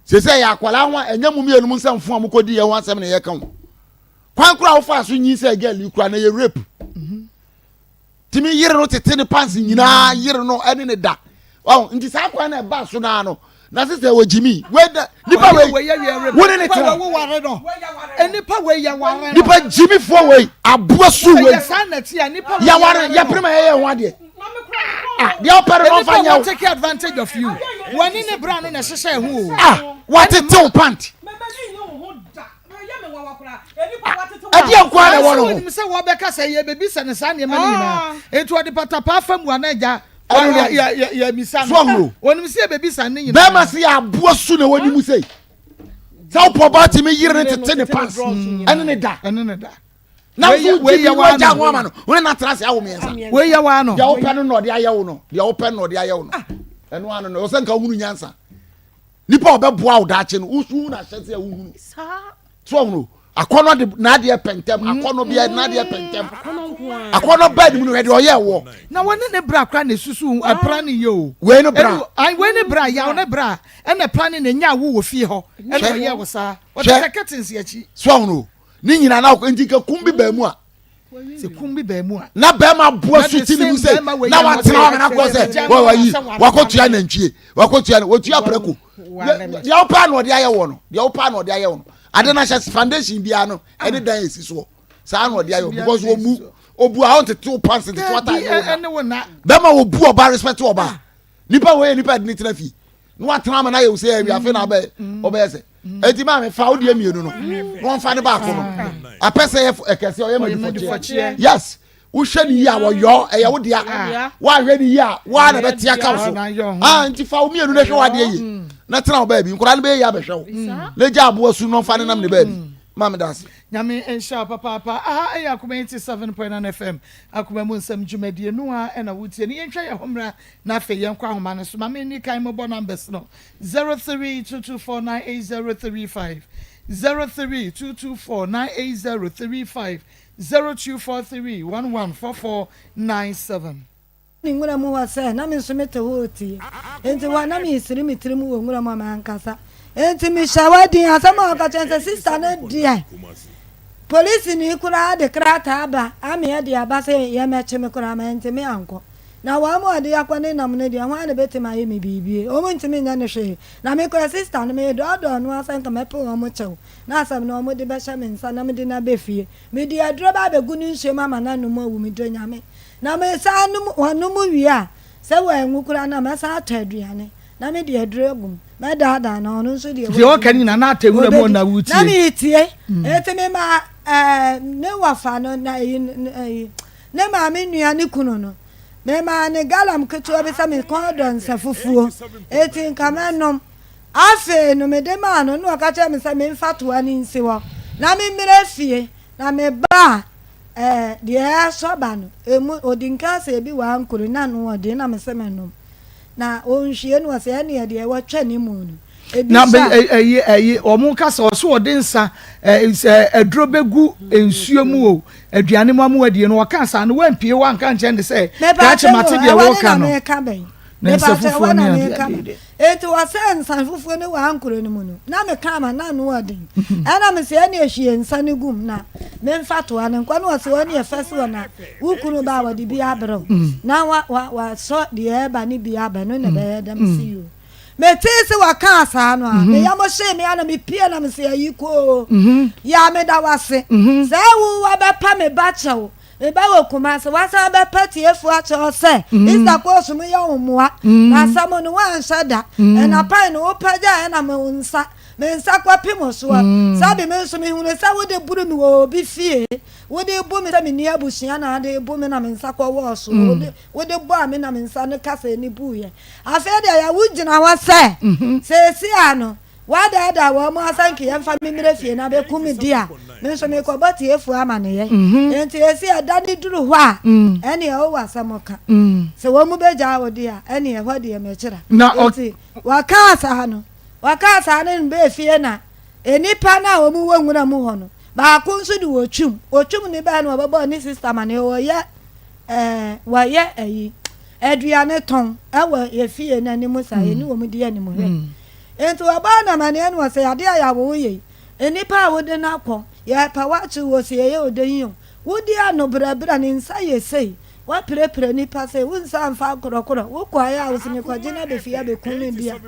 sese yɛ akwadaa ho a ɛnyɛ mu mmienu mu nsɛmfo a mokɔdi yɛ ho asɛm na yɛka ho kwan koraa wofa so nyi sɛ girl yi koraa na yɛ rape mhm. tumi yere no tete ne pants nyinaa yere no ɛne ne da ɔn nti saa kwan na ɛba so naa no na sisɛ wɔ gyimi wei da nipa wei wo ne ne tena nipa wei yɛ ware nipa gyimi foɔ wei aboa su wei yɛ ware yɛ pere ma yɛ yɛ ho adeɛ ah deɛ ɔpɛ no ɔfa nyɛ wo take advantage of you wɔne ne bra no na ɛhyehyɛ ɛho o ah wɔatetew pant Ɛdeɛn nko ara na ɛwɔ ne ho? Wɔnim sɛ wɔbɛka sɛ yɛbɛbisa no saa nneɛma no nyinaa. Enti ɔde patapaa fa mu anaa agya yɛbisa no. Wɔnim sɛ yɛbɛbisa ne nyinaa. Bɛrima se yɛ aboa su na ɛwɔ ne mu sei. Sɛ wopɔ ba tumi yere ne tete ne pants ɛne ne da. Ɛne ne da. Na nso wogye bi wagya ho ama no wo ne no atena ase awo mmiɛnsa. Wei yɛ waa no. Deɛ wopɛ no na ɔde ayɛ wo no deɛ wopɛ no na ɔde ayɛ wo no ah. Ɛno ano no ɔsɛ nka wohunu nyansa. Nipa a ɔbɛboa wo daakye no wosu hunu ahyɛ sɛ wohunu. So ɔhunu akɔnɔ de n'adeɛ pɛntɛm mm. akɔnɔ bi n'adeɛ pɛntɛm akɔnɔ bɛɛ ni mu no ɛde ɔyɛ wɔ. Na wɔne ne bra kora na esusu ɛpra ne yie o. Wei no bra. Wei ne bra yaw ne bra ɛna ɛpra ne na enya awo wɔ fie hɔ ɛna ɔyɛ wɔ saa ɔte sɛ curtains akyi. So ɔhunu ne nyinaa na nti nka kum bi baa mu a. Sɛ kum bi baa mu a. Na bɛrima boa su ti ne mu sɛ na watena hɔ na akɔ sɛ wayi wakɔtua nantwie wakɔtua no wɔtua prɛko deɛ wopaa na ɔde ayɛ wɔ no deɛ wopaa na ɔde ayɛ wɔ no ade no ahyɛ foundation biara no ɛne dan esi soɔ saa na ɔde ayɛ wɔ because wɔmu obu a ɔntete wo pants ntete w'ataade ne wo na bɛrima wɔbu ɔba respect ɔba nipa wɔ yɛ nipa de ne tena fie na watena ama no ayɛ wo sɛ awia afei na abɛ ɔbɛyɛ sɛ eti maame fa wo deɛ mmienu no na wɔnfa ne baako no apɛ sɛ yɛ ɛkɛse ɔyɛ ma dufɔkyeɛ yes wohwɛ ne yie a wɔyɔ ɛyɛ wo dea woahwɛ ne yie a woa na bɛte aka wo so ah nti fa wo mmienu na hwɛ w'adeɛ yie na tena wo baabi nkwadaa no bɛyɛ yie abɛhwɛ wo na gya aboa su na ɔmfa ne nam ne baabi maame da ase. Nyame nhyira wo papaapa. Aha ɛyɛ Akoma 87.9 FM Akoma mu nsɛm dwumadie no a ɛna wotie no. Yɛntwa yɛn ho mmra Na afei yɛnkɔ ahoma no so. Ma menni kan mmobɔ numbers no, 0322498035, 0322498035, 0243114497. Ne nwura mu hɔ sɛ na me nso mete hɔ retie. Enti hɔ a na meresere me tirim wɔ nwura mu a mankasa. Enti mehyɛ hɔ din. Asɛm a ɔka kyerɛ me sɛ, Sista no deɛ, polisini koraa de krataa ba ameɛ de aba sɛ yɛmmɛkye me koraa, mantumi ankɔ. Na wɔn a wɔde akɔ ne nam no deɛ, hwan na bɛtumi ayɛ me biribi? Wɔntumi nyɛ no hwee. Na me koraa, sista no, medɔɔdɔɔ no ara sɛ anka mɛpɛ wɔn kyɛw, na asɛm no wɔde bɛhyɛ me nsa na mede no aba fie. Mede aduro ba abɛgu ne nsuo mu ama no anom awu, medɔ Nyame. Na mesan nom, wɔnom wie a, sɛ wanwu koraa no a, mɛsan atɔ aduane na mede aduro agu mu. Mɛdaadaa no, ɔno nso deɛ Deɛ ɔka no nyinaa, na atɛ nwura mu na wotie. Na meretie. Enti memaa ɛɛ ne wɔfa no, na ɛyi, ɛyi. Ne maame nua ne kunu no. Memaa no galam ketewa bi sɛ me kɔn dɔ nsa fufuo, enti nka mɛnom. Afei no mede maa no na ɔka kyerɛɛ me sɛ memfa toa no nsi hɔ na memmrɛ fie na meba a ɛɛ deɛ ɛresɔ ba no emu ɔdi nka sɛ ebi wɔ ankoro na ano ɔden na mese menom na ɔnhwie no ɔsɛ ɛneɛ deɛ wɔtwa ne mu no. Na ɛyi ɛyi wɔn ka sɛ ɔso ɔde nsa ɛɛ aduro bɛgu nsuo mu o aduane mu amu adie no ɔka saa no wampie wanka nkyɛn de sɛ krakye mate deɛ wɔka no na nsa fufuo ne adeɛ adeɛ eti wɔsɛ nsa fufuo ne wɔ ankoro no mu no na meka ama na ano ɔden ɛna mesɛ ɛne ehwie nsa no gum na memfa toa no nkɔ na wɔsɛ wɔne ɛfɛ so wɔ na wo kunu ba a wɔde bi abrɛw na wa wa wasɔ deɛ ɛba ne bi aba no na ɛbɛyɛ dɛm si yo. Metee sɛ wɔkaa saa no a, me yam hyee me a na mepie na mese ayikoo. Yaa meda wo ase sɛ wo wabɛpa me ba kyɛw. Me ba wɔ Kumasi, wasan abɛpa tiefo akyɛw sɛ Easter kɔɔso mu yɛ wo mmoa. Na asɛm no woanhyɛ da. Ɛna pan no wopagyae ɛna me nsa me nsa kɔpem soɔ. Sɛbe me nso mehunu sɛ wode boro me wɔ obi fie. Wode bu me sɛ menni abusua na ade bu me na me nsa kɔwɔɔ soɔ. Wode Wode bɔɔ me na me nsa no kasa ani buiɛ. Afei deɛ yɛ wogyina hɔ sɛ seesei ara no woadaadaa wɔn mu asɛ nka yɛmfa me mmerɛ fie na bɛku me di a, me nso merekɔbɔ tiefoɔ amanneɛ. Enti seesei ɛda no duru hɔ a, ɛnneɛ wowɔ asɛm ka. Sɛ wɔn mu bɛgyaa wo de a, ɛnneɛ ɛhɔ deɛ mɛkyera. Enti wɔkaa saa no, wɔkaa saa no no bɛɛ fie na nnipa no a wɔwɔ nwura mu hɔ no, baako nso de wɔtwim. Wɔtwim no bɛɛ no wɔbɛbɔɔ ne sista amanneɛ, wɔyɛ Ɛɛ, wɔyɛ ayi, aduane tɔn wɔ yɛ fie no anim saa, yɛne wɔn di animhwɛ. Enti wɔbɔɔ no amanneɛ no wɔsɛ, adeɛ a yɛawo wo yei, nnipa a wode no akɔ, yɛrepɛ wo akye wo, ɔsi yɛyɛ ɔdɛ yi o, wodi ano brɛbrɛ, ne nsa yɛ sei, woapirapira nnipa sei, wo nsa mfa nkorɔkorɔ, wokɔeɛ a wose mekɔgye no aba fie abɛku no bi a,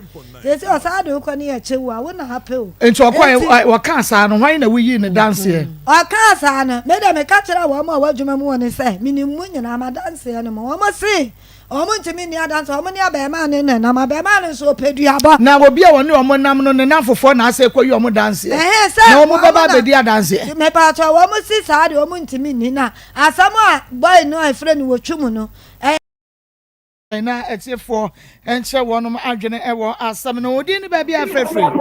seesei ɔsan de wo kɔ ne yɛkye wo a, wo na apɛ o. Enti ɔkɔe, ɔkaa saa no, hwan na woyii no danseɛ? Ɔkaa saa no, me deɛ meka kyerɛɛ wɔn a wɔwɔ adwuma mu hɔ no sɛ, Menim mo nyinaa, m'adanseɛ ne mo. Wɔse wɔntumi nni adanseɛ, wɔn ne abarimaa no na ɛnam, abarimaa no nso ɔpɛ duabɔ. Na obi a ɔne wɔn nam no, ne nnamfofoɔ na asɛ kɔyi wɔn danseɛ, Ɛhɛn, sɛ na wɔn wɔn bɛba na, abɛdi adanseɛ. Mepaakyɛw, wɔn se saa deɛ wɔntumi nni, na asɛm a boy no a yɛfrɛ no Wɔtwum no, ɛyɛ. Na atiefoɔ nkyerɛ wɔnom adwene wɔ asɛm no. Wo din ne baabi a frɛfiri?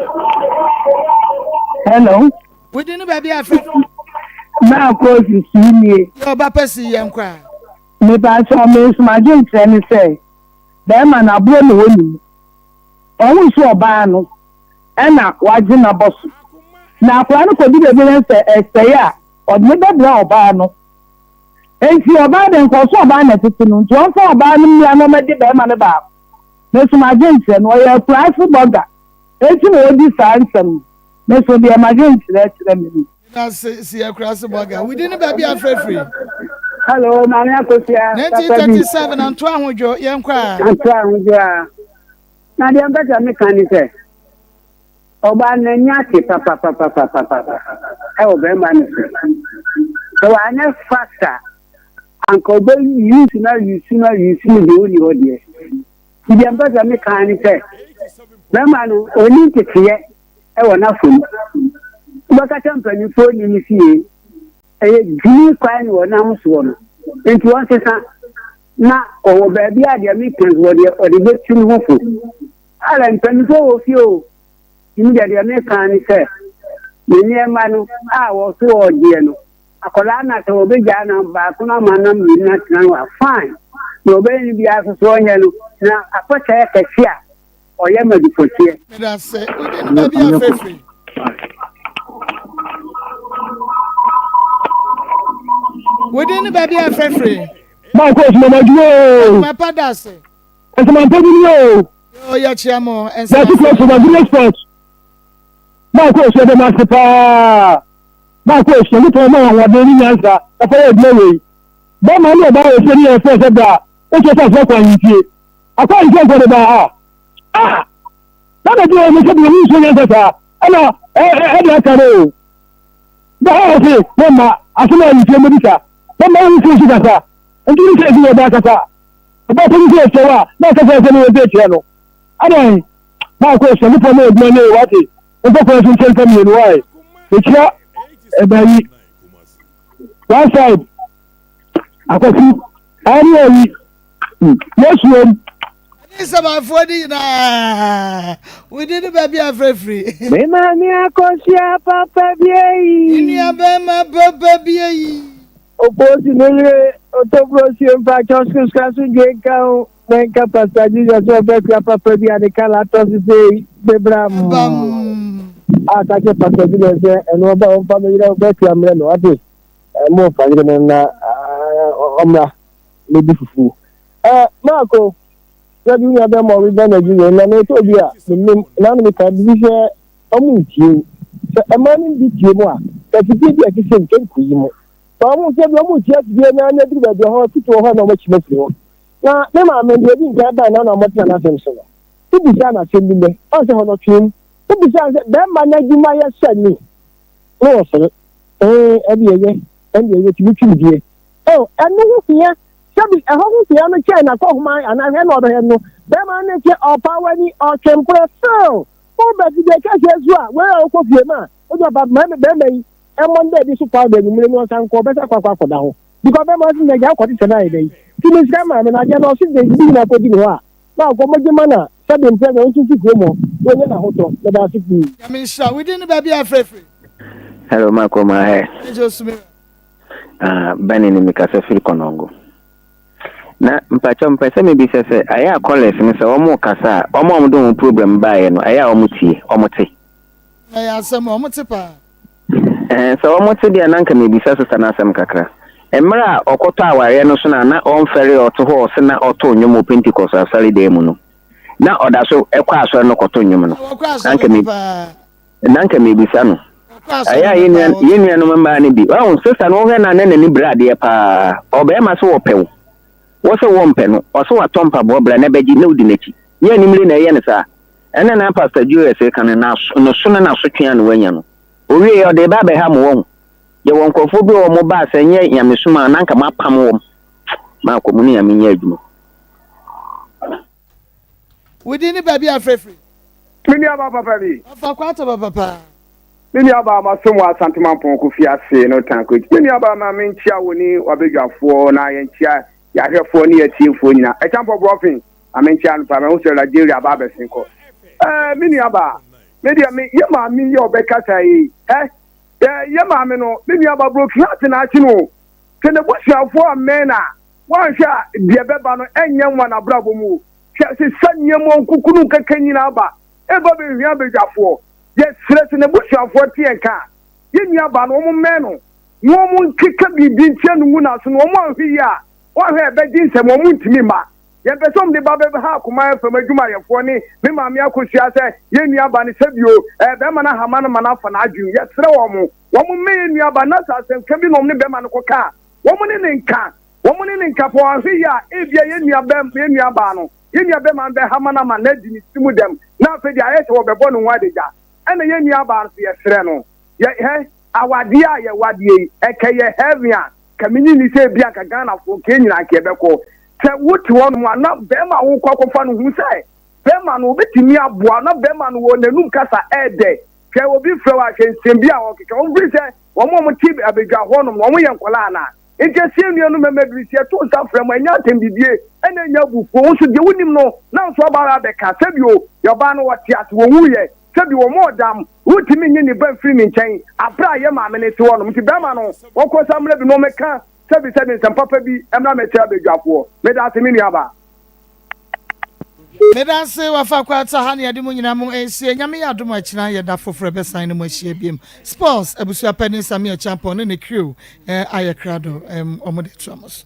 Hello. Wo din ne baabi a frɛfiri? Maa koosi sii nie. Yɛ ɔba pɛ si yɛn kɔ a. Mepakyɛw me nso m'adwenkyerɛ ne sɛ bɛɛma no aboɔ na ɛwɔ ne mu. Ɔho nso ɔbaa no ɛna wagye n'abɔ so. Na akwadaa no kɔdu baabi na sɛ ɛsɛe a ɔde no bɛbrɛ ɔbaa no. Enti ɔbaa deɛ nka ɔso ɔbaa na ɛtete no nti ɔmfa ɔbaa no mmra na ɔmɛgye bɛɛma no baako. Me nso m'adwenkyerɛ no ɔyɛ akuraase bɔga enti na ɔdi saa nsɛm no. Me nso deɛ m'adwenkyerɛ kyerɛ me no. Na se si akuraase bɔga. Wodi ne baabi afrɛ firi. Hello, Maame Akosua. 1937 Anto Ahodwo yɛn kɔ a. Anto Ahodwo a. Na deɛ mpɛ sɛ meka ne sɛ ɔbaa no n'ani ate papapapapapa ɛwɔ bɛrima no so. Sɛ wanyɛ fast a anka ɔbɛ use no use no use no deɛ ɔnni hɔ deɛ. Nti deɛ mpɛ sɛ meka ne sɛ bɛrima no ɔnni nteteɛ ɛwɔ n'afam. Wobɛka sɛ mpanimfoɔ nni ne fie ɛyɛ gyimi kwan na wɔnam soɔ no nti wɔnsesa na ɔwɔ baabi a deɛ meka nso ɔde ɔde bɛtu ne ho fo. Ara mpanimfoɔ wɔ fie o nti deɛ deɛ meka ne sɛ ne nneɛma no a wɔso ɔgyeɛ no akwadaa no sɛ wɔbɛgyaa no baako no ama nam mmienu no atena no a fine na ɔbɛyɛ no biara so so ɔnyɛ no na akɔkyɛ kɛse a ɔyɛ ma dufɔteɛ. Medase, wode ne baabi afɛfiri. Wode ne baabi afɛfiri. Baako osuma ma adwuma o. Adwuma pa da ase. Nsamanpɔ bi ni o. Yoo yɛ kyia mo. Yɛte kura so ma sport. Baako osua bɛ ma ase paa. Baako osua nipa ɔma ahoɔden ne nyansa ɛfa yɛ adwuma wei. Bɛma ne ɔbaa wɔ fie ne yɛn fɛ sɛ bra. Wokyɛ sɛ asɛ kwan ntie. Akɔ nkyɛn nkɔ de ba a. Ah! Na na deɛ ɔmo sɛ deɛ ɔmo nsuo nyansa saa ɛna ɛde aka no o. Bɛ ha ɔse mo mma asɛm a nsuo mo bisa. Mo mma wo nsuo so kasa. Nti ne sɛ ɛsi wɔ ɔbaa kasa. Ɔbaa panyin sɛ ɛkyɛ wo a na ɔkasa ɛsɛ ne wɔn kyerɛ no. Adan baako ɛsɛ nipa mo adwuma ne wate. Mfa kwan so nkyɛn nfa mmienu wae. Mekyia ɛbaa yi. One side. Akwasi ɛne ayi. Yesu om. Ɛne nsamanfoɔ no nyinaa wodi ne baabi afirafiri. Me maame akɔhyia papa bi eyi. Me nua bɛrima papa bi eyi. Oposi ne yere otobrosie mpakyɛw skusku asomdwoe nka ho na nka Pastor Jesus sɛ ɔbɛkura papa bi a ne kala atɔ so sei bebram. A ka kyerɛ Pastor Jesus sɛ ɛno ɔba ɔmfa me yere ɔbɛkura mmerɛ no ɔte ɛmo ɔfa yere no na ɔmmra. medi fufuo. Eh, Marco, sɛ bi nua bɛma ɔreba Nigeria na na ɛtɔ bi a menim na na meka bibi sɛ ɔmo ntie wo. Sɛ ɛmaa no bi tie mu a, ka afidie bi a ɛte sɛ nka nkoyi mu. Sɛ ɔmo sɛ bi ɔmo tie afidie na na aduru baabi hɔ tutu wɔ hɔ na ɔmo akyi afiri hɔ. Na me maame deɛ odi nkan bae na na ɔmo tena n'asɛm so no. Wobisaa no asɛm bi nnɛ, ɔn sɛ hɔ no ɔtwee mu. Wobisaa no sɛ bɛrima no adwuma yɛ sɛ ni? Na ɔsere. Ee, ɛde ɛyɛ, ɛnde ɛyɛ tumi twi me deɛ. Oh, ɛno ho hia. Sɛbi ɛhɔ ho hia no kyɛn n'akɔhoma anaa hwɛ na ɔbɛhwɛ no. Bɛrima no kyɛ ɔpa w'ani, ɔtwe mprɛ still. Woba fidie kɛseɛ so a, wei a wokɔ fie ma, wode ɔba bɛrima yi ɛmmɔ no baabi so powder anwummere no ɔnsan nkɔ, ɔbɛsa akɔ akɔ akɔda hɔ. Because bɛrima ɔse na gya wokɔte sɛ no ayɛ dɛn. Nti me sika maa me no adeɛ no ɔse de bi nyinaa kɔdi ne hɔ a, na ɔkɔ mogye ma no a, sɛbi mprɛ deɛ ɔnso mfi kurom hɔ na ɔnya n'ahotɔ. Meda ase pii. Nyame nhyira wo. Wodin ne baabi a afrɛ firi? Hello, Makoma. Hey. Angel Sumira. Ah, Benny ne mekasa firi Kɔnɔngo. Na mpakyɛw mepɛ sɛ mebisa sɛ ayɛ a callers no sɛ wɔn kasa a wɔn a wɔde wɔn problem baeɛ no ɛyɛ a wɔn tie, wɔn te? Ɛyɛ asɛm, wɔn te paa. Ɛɛ sɛ wɔn te deɛ na nka mebisa sista no asɛm kakra. Mmerɛ a ɔkɔtɔ awareɛ no so na na ɔmfɛre ɔte hɔ ɔse na ɔto nnwom wɔ Pentecost asɔredan mu no na ɔda so kɔ asɔre no kɔto nnwom no. Wɔkɔ Na asɔre nka no me paa. Na nka mebisa no. Ɛyɛ a yɛn nuanom mmaa no bi, wahu, sista no wohwɛ no a na n'ani bere adeɛ paa. Ɔbarima sɛ wɔpɛ wo, wo sɛ wompɛ no, ɔsɛ watɔ mpaboa bra na bɛgye na wodi n'akyi. Nyɛ animire na ɛyɛ no saa. Ɛna na Pastor Julius reka no, ne so ne n'asotwe a na wanya no. Owieɛ ɔde reba abɛha mo wahu. Yɛwɔ nkurɔfoɔ bi a wɔn baa sɛ nyɛ nyamesom a na anka moapam wɔn. Maakɔ mo ne Nyame nyɛ adwuma. Wo din ne baabi a frɛ firi? Me nua baa papa bi. Ɔfa kwata papa paa. Me nua baa ma som wɔ Asante Mampɔn Kofi ase no tan kweti. Me nua baa ma me nkyia wo ne wabadwafoɔ na yɛn nkyia yɛahwɛfoɔ ne yɛatiefoɔ nyina. Ɛkyampɔ brɔfin ma me nkyia no paa mahu sɛ Nigeria aba abɛsen kɔ. Ɛɛ me nua baa me deɛ me yɛ maame yi a ɔbɛkasa yi ɛ. Yɛ yɛ maame no, me nua ba broken heart na akye no o. Sɛ n'abusuafoɔ ammɛn no a, woanhwɛ a deɛ ɛbɛba no ɛnyɛ nwa n'abrabɔ mu o. Hwɛ sesa nneɛma nkukunu nkaka nyinaa ba ɛba bɛhia abadwafoɔ. Yɛsrɛ sɛ n'abusuafoɔ te yɛn nka a, yɛn nua baa no wɔn mmɛn no na wɔn nkeka biribi ntia no ngu n'aso na wɔn anhwɛ yie a, woanhwɛ a ɛbɛgye nsam wɔn ntumi mma. Yɛmpɛ sɛ wɔde ba bɛha Akoma FM adwumayɛfoɔ ne me maame Akosua sɛ yɛn nua ba no sɛbio ɛɛ bɛrima no ahama no ma no afa n'adwene. Yɛsrɛ wɔn, wɔn mmɛn yɛn nua ba no na sɛ asɛmka bi na wɔn ne bɛrima no kɔka a, wɔn ne no nka. Wɔn ne no nka fa wɔanhwɛ yie a ebia yɛn nua bɛm yɛn nua baa no, yɛn nua bɛrima no bɛhama no ama no adi ne tiri mu dɛm na afei deɛ ayɛ sɛ wɔbɛbɔ ne ho adagya. Ɛna yɛn nua baa no nso yɛsrɛ no, yɛ hɛ awadeɛ a yɛwadeɛ yi ɛkɛ yɛ heaven a Ka menye nni sɛ ebia anka Ghanafoɔ nka yɛn nyinaa anka yɛbɛkɔ. Sɛ wote hɔnom a na bɛrima a wokɔ akɔfa no hu sɛ bɛrima no obɛtumi aboa na bɛrima no wɔ n'anum kasa ɛɛdɛ. Hwɛ obi frɛ wo a hwɛ nsɛm bi a ɔkeka wɔn firi sɛ wɔn a wɔte abadwa hɔnom no wɔn yɛ nkwadaa anaa? Nti ɛsɛ nuanom mmarima biri sɛ yɛto nsa frɛ mo ɛnyɛ atɛmdidie ɛna ɛnyɛ abufuo wo nso deɛ wonim no na nso aba abɛka sɛbio yɛ ɔbaa no ɔte ase wɔwuiɛ Sɛbi wɔn ɔdam, wontumi nye ne ba mfiri ne nkyɛn aberɛ a yɛ maame no te hɔ nom. Nti bɛɛma no, wɔnkɔ nsa mmra bi na wɔmmɛka sɛbi sɛbi nsɛm papa bi mmra mmɛkyerɛ abadwafoɔ. Medaase me nua baa. Medaase wafa kwata ha ne yɛde mo nyinaa mo ɛresie Nyame yɛ adom a ɛkyena yɛda foforɔ ɛbɛsan ne mo ahyia biem Sports abusua panin Sammy Acheampong ne ne crew ayɛ krado wɔn de toa mo so.